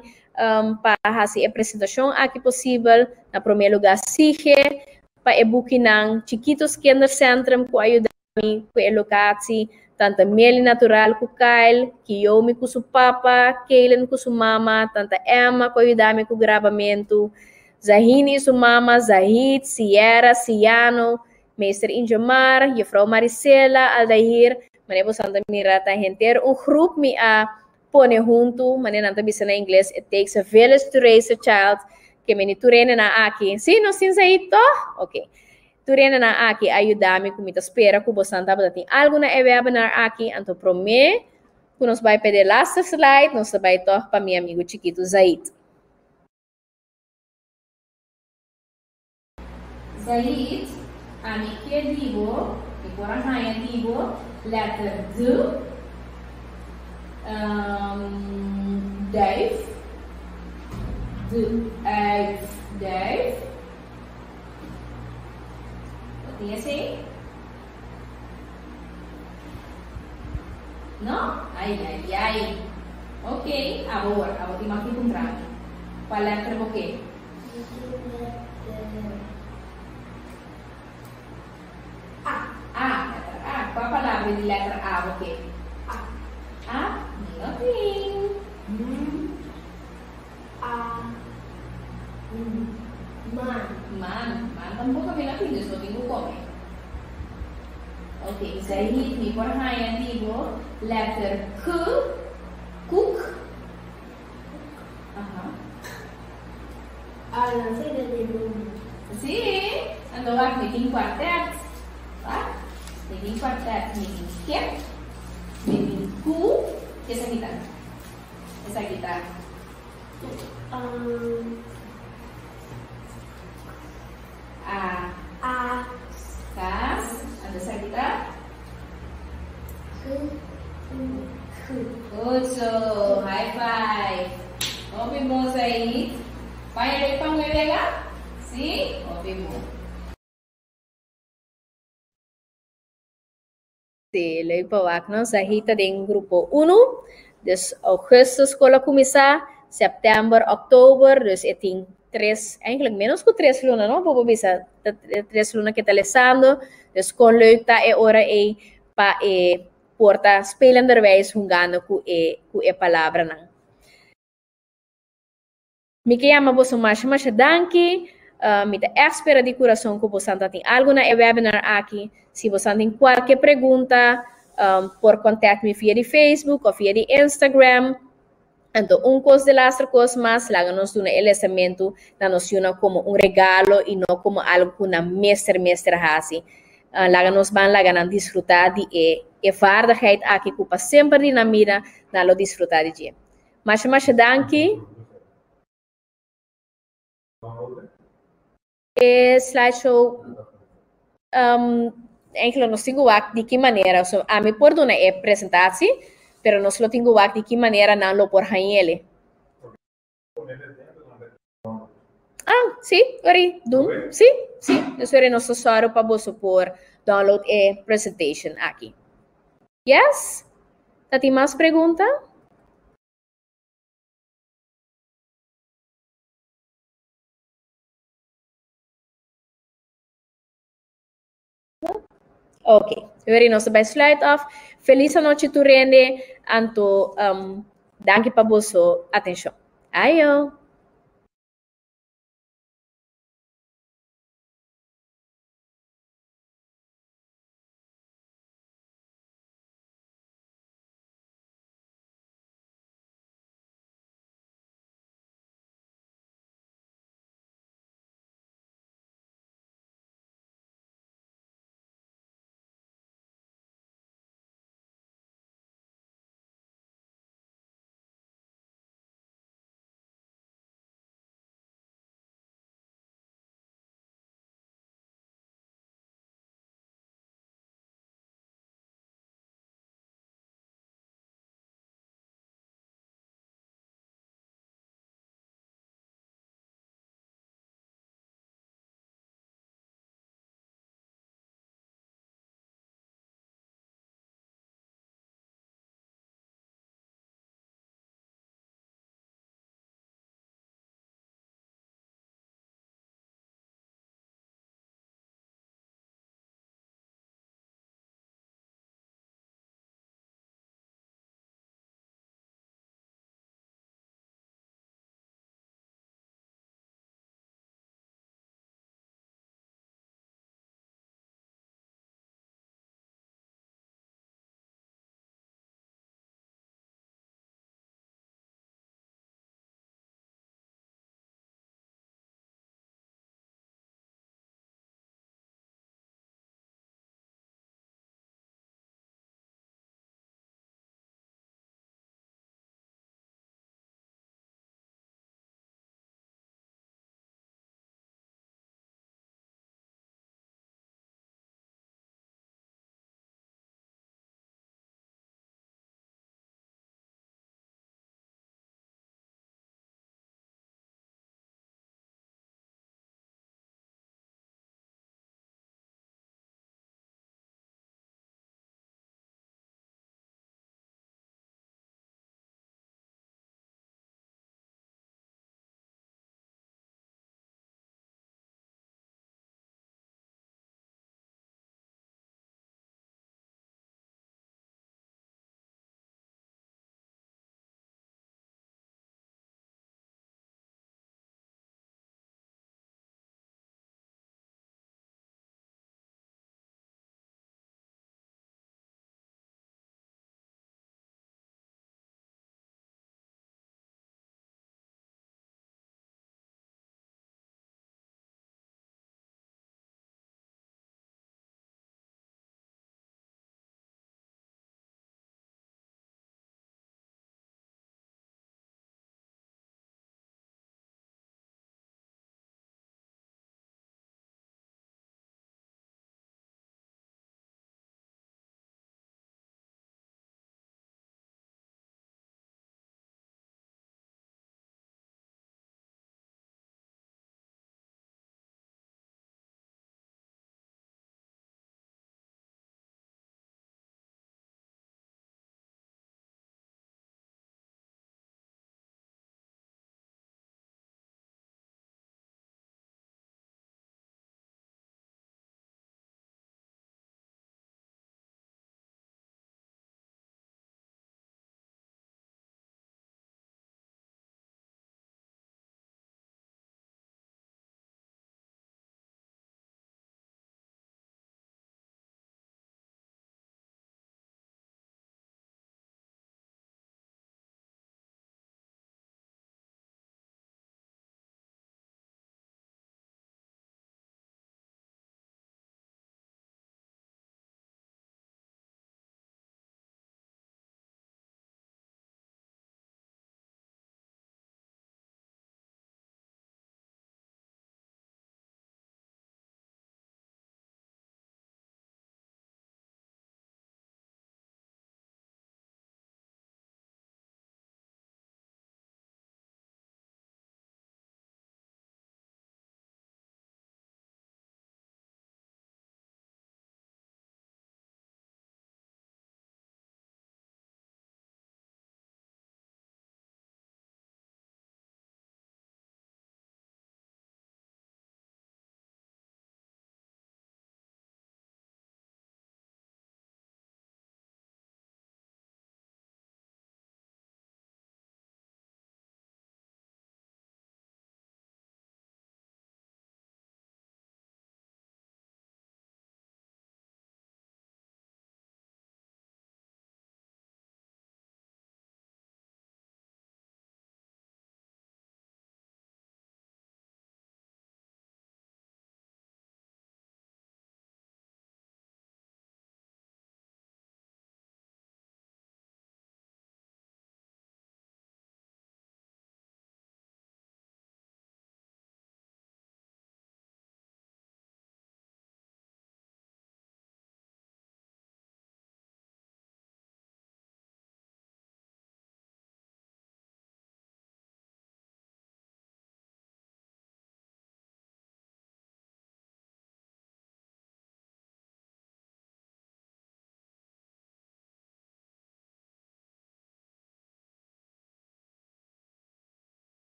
pa hasi e presentashon aki posibel. Na promé lugá Sige pa e bukinan Chikitos Kindercentrum ku a yuda mi ku e lokatie, tanta Meli Natural ku Kyle, Kiyomi ku su papa, Kaylen ku su mama, tanta Emma ku a yuda mi ku grabamentu, Zahini i su mama, Zahid, Sierra, Siano, Meester Injomar, Juffrouw Marisela, Aldair, manera boso ta mira ta henter un groep mi a pone huntu, manera nan ta bisa na ingles, it takes a village to raise a child, ke meni tur hendenan aki, si nos tin Zahid toch? Ok. Tur hendenan aki a yuda mi ku mi ta spera ku bosan tabata tin algu na e webinar aki, anto promé ku nos bai pa e laatste slide, nos ta bai tòg pa mi amigu chikitu Zaid. Zaid, ami ke di bo, mi por a haña di bo lèter D, duif, D, uif, duif. Bo tin esei? No? Ai, ai, ai. Ok, abo wor, abo tin mas di puntra mi. Kua letter bo ke? Mi tin letter A. A, letter A. Kua palabra di letter A bo ke? A. A? Mi no tin. A Man. Man. Man tampoko mi no tin, dus bo tin ku kome. Ok, Zahid, mi por haña di bo letter K, koek. Aha. A nan sa den e buki. Si, anto wak mi tin kwartet. Wak, mi tin kwartet, mi tin kip, mi tin ku, esaki ta. Esaki ta A. A. Kas. Anto esaki ta? K. U. K. Goed zo. High five. Hopi bon, Said. Paña leuk pa muhe wega? Si? Hopi bon. Sí, leuk pa wak no. Zahid ta den grupo uno. Dus augustus skol a kuminsá, sèptèmber, òktober, dus e tin tres, eigenlijk ménos ku tres luna no, bo por bisa ta tres luna ke ta lesando. Dus kon leuk ta e ora ei pa e por ta spelenderwijs hungando ku e ku e palabranan. Mi ke yama boso masha masha danki. Mi ta ègt spera di kurason ku bosan ta tin algu na e webinar aki. Si bosan tin kualke pregunta, Um, por contact mi via di Facebook of via di Instagram. Anto un kos de laatste kos mas, laga nos duna e lesamentu na nos yunan komo un regalo i no komo algu ku nan mester mester hasi. Uh, laga nos ban laga nan disfrutá di e e vaardigheid aki ku pa semper di nan bida nan lo disfrutá di dje. Masha masha danki. E slideshow um, eigenlijk nos tin ku wak di ki manera. So, ami por duna e presentatie, pero nos lo tin ku wak di ki manera nan lo por hañ'ele. Ah, sí, ori, doen. Sí, sí. Dus ori nos ta sòru pa boso por download e presentation aki. Yes? Ta tin mas pregunta? Ok, weri nos ta bai sluit af. Feliz anochi tur hende. Anto, um, danki pa boso atenshon. Ayo.